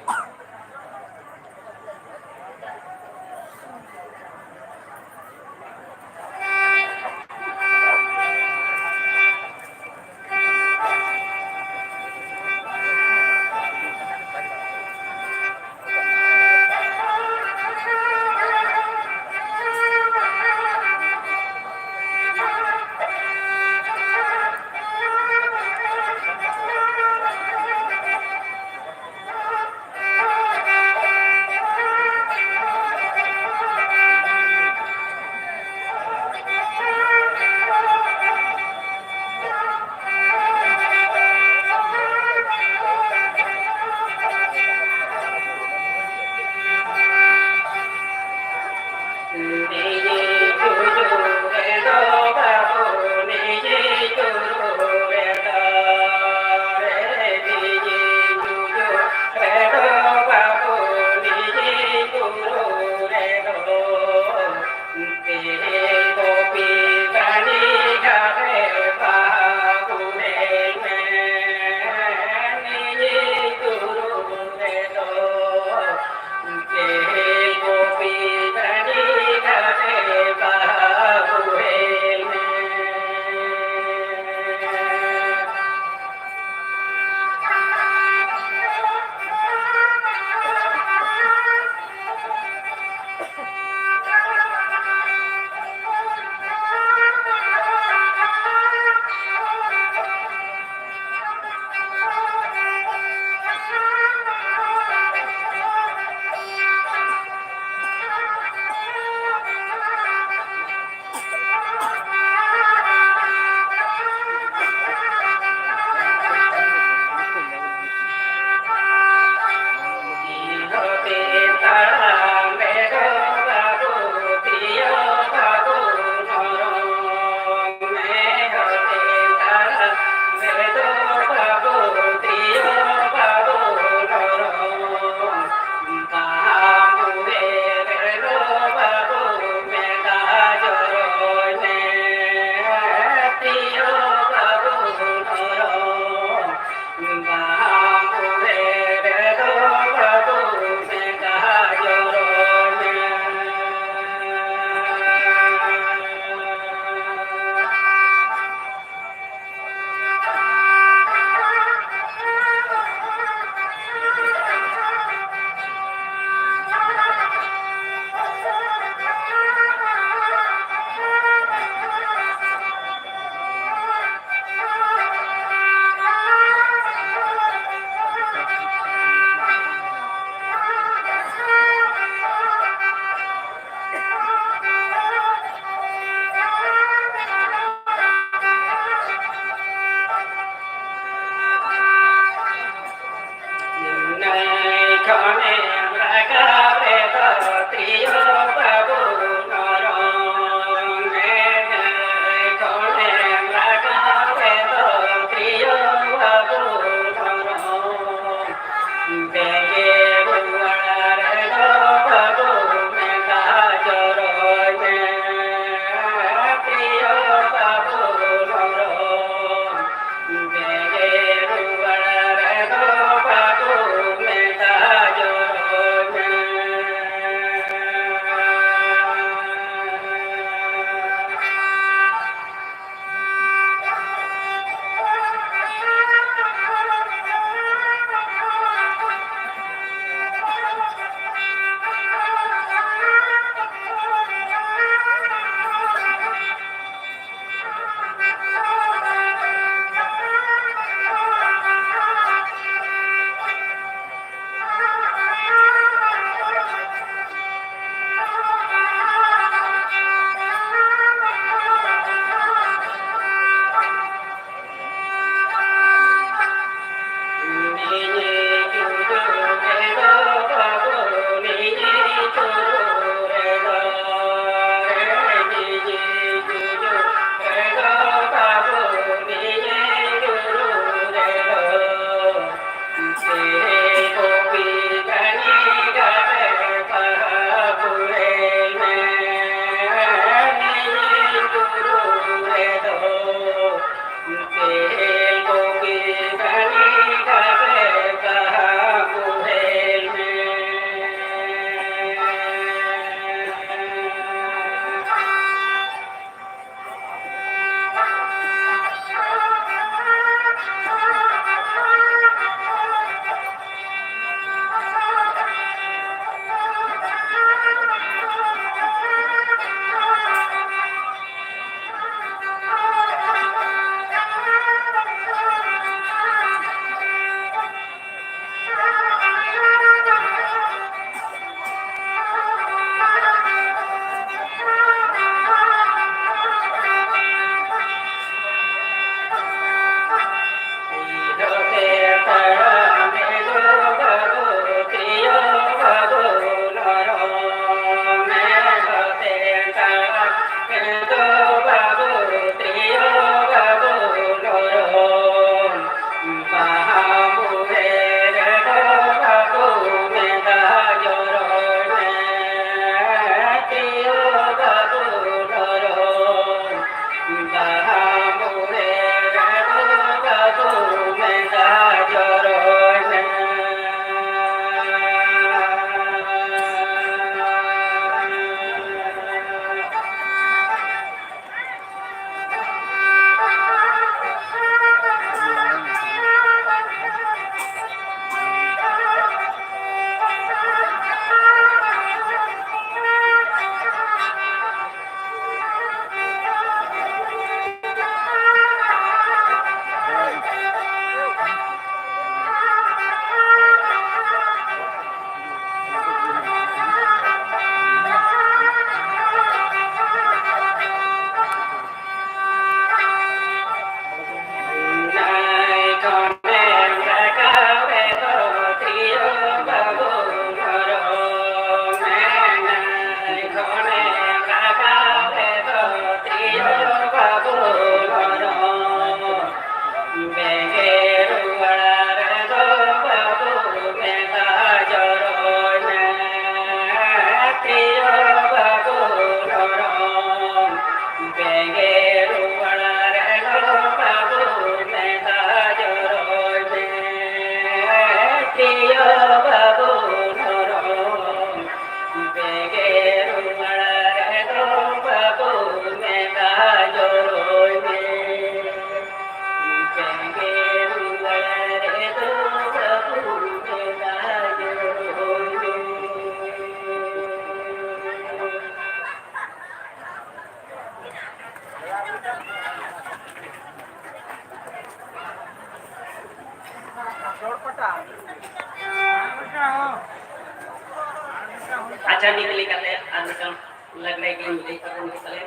ᱪᱟᱹᱰᱤ ᱠᱟᱛᱮ ᱟᱨ ᱢᱤᱫᱴᱟᱝ ᱞᱟᱜᱽᱲᱮ ᱜᱤᱧ ᱞᱟᱹᱭ ᱛᱟᱵᱚᱱ ᱜᱮ ᱛᱟᱞᱮ᱾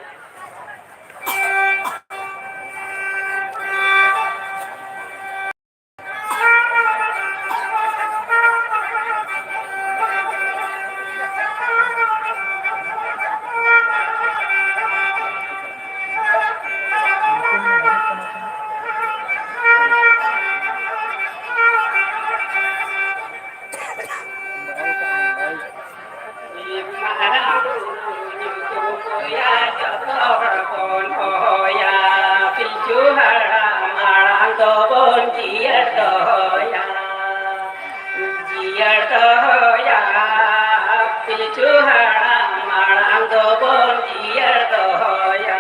ᱢᱟᱨᱟᱝ ᱵᱩᱨᱩ ᱧᱩᱛᱩᱢ ᱦᱚᱭᱟ, ᱡᱚᱛᱚ ᱦᱚᱲ ᱵᱚᱱ ᱦᱚᱦᱚᱭᱟ᱾ ᱯᱤᱞᱪᱩ ᱦᱟᱲᱟᱢ ᱢᱟᱲᱟᱝ ᱫᱚᱵᱚᱱ ᱡᱤᱭᱟᱹᱲ ᱫᱚᱦᱚᱭᱟ, ᱡᱤᱭᱟᱹᱲ ᱫᱚᱦᱚᱭᱟ᱾ ᱯᱤᱞᱪᱩ ᱦᱟᱲᱟᱢ ᱢᱟᱲᱟᱝ ᱫᱚᱵᱚᱱ ᱡᱤᱭᱟᱹᱲ ᱫᱚᱦᱚᱭᱟ᱾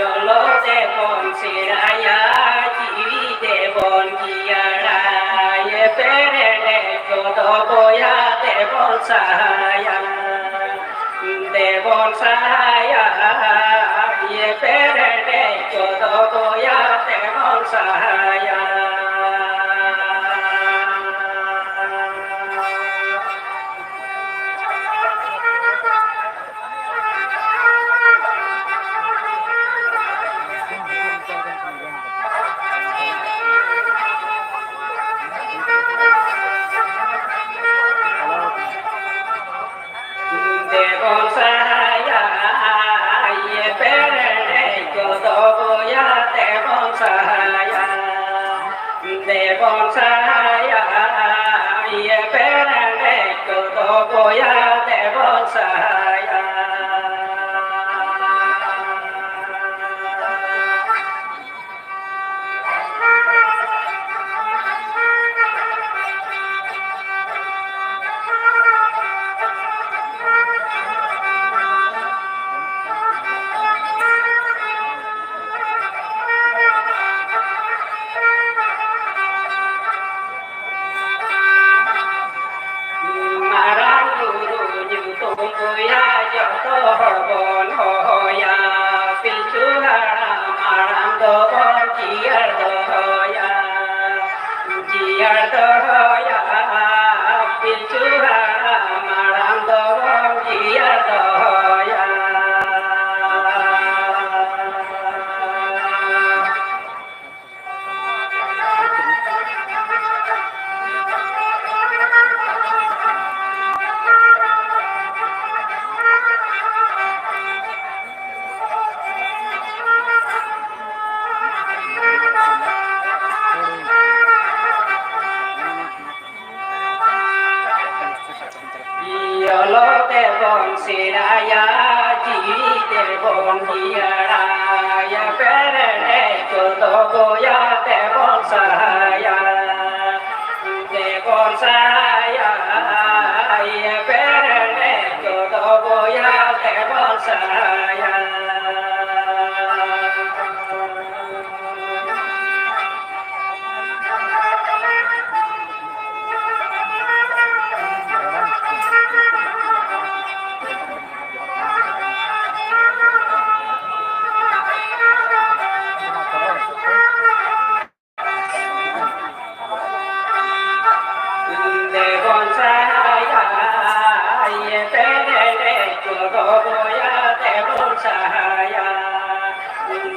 ᱚᱞᱚᱜ ᱛᱮᱵᱚᱱ ᱥᱮᱬᱟᱭᱟ, ᱡᱤᱣᱤ ᱛᱮᱵᱚᱱ ᱡᱤᱭᱟᱹᱲᱟ, ᱮᱯᱮᱨ ᱦᱮᱸᱰᱮᱡ ᱠᱚᱫᱚ ᱵᱚᱭᱦᱟ ᱛᱮᱵᱚᱱ ᱥᱟᱦᱟᱭᱟ᱾ ᱫᱮᱵᱚᱱ ᱥᱟᱦᱟᱭᱟ, ᱮᱯᱮᱨ ᱦᱮᱸᱰᱮᱡ ᱠᱚᱫᱚ ᱵᱚᱭᱦᱟ ᱛᱮᱵᱚᱱ ᱥᱟᱦᱟᱭᱟ᱾ ᱫᱮᱵᱚᱱ ᱥᱟᱦᱟᱭᱟ, ᱤᱭᱟᱹ ᱯᱮᱨᱮᱰᱮᱡ ᱠᱚᱫᱚ ᱵᱚᱭᱟ ᱫᱮᱵᱚᱱ ᱥᱟᱦᱟᱭᱟ᱾ ᱫᱮᱵᱚᱱ ᱥᱟᱦᱟᱭᱟ, ᱤᱭᱟᱹ ᱯᱮᱨᱮᱰᱮᱡ ᱠᱚᱫᱚ ᱵᱚᱭᱟ ᱫᱮᱵᱚᱱ ᱥᱟᱦᱟᱭᱟ᱾ ᱥᱮᱬᱟᱭᱟ, ᱡᱤᱣᱤ ᱛᱮᱵᱚᱱ ᱡᱤᱭᱟᱹᱲᱟᱭᱟ, ᱯᱮᱨᱮᱰᱮᱡ ᱠᱚᱫᱚ ᱵᱚᱭᱟ ᱛᱮᱵᱚᱱ ᱥᱟᱦᱟᱭᱟ᱾ ᱛᱮᱵᱚᱱ ᱥᱟᱦᱟᱭᱟ, ᱯᱮᱨᱮᱰᱮᱡ ᱠᱚᱫᱚ ᱵᱚᱭᱟ ᱛᱮᱵᱚᱱ ᱥᱟᱦᱟᱭᱟ᱾ ᱫᱮᱵᱚᱱ ᱥᱟᱦᱟᱭᱟ, ᱤᱭᱟᱹ ᱯᱮᱨᱮᱰᱮᱡ ᱠᱚᱫᱚ ᱵᱚᱭᱟ ᱫᱮᱵᱚᱱ ᱥᱟᱦᱟᱭᱟ᱾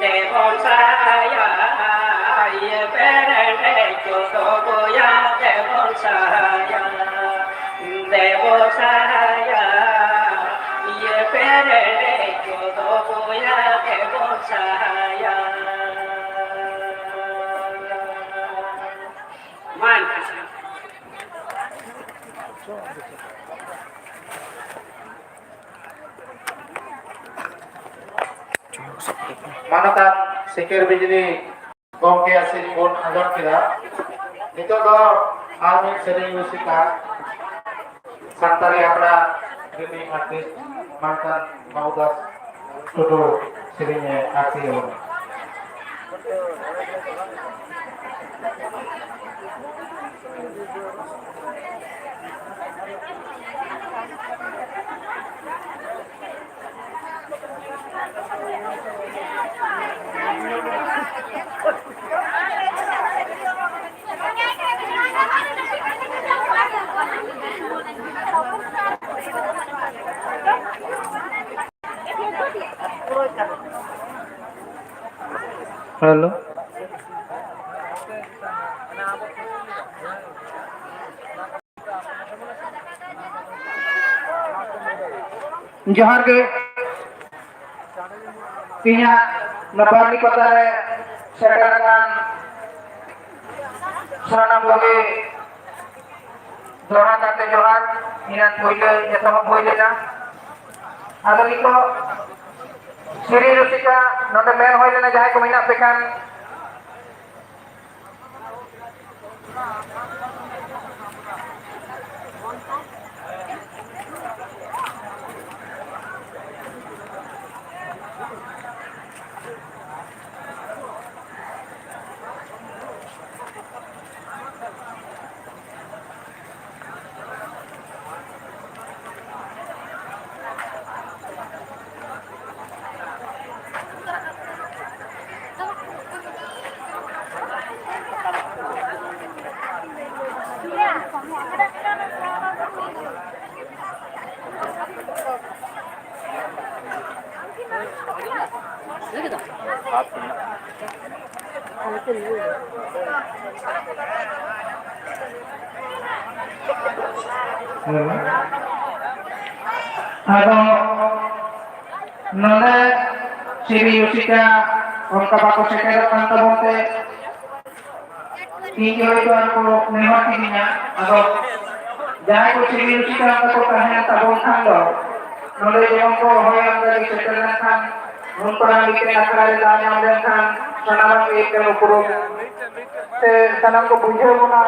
ᱫᱮᱵᱚᱱ ᱥᱟᱦᱟᱭᱟ, ᱤᱭᱟᱹ ᱯᱮᱨᱮᱰᱮᱡ ᱠᱚᱫᱚ ᱵᱚᱭᱟ ᱫᱮᱵᱚᱱ ᱥᱟᱦᱟᱭᱟ᱾ ᱫᱮᱵᱚᱱ ᱥᱟᱦᱟᱭᱟ, ᱤᱭᱟᱹ ᱯᱮᱨᱮᱰᱮᱡ ᱠᱚᱫᱚ ᱵᱚᱭᱟ ᱫᱮᱵᱚᱱ ᱥᱟᱦᱟᱭᱟ᱾ ᱢᱟ ᱮᱱᱠᱷᱟᱱ᱾ ᱢᱟᱱᱚᱛᱟᱱ ᱥᱤᱠᱟᱹᱨ ᱵᱤᱡᱽᱞᱤ ᱜᱚᱢᱠᱮᱭᱟᱜ ᱥᱮᱨᱮᱧ ᱵᱚᱱ ᱟᱸᱡᱚᱢ ᱠᱮᱫᱟ᱾ ᱱᱤᱛᱚᱜ ᱫᱚ ᱟᱨ ᱢᱤᱫ ᱥᱮᱨᱮᱧ ᱨᱩᱥᱤᱠᱟ ᱥᱟᱱᱛᱟᱲᱤ ᱟᱠᱷᱲᱟ ᱨᱤᱱᱤᱡ artist ᱢᱟᱱᱚᱛᱟᱱ ᱵᱟᱹᱵᱩ ᱫᱟᱥ ᱴᱩᱰᱩ ᱥᱮᱨᱮᱧ ᱮ ᱟᱹᱨᱥᱤ ᱟᱵᱚᱱᱟ᱾ Hello. ᱡᱚᱦᱟᱨ ᱜᱮ᱾ ᱛᱮᱦᱮᱧᱟᱜ ᱱᱚᱣᱟ ᱵᱟᱨᱱᱤ ᱯᱟᱛᱟ ᱨᱮ ᱥᱮᱴᱮᱨ ᱟᱠᱟᱱ ᱥᱟᱱᱟᱢ ᱠᱚᱜᱮ ᱫᱚᱦᱲᱟ ᱠᱟᱛᱮ ᱡᱚᱦᱟᱨ᱾ ᱮᱱᱟᱱ ᱯᱳᱭᱞᱳ ᱮᱛᱚᱦᱚᱵ ᱦᱩᱭ ᱞᱮᱱᱟ, ᱟᱫᱚ ᱱᱤᱛᱚᱜ ᱥᱤᱨᱤᱧ ᱨᱩᱥᱤᱠᱟ ᱱᱚᱰᱮ ᱢᱮᱱ ᱦᱩᱭ ᱞᱮᱱᱟ, ᱡᱟᱦᱟᱸᱭ ᱠᱚ ᱢᱮᱱᱟᱜ ᱯᱮ ᱠᱷᱟᱱ᱾ ᱟᱫᱚ ᱱᱚᱰᱮ ᱥᱤᱨᱤ ᱨᱩᱥᱤᱠᱟ ᱚᱱᱠᱟ ᱵᱟᱠᱚ ᱥᱮᱴᱮᱨᱚᱜ ᱠᱟᱱ ᱛᱟᱵᱚᱱ ᱛᱮ, ᱤᱧ ᱦᱚᱭᱛᱳ ᱟᱨ ᱠᱚ ᱱᱮᱦᱚᱨ ᱠᱤᱫᱤᱧᱟ᱾ ᱟᱫᱚ ᱡᱟᱦᱟᱸᱭ ᱠᱚ ᱥᱤᱨᱤ ᱨᱩᱥᱤᱠᱟ ᱚᱱᱠᱟ ᱠᱚ ᱛᱟᱦᱮᱱ ᱛᱟᱵᱚᱱ ᱠᱷᱟᱱ ᱫᱚ, ᱱᱚᱰᱮ ᱡᱮᱢᱚᱱ ᱠᱚ ᱦᱚᱦᱚᱭᱟ, ᱚᱱᱠᱟ ᱜᱮ ᱥᱮᱴᱮᱨ ᱞᱮᱱᱠᱷᱟᱱ, ᱱᱚᱝᱠᱟᱱᱟᱜ ᱢᱤᱫᱴᱮᱱ ᱟᱠᱷᱲᱟ ᱨᱮ ᱫᱟᱣ ᱧᱟᱢ ᱞᱮᱱᱠᱷᱟᱱ, ᱥᱟᱱᱟᱢᱟᱜ ᱜᱮ ᱢᱤᱫᱴᱮᱱ ᱩᱯᱨᱩᱢ ᱥᱮ ᱥᱟᱱᱟᱢ ᱠᱚ ᱵᱩᱡᱷᱟᱹᱣ ᱵᱚᱱᱟ᱾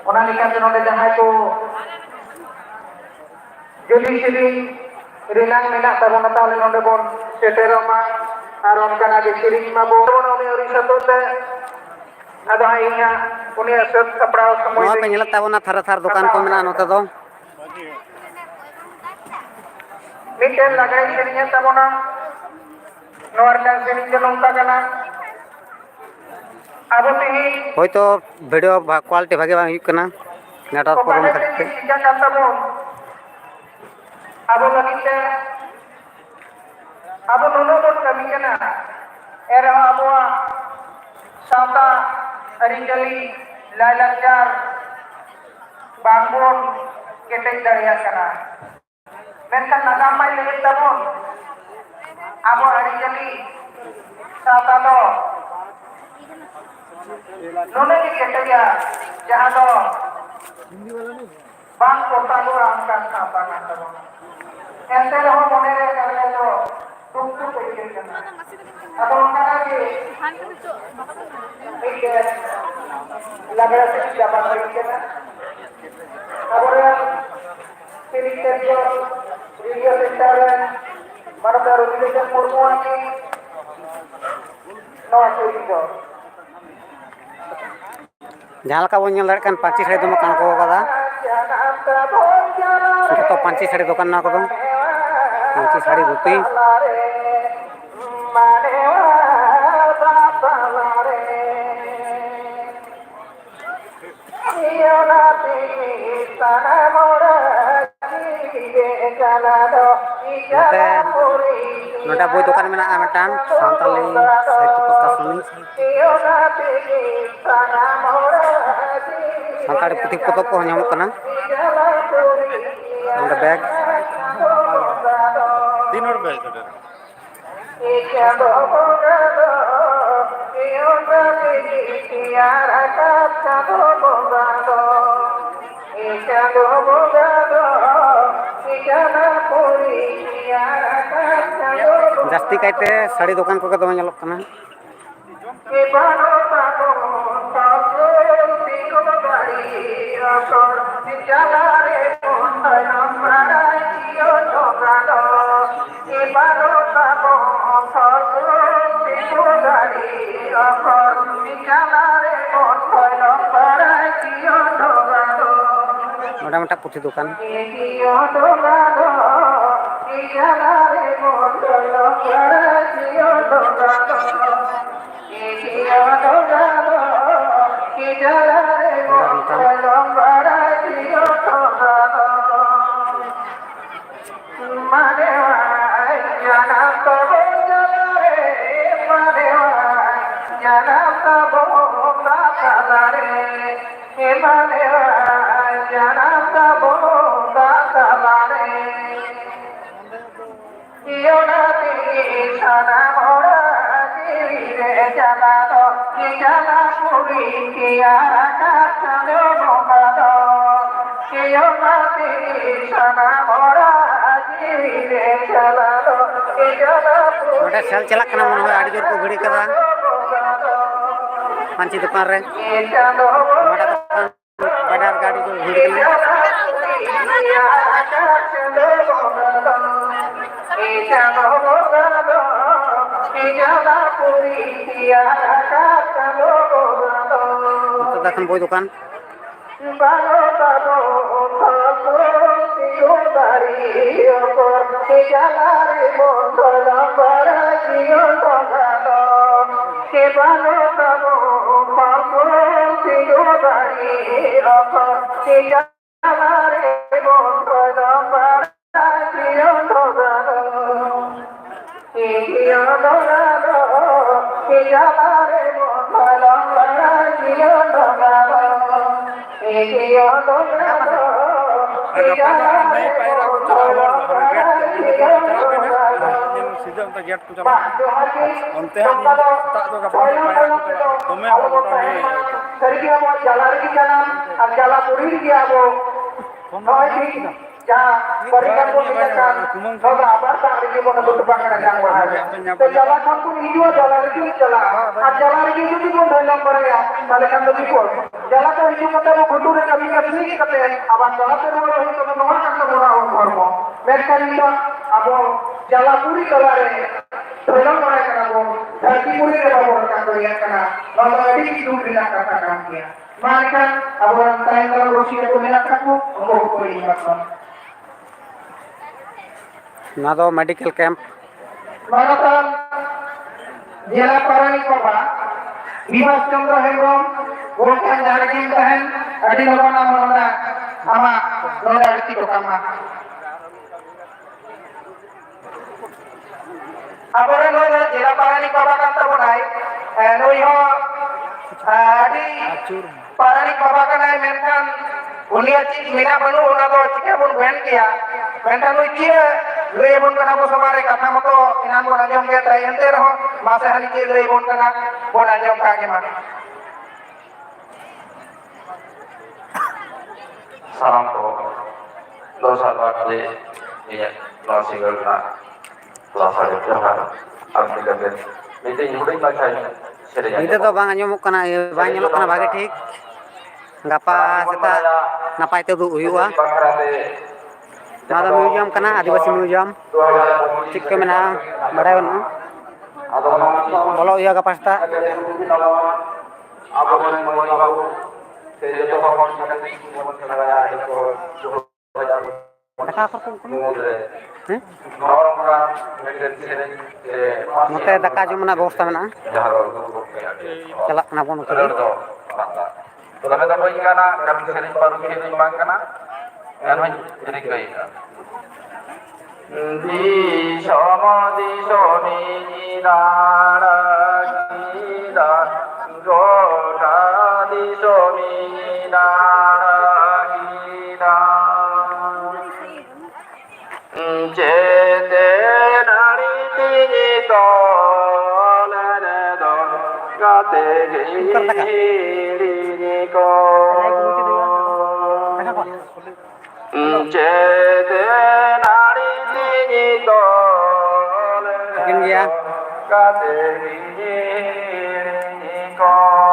ᱚᱱᱟ ᱞᱮᱠᱟᱛᱮ ᱱᱚᱰᱮ ᱡᱟᱦᱟᱸᱭ ᱠᱚ ᱡᱩᱫᱤ ᱥᱮᱨᱮᱧ ᱨᱮᱱᱟᱜ ᱢᱮᱱᱟᱜ ᱛᱟᱵᱚᱱᱟ, ᱛᱟᱦᱞᱮ ᱱᱚᱰᱮ ᱵᱚᱱ ᱥᱮᱴᱮᱨᱚᱜ ᱢᱟ᱾ ᱟᱨ ᱚᱱᱠᱟᱱᱟᱜ ᱜᱮ ᱥᱮᱨᱮᱧ ᱢᱟᱵᱚᱱ ᱩᱱᱤ ᱟᱹᱣᱨᱤ ᱥᱟᱹᱛᱚᱜ ᱛᱮ᱾ ᱟᱫᱚ ᱦᱟᱸᱜ ᱤᱧ ᱦᱟᱸᱜ ᱩᱱᱤᱭᱟᱜ ᱥᱟᱹᱛ ᱥᱟᱯᱲᱟᱣ ᱥᱚᱢᱚᱭ ᱱᱚᱣᱟ ᱯᱮ ᱫᱚᱧ ᱧᱮᱞᱮᱫ ᱛᱟᱵᱚᱱᱟ, ᱛᱷᱟᱨ ᱛᱷᱟᱨ ᱫᱚᱠᱟᱱ ᱠᱚ ᱦᱟᱛᱟᱣ ᱢᱮᱱᱟᱜᱼᱟ ᱦᱟᱛᱟᱲ ᱱᱚᱛᱮ ᱮᱫᱟ᱾ ᱫᱚ᱾ ᱢᱤᱫᱴᱮᱱ ᱞᱟᱜᱽᱲᱮᱧ ᱥᱮᱨᱮᱧᱮᱫ ᱛᱟᱵᱚᱱᱟ᱾ ᱱᱚᱣᱟ ᱨᱮᱱᱟᱜ ᱥᱮᱨᱮᱧ ᱫᱚ ᱱᱚᱝᱠᱟ ᱠᱟᱱᱟ᱾ ᱟᱵᱚ ᱛᱮᱦᱮᱧ ᱦᱳᱭᱛᱳ ᱵᱷᱤᱰᱤᱭᱳ ᱵᱷᱟ-, ᱠᱳᱣᱟᱞᱤᱴᱤ ᱵᱷᱟᱜᱮ ᱵᱟᱝ ᱦᱩᱭᱩᱜ ᱠᱟᱱᱟ, ᱱᱮᱴᱣᱟᱨᱠ ᱚᱠᱟ ᱯᱨᱚᱵᱞᱮᱢ ᱞᱮᱠᱟ ᱠᱷᱟᱹᱛᱤᱨ ᱛᱮ᱾ ᱪᱮᱫ ᱪᱤᱠᱟᱹᱜ ᱠᱟᱱ ᱛᱟᱵᱚᱱ, ᱟᱵᱚ ᱞᱟᱹᱜᱤᱫ ᱛᱮ ᱟᱵᱚ ᱱᱩᱱᱟᱹᱜ ᱵᱚᱱ ᱠᱟᱹᱢᱤ ᱠᱟᱱᱟ, ᱮᱱᱨᱮᱦᱚᱸ ᱟᱵᱚᱣᱟᱜ ᱥᱟᱶᱛᱟ, ᱟᱹᱨᱤᱪᱟᱹᱞᱤ, ᱞᱟᱭᱼᱞᱟᱠᱪᱟᱨ ᱵᱟᱝᱵᱚᱱ ᱠᱮᱴᱮᱡ ᱫᱟᱲᱮᱭᱟᱜ ᱠᱟᱱᱟ᱾ ᱢᱮᱱᱠᱷᱟᱱ ᱱᱟᱜᱟᱢ ᱢᱟᱭ ᱞᱟᱹᱭᱮᱫ ᱛᱟᱵᱚᱱ, ᱟᱵᱚ ᱟᱹᱨᱤᱪᱟᱹᱞᱤ ᱥᱟᱶᱛᱟ ᱫᱚ ᱱᱩᱱᱟᱹᱜ ᱜᱮ ᱠᱮᱴᱮᱡᱟ, ᱡᱟᱦᱟᱸ ᱫᱚ ᱵᱟᱝ ᱯᱚᱛᱟᱣᱜᱼᱟ ᱚᱱᱠᱟᱱ ᱥᱟᱶᱛᱟ ᱠᱟᱱ ᱛᱟᱵᱚᱱᱟ᱾ ᱮᱱᱛᱮ ᱨᱮᱦᱚᱸ ᱢᱚᱱᱮ ᱨᱮ ᱛᱟᱦᱮᱸ ᱫᱚ ᱫᱩᱠ ᱫᱩᱠ ᱟᱹᱭᱠᱟᱹᱜ ᱠᱟᱱᱟ᱾ ᱟᱫᱚ ᱚᱱᱠᱟᱱᱟᱜ ᱜᱮ ᱢᱤᱫᱴᱮᱱ ᱞᱟᱜᱽᱲᱮ ᱥᱮᱨᱮᱧ ᱪᱟᱵᱟ ᱦᱩᱭ ᱠᱟᱱᱟ᱾ ᱟᱵᱚᱨᱮᱱ ᱥᱤᱨᱤᱡ ᱨᱮᱰᱤᱭᱳ, ᱨᱮᱰᱤᱭᱳ ᱥᱮᱱᱴᱟᱨ ᱨᱮᱱ ᱢᱟᱱᱚᱛ ᱨᱚᱵᱤᱱᱫᱨᱚ ᱢᱩᱨᱢᱩᱣᱟᱜ ᱜᱮ ᱱᱚᱣᱟ ᱥᱮᱨᱮᱧ ᱫᱚ᱾ ᱡᱟᱦᱟᱸ ᱞᱮᱠᱟ ᱵᱚᱱ ᱧᱮᱞ ᱫᱟᱲᱮᱭᱟᱜ ᱠᱟᱱ, ᱯᱟᱹᱧᱪᱤ ᱥᱟᱹᱲᱤ ᱫᱚᱢᱮ ᱠᱚ ᱟᱬᱜᱚ ᱟᱠᱟᱫᱟ᱾ ᱡᱚᱛᱚ ᱯᱟᱹᱧᱪᱤ ᱥᱟᱹᱲᱤ ᱫᱚᱠᱟᱱ ᱱᱚᱣᱟ ᱠᱚᱫᱚ᱾ ᱯᱟᱹᱧᱪᱤ ᱥᱟᱹᱲᱤ, ᱫᱷᱩᱛᱤ᱾ ᱱᱚᱛᱮ, ᱱᱚᱰᱮ ᱵᱳᱭ ᱫᱚᱠᱟᱱ ᱢᱮᱱᱟᱜᱼᱟ ᱢᱤᱫᱴᱟᱝ, ᱥᱟᱱᱛᱟᱞᱤ ᱥᱟᱦᱤᱛᱛᱚ ᱯᱨᱚᱠᱟᱥᱚᱱᱤ᱾ ᱥᱟᱱᱛᱟᱲᱤ ᱯᱩᱛᱷᱤ ᱯᱚᱛᱚᱵ ᱠᱚᱦᱚᱸ ᱧᱟᱢᱚᱜ ᱠᱟᱱᱟ᱾ ᱱᱚᱰᱮ ᱵᱮᱜᱽ᱾ ᱛᱤᱱ ᱦᱚᱲ ᱯᱮ ᱦᱮᱡ ᱥᱮᱴᱮᱨ? ᱮ ᱪᱟᱸᱫᱚ ᱵᱚᱸᱜᱟ ᱫᱚ, ᱮ ᱚᱱᱟ ᱛᱮᱜᱮ ᱛᱮᱭᱟᱨ ᱟᱠᱟᱫ ᱪᱟᱸᱫᱚ ᱵᱚᱸᱜᱟ ᱫᱚ, ᱮ ᱪᱟᱸᱫᱚ ᱵᱚᱸᱜᱟ ᱫᱚ, ᱮ ᱡᱟᱱᱟᱢ ᱯᱩᱨᱤ ᱛᱮᱭᱟᱨ ᱟᱠᱟᱫ ᱪᱟᱸᱫᱚ ᱵᱚᱸᱜᱟ ᱫᱚ᱾ ᱡᱟᱹᱥᱛᱤ ᱠᱟᱭᱛᱮ ᱥᱟᱹᱲᱤ ᱫᱚᱠᱟᱱ ᱠᱚᱜᱮ ᱫᱚᱢᱮ ᱧᱮᱞᱚᱜ ᱠᱟᱱᱟ᱾ ᱱᱚᱰᱮ ᱢᱤᱫᱴᱟᱝ ᱯᱩᱛᱷᱤ ᱫᱚᱠᱟᱱ᱾ ᱚᱱᱟ ᱛᱮᱜᱮ ᱥᱟᱱᱟᱢ ᱦᱚᱲᱟᱜ ᱡᱤᱣᱤ ᱨᱮ ᱡᱟᱞᱟ ᱫᱚ, ᱡᱟᱞᱟ ᱯᱩᱨᱤ ᱛᱮᱭᱟᱨ ᱟᱠᱟᱫ ᱪᱟᱸᱫᱚ ᱵᱚᱸᱜᱟ ᱫᱚ᱾ ᱚᱱᱟ ᱛᱮᱜᱮ ᱥᱟᱱᱟᱢ ᱦᱚᱲᱟᱜ ᱡᱤᱣᱤ ᱱᱚᱰᱮ ᱥᱮᱞ ᱪᱟᱞᱟᱜ ᱠᱟᱱᱟ, ᱢᱚᱱᱮ ᱦᱚᱭ ᱟᱹᱰᱤ ᱡᱳᱨ ᱠᱚ ᱵᱷᱤᱲ ᱠᱟᱫᱟ ᱯᱟᱹᱧᱪᱤ ᱫᱚᱠᱟᱱ ᱨᱮ᱾ ᱱᱚᱰᱮ ᱫᱚᱠᱟᱱ ᱵᱟᱡᱟᱨ ᱜᱮ ᱟᱹᱰᱤ ᱡᱳᱨ ᱵᱷᱤᱲ ᱠᱟᱱᱟ᱾ ᱱᱚᱛᱮ ᱫᱚ ᱮᱠᱷᱚᱱ ᱵᱳᱭ ᱫᱚᱠᱟᱱ᱾ ᱟᱨ ᱜᱟᱯᱟ ᱫᱚ ᱟᱨ ᱱᱟᱹᱭ ᱯᱟᱭᱨᱟ ᱠᱚ ᱪᱟᱞᱟᱜᱼᱟ, ᱦᱚᱲ ᱫᱚ ᱦᱟᱱᱟ ᱜᱮᱴ ᱛᱮ, ᱩᱱ ᱡᱚᱠᱷᱚᱱ ᱪᱟᱞᱟᱜ ᱵᱮᱱᱟ, ᱧᱮᱞ ᱥᱤᱫᱷᱟᱹ ᱚᱱᱛᱮ ᱜᱮᱴ ᱠᱚ ᱪᱟᱞᱟᱜᱼᱟ᱾ ᱚᱱᱛᱮ ᱦᱟᱸᱜ ᱧᱤᱫᱟᱹ ᱥᱮᱛᱟᱜ ᱫᱚ ᱜᱟᱯᱟ ᱫᱚ ᱯᱟᱭᱨᱟ ᱠᱚ ᱪᱟᱞᱟᱜᱼᱟ, ᱫᱚᱢᱮ ᱦᱚᱲ ᱜᱚᱴᱟ ᱱᱟᱹᱭ᱾ ᱥᱟᱹᱨᱤᱜᱮ ᱟᱵᱚᱣᱟᱜ ᱡᱟᱞᱟ ᱨᱮᱜᱮ ᱡᱟᱱᱟᱢ ᱟᱨ ᱡᱟᱞᱟ ᱯᱩᱨᱤ ᱨᱮᱜᱮ ᱟᱵᱚ ᱱᱚᱜᱼᱚᱭ ᱡᱮ ᱡᱟᱦᱟᱸ ᱯᱚᱨᱤᱠᱟᱨ ᱵᱚᱱ ᱢᱮᱛᱟᱜ ᱠᱟᱱ, ᱱᱚᱣᱟ ᱫᱚ ᱟᱵᱟᱨ ᱫᱟᱜ ᱨᱮᱜᱮ ᱵᱚᱱ ᱟᱹᱜᱩ ᱦᱚᱴᱚ ᱠᱟᱜ ᱠᱟᱱᱟ ᱡᱟᱝ ᱵᱟᱦᱟ ᱨᱮ᱾ ᱛᱚ ᱡᱟᱞᱟ ᱠᱷᱚᱱ ᱵᱚᱱ ᱦᱤᱡᱩᱜᱼᱟ, ᱡᱟᱞᱟ ᱨᱮᱜᱮ ᱵᱚᱱ ᱪᱟᱞᱟᱜᱼᱟ᱾ ᱟᱨ ᱡᱟᱞᱟ ᱨᱮᱜᱮ ᱡᱩᱫᱤ ᱵᱚᱱ ᱰᱷᱟᱹᱞᱟᱹᱢ ᱵᱟᱲᱟᱭᱟ, ᱛᱟᱦᱞᱮ ᱠᱷᱟᱱ ᱫᱚ ᱵᱤᱯᱚᱫ᱾ ᱡᱟᱞᱟ ᱠᱚ ᱦᱤᱡᱩᱜ ᱠᱟᱛᱮ ᱟᱵᱚ ᱜᱷᱩᱴᱩ ᱨᱮ ᱠᱟᱹᱢᱤ ᱠᱟᱹᱥᱱᱤ ᱠᱟᱛᱮ ᱟᱵᱟᱨ ᱡᱟᱞᱟ ᱛᱮ ᱨᱩᱣᱟᱹᱲ ᱦᱩᱭᱩᱜ ᱛᱟᱵᱚᱱᱟ, ᱱᱚᱣᱟ ᱠᱟᱱ ᱛᱟᱵᱚᱱᱟ ᱟᱵᱚ ᱫᱷᱚᱨᱢᱚ᱾ ᱢᱮᱱᱠᱷᱟᱱ ᱱᱤᱛᱚᱜ ᱟᱵᱚ ᱡᱟᱞᱟ ᱯᱩᱨᱤ ᱛᱟᱞᱟ ᱨᱮ ᱰᱷᱟᱹᱞᱟᱹᱢ ᱵᱟᱲᱟᱭ ᱠᱟᱱᱟ ᱵᱚᱱ, ᱫᱷᱟᱹᱨᱛᱤ ᱯᱩᱨᱤ ᱨᱮ ᱵᱟᱵᱚᱱ ᱨᱟᱠᱟᱵ ᱫᱟᱲᱮᱭᱟᱜ ᱠᱟᱱᱟ᱾ ᱱᱚᱣᱟ ᱫᱚ ᱟᱹᱰᱤ ᱜᱮ ᱫᱩᱠ ᱨᱮᱱᱟᱜ ᱠᱟᱛᱷᱟ ᱠᱟᱱ ᱜᱮᱭᱟ᱾ ᱢᱟ ᱮᱱᱠᱷᱟᱱ ᱟᱵᱚᱨᱮᱱ ᱛᱟᱭᱚᱢ ᱫᱟᱨᱟᱢ ᱨᱩᱥᱤᱠᱟ ᱠᱚ ᱢᱮᱱᱟᱜ ᱛᱟᱠᱚ, ᱩᱱᱠᱩ ᱠᱚ ᱤᱫᱤ ᱢᱟ᱾ ᱱᱚᱣᱟ ᱫᱚ ᱢᱮᱰᱤᱠᱮᱞ ᱠᱮᱢᱯ᱾ ᱢᱟᱱᱚᱛᱟᱱ ᱡᱮᱞᱟ ᱯᱟᱨᱟᱱᱤᱠ ᱵᱟᱵᱟ ᱵᱤᱵᱷᱟᱥ ᱪᱚᱱᱫᱨᱚ ᱦᱮᱢᱵᱨᱚᱢ, ᱜᱚᱢᱠᱮ ᱡᱟᱦᱟᱸ ᱨᱮᱜᱮᱢ ᱛᱟᱦᱮᱱ, ᱟᱹᱰᱤ ᱞᱚᱜᱚᱱ ᱟᱢ ᱱᱚᱰᱮ ᱟᱢᱟᱜ ᱱᱚᱰᱮ ᱟᱹᱰᱤ ᱠᱚ ᱠᱟᱢᱟ᱾ ᱟᱵᱚᱨᱮᱱ ᱱᱩᱭ ᱫᱚ ᱡᱮᱞᱟ ᱯᱟᱨᱟᱱᱤᱠ ᱵᱟᱵᱟ ᱠᱟᱱ ᱛᱟᱵᱚᱱᱟᱭ᱾ ᱮ, ᱱᱩᱭ ᱦᱚᱸ, ᱮ, ᱟᱹᱰᱤ ᱯᱟᱨᱟᱱᱤᱠ ᱵᱟᱵᱟ ᱠᱟᱱᱟᱭ, ᱢᱮᱱᱠᱷᱟᱱ ᱩᱱᱤᱭᱟᱜ ᱪᱮᱫ ᱢᱮᱱᱟᱜ ᱵᱟᱹᱱᱩᱜ ᱚᱱᱟ ᱫᱚ ᱪᱤᱠᱟᱹ ᱵᱚᱱ ᱢᱮᱱ ᱠᱮᱭᱟ, ᱢᱮᱱᱠᱷᱟᱱ ᱱᱩᱭ ᱪᱮᱫ ᱞᱟᱹᱭ ᱟᱵᱚᱱ ᱠᱟᱱᱟ ᱟᱵᱚ ᱥᱚᱢᱟᱡᱽ ᱨᱮ ᱠᱟᱛᱷᱟ ᱢᱚᱛᱚ ᱮᱱᱟᱝ ᱵᱚᱱ ᱟᱸᱡᱚᱢ ᱠᱮᱫ ᱛᱟᱭ, ᱮᱱᱛᱮ ᱨᱮᱦᱚᱸ ᱢᱟᱥᱮ ᱦᱟᱹᱱᱤ ᱪᱮᱫ ᱞᱟᱹᱭ ᱟᱵᱚᱱ ᱠᱟᱱᱟ ᱵᱚᱱ ᱟᱸᱡᱚᱢ ᱠᱟᱜ ᱜᱮ ᱢᱟ᱾ ᱥᱟᱱᱟᱢ ᱠᱚ ᱫᱚᱥᱟᱨ ᱵᱟᱨ ᱛᱮ ᱤᱧᱟᱹᱜ ᱱᱚᱣᱟ ᱥᱤᱸᱜᱟᱹᱲ ᱨᱮᱱᱟᱜ ᱞᱟᱥᱟᱲᱦᱮᱫ ᱡᱚᱦᱟᱨ᱾ ᱟᱨ ᱢᱤᱫ ᱠᱟᱛᱮ ᱢᱤᱫᱴᱮᱱ ᱦᱩᱰᱤᱧ ᱢᱟᱪᱷᱟ ᱥᱮᱨᱮᱧ ᱱᱤᱛᱚᱜ ᱫᱚ ᱟᱸᱡᱚᱢᱚᱜ ᱵᱟᱝ ᱟᱸᱡᱚᱢᱚᱜ ᱠᱟᱱᱟ, ᱤᱭᱟᱹ, ᱵᱟᱝ ᱧᱮᱞᱚᱜ ᱠᱟᱱᱟ ᱵᱷᱟᱜᱮ ᱴᱷᱤᱠ᱾ ᱜᱟᱯᱟ ᱥᱮᱛᱟᱜ ᱱᱟᱯᱟᱭ ᱛᱮ ᱩᱫᱩᱜ ᱦᱩᱭᱩᱜᱼᱟ᱾ ᱱᱚᱣᱟ ᱫᱚ ᱢᱤᱭᱩᱡᱤᱭᱟᱢ ᱠᱟᱱᱟ, ᱟᱹᱫᱤᱵᱟᱹᱥᱤ ᱢᱤᱭᱩᱡᱤᱭᱟᱢ᱾ ᱪᱮᱫ ᱠᱚ ᱢᱮᱱᱟᱜᱼᱟ ᱵᱟᱲᱟᱭ ᱵᱟᱹᱱᱩᱜᱼᱟ᱾ ᱵᱚᱞᱚᱜ ᱦᱩᱭᱩᱜᱼᱟ ᱜᱟᱯᱟ ᱥᱮᱛᱟᱜ᱾ ᱟᱵᱚᱨᱮᱱ ᱢᱟᱹᱭ ᱵᱟᱹᱵᱩ ᱥᱮ ᱡᱚᱛᱚ ᱦᱚᱲ ᱵᱚᱱ ᱥᱮᱬᱟᱭᱟ, ᱡᱚᱛᱚ ᱦᱚᱲ ᱫᱟᱠᱟ ᱠᱚ ᱠᱚᱢ ᱠᱟᱱᱟ? ᱦᱮᱸ? ᱱᱚᱛᱮ ᱫᱟᱠᱟ ᱡᱚᱢ ᱨᱮᱱᱟᱜ ᱵᱮᱵᱚᱥᱛᱷᱟ ᱢᱮᱱᱟᱜᱼᱟ᱾ ᱪᱟᱞᱟᱜ ᱠᱟᱱᱟ ᱵᱚᱱ ᱩᱛᱩ ᱜᱮ᱾ ᱛᱚᱵᱮ ᱫᱚ ᱵᱟᱹᱧ ᱜᱟᱱᱟ, ᱠᱟᱨᱚᱱ ᱥᱮᱨᱮᱧ ᱯᱟᱹᱨᱩᱠᱷᱤᱭᱟᱹ ᱫᱚᱧ ᱵᱟᱝ ᱠᱟᱱᱟ, ᱮᱱᱦᱚᱸᱧ ᱨᱤᱠᱟᱹᱭᱮᱫᱟ᱾ ᱫᱤᱥᱚᱢ ᱫᱤᱥᱚᱢᱤᱧ ᱫᱟᱬᱟ ᱠᱮᱫᱟ, ᱜᱚᱴᱟ ᱫᱤᱥᱚᱢᱤᱧ ᱫᱟᱬᱟ ᱠᱮᱫᱟ᱾ ᱪᱮᱛᱮ ᱱᱟᱹᱲᱤ ᱛᱤᱧ ᱛᱚᱞ ᱨᱮᱫᱚ ᱜᱟᱛᱮ ᱜᱤᱧ ᱦᱤᱲᱤᱧ ᱠᱚ᱾ ᱪᱮᱛᱮ ᱱᱟᱹᱲᱤ ᱛᱤᱧ ᱛᱚᱞ ᱨᱮᱫᱚ ᱜᱟᱛᱮ ᱜᱤᱧ ᱦᱤᱲᱤᱧ ᱠᱚ᱾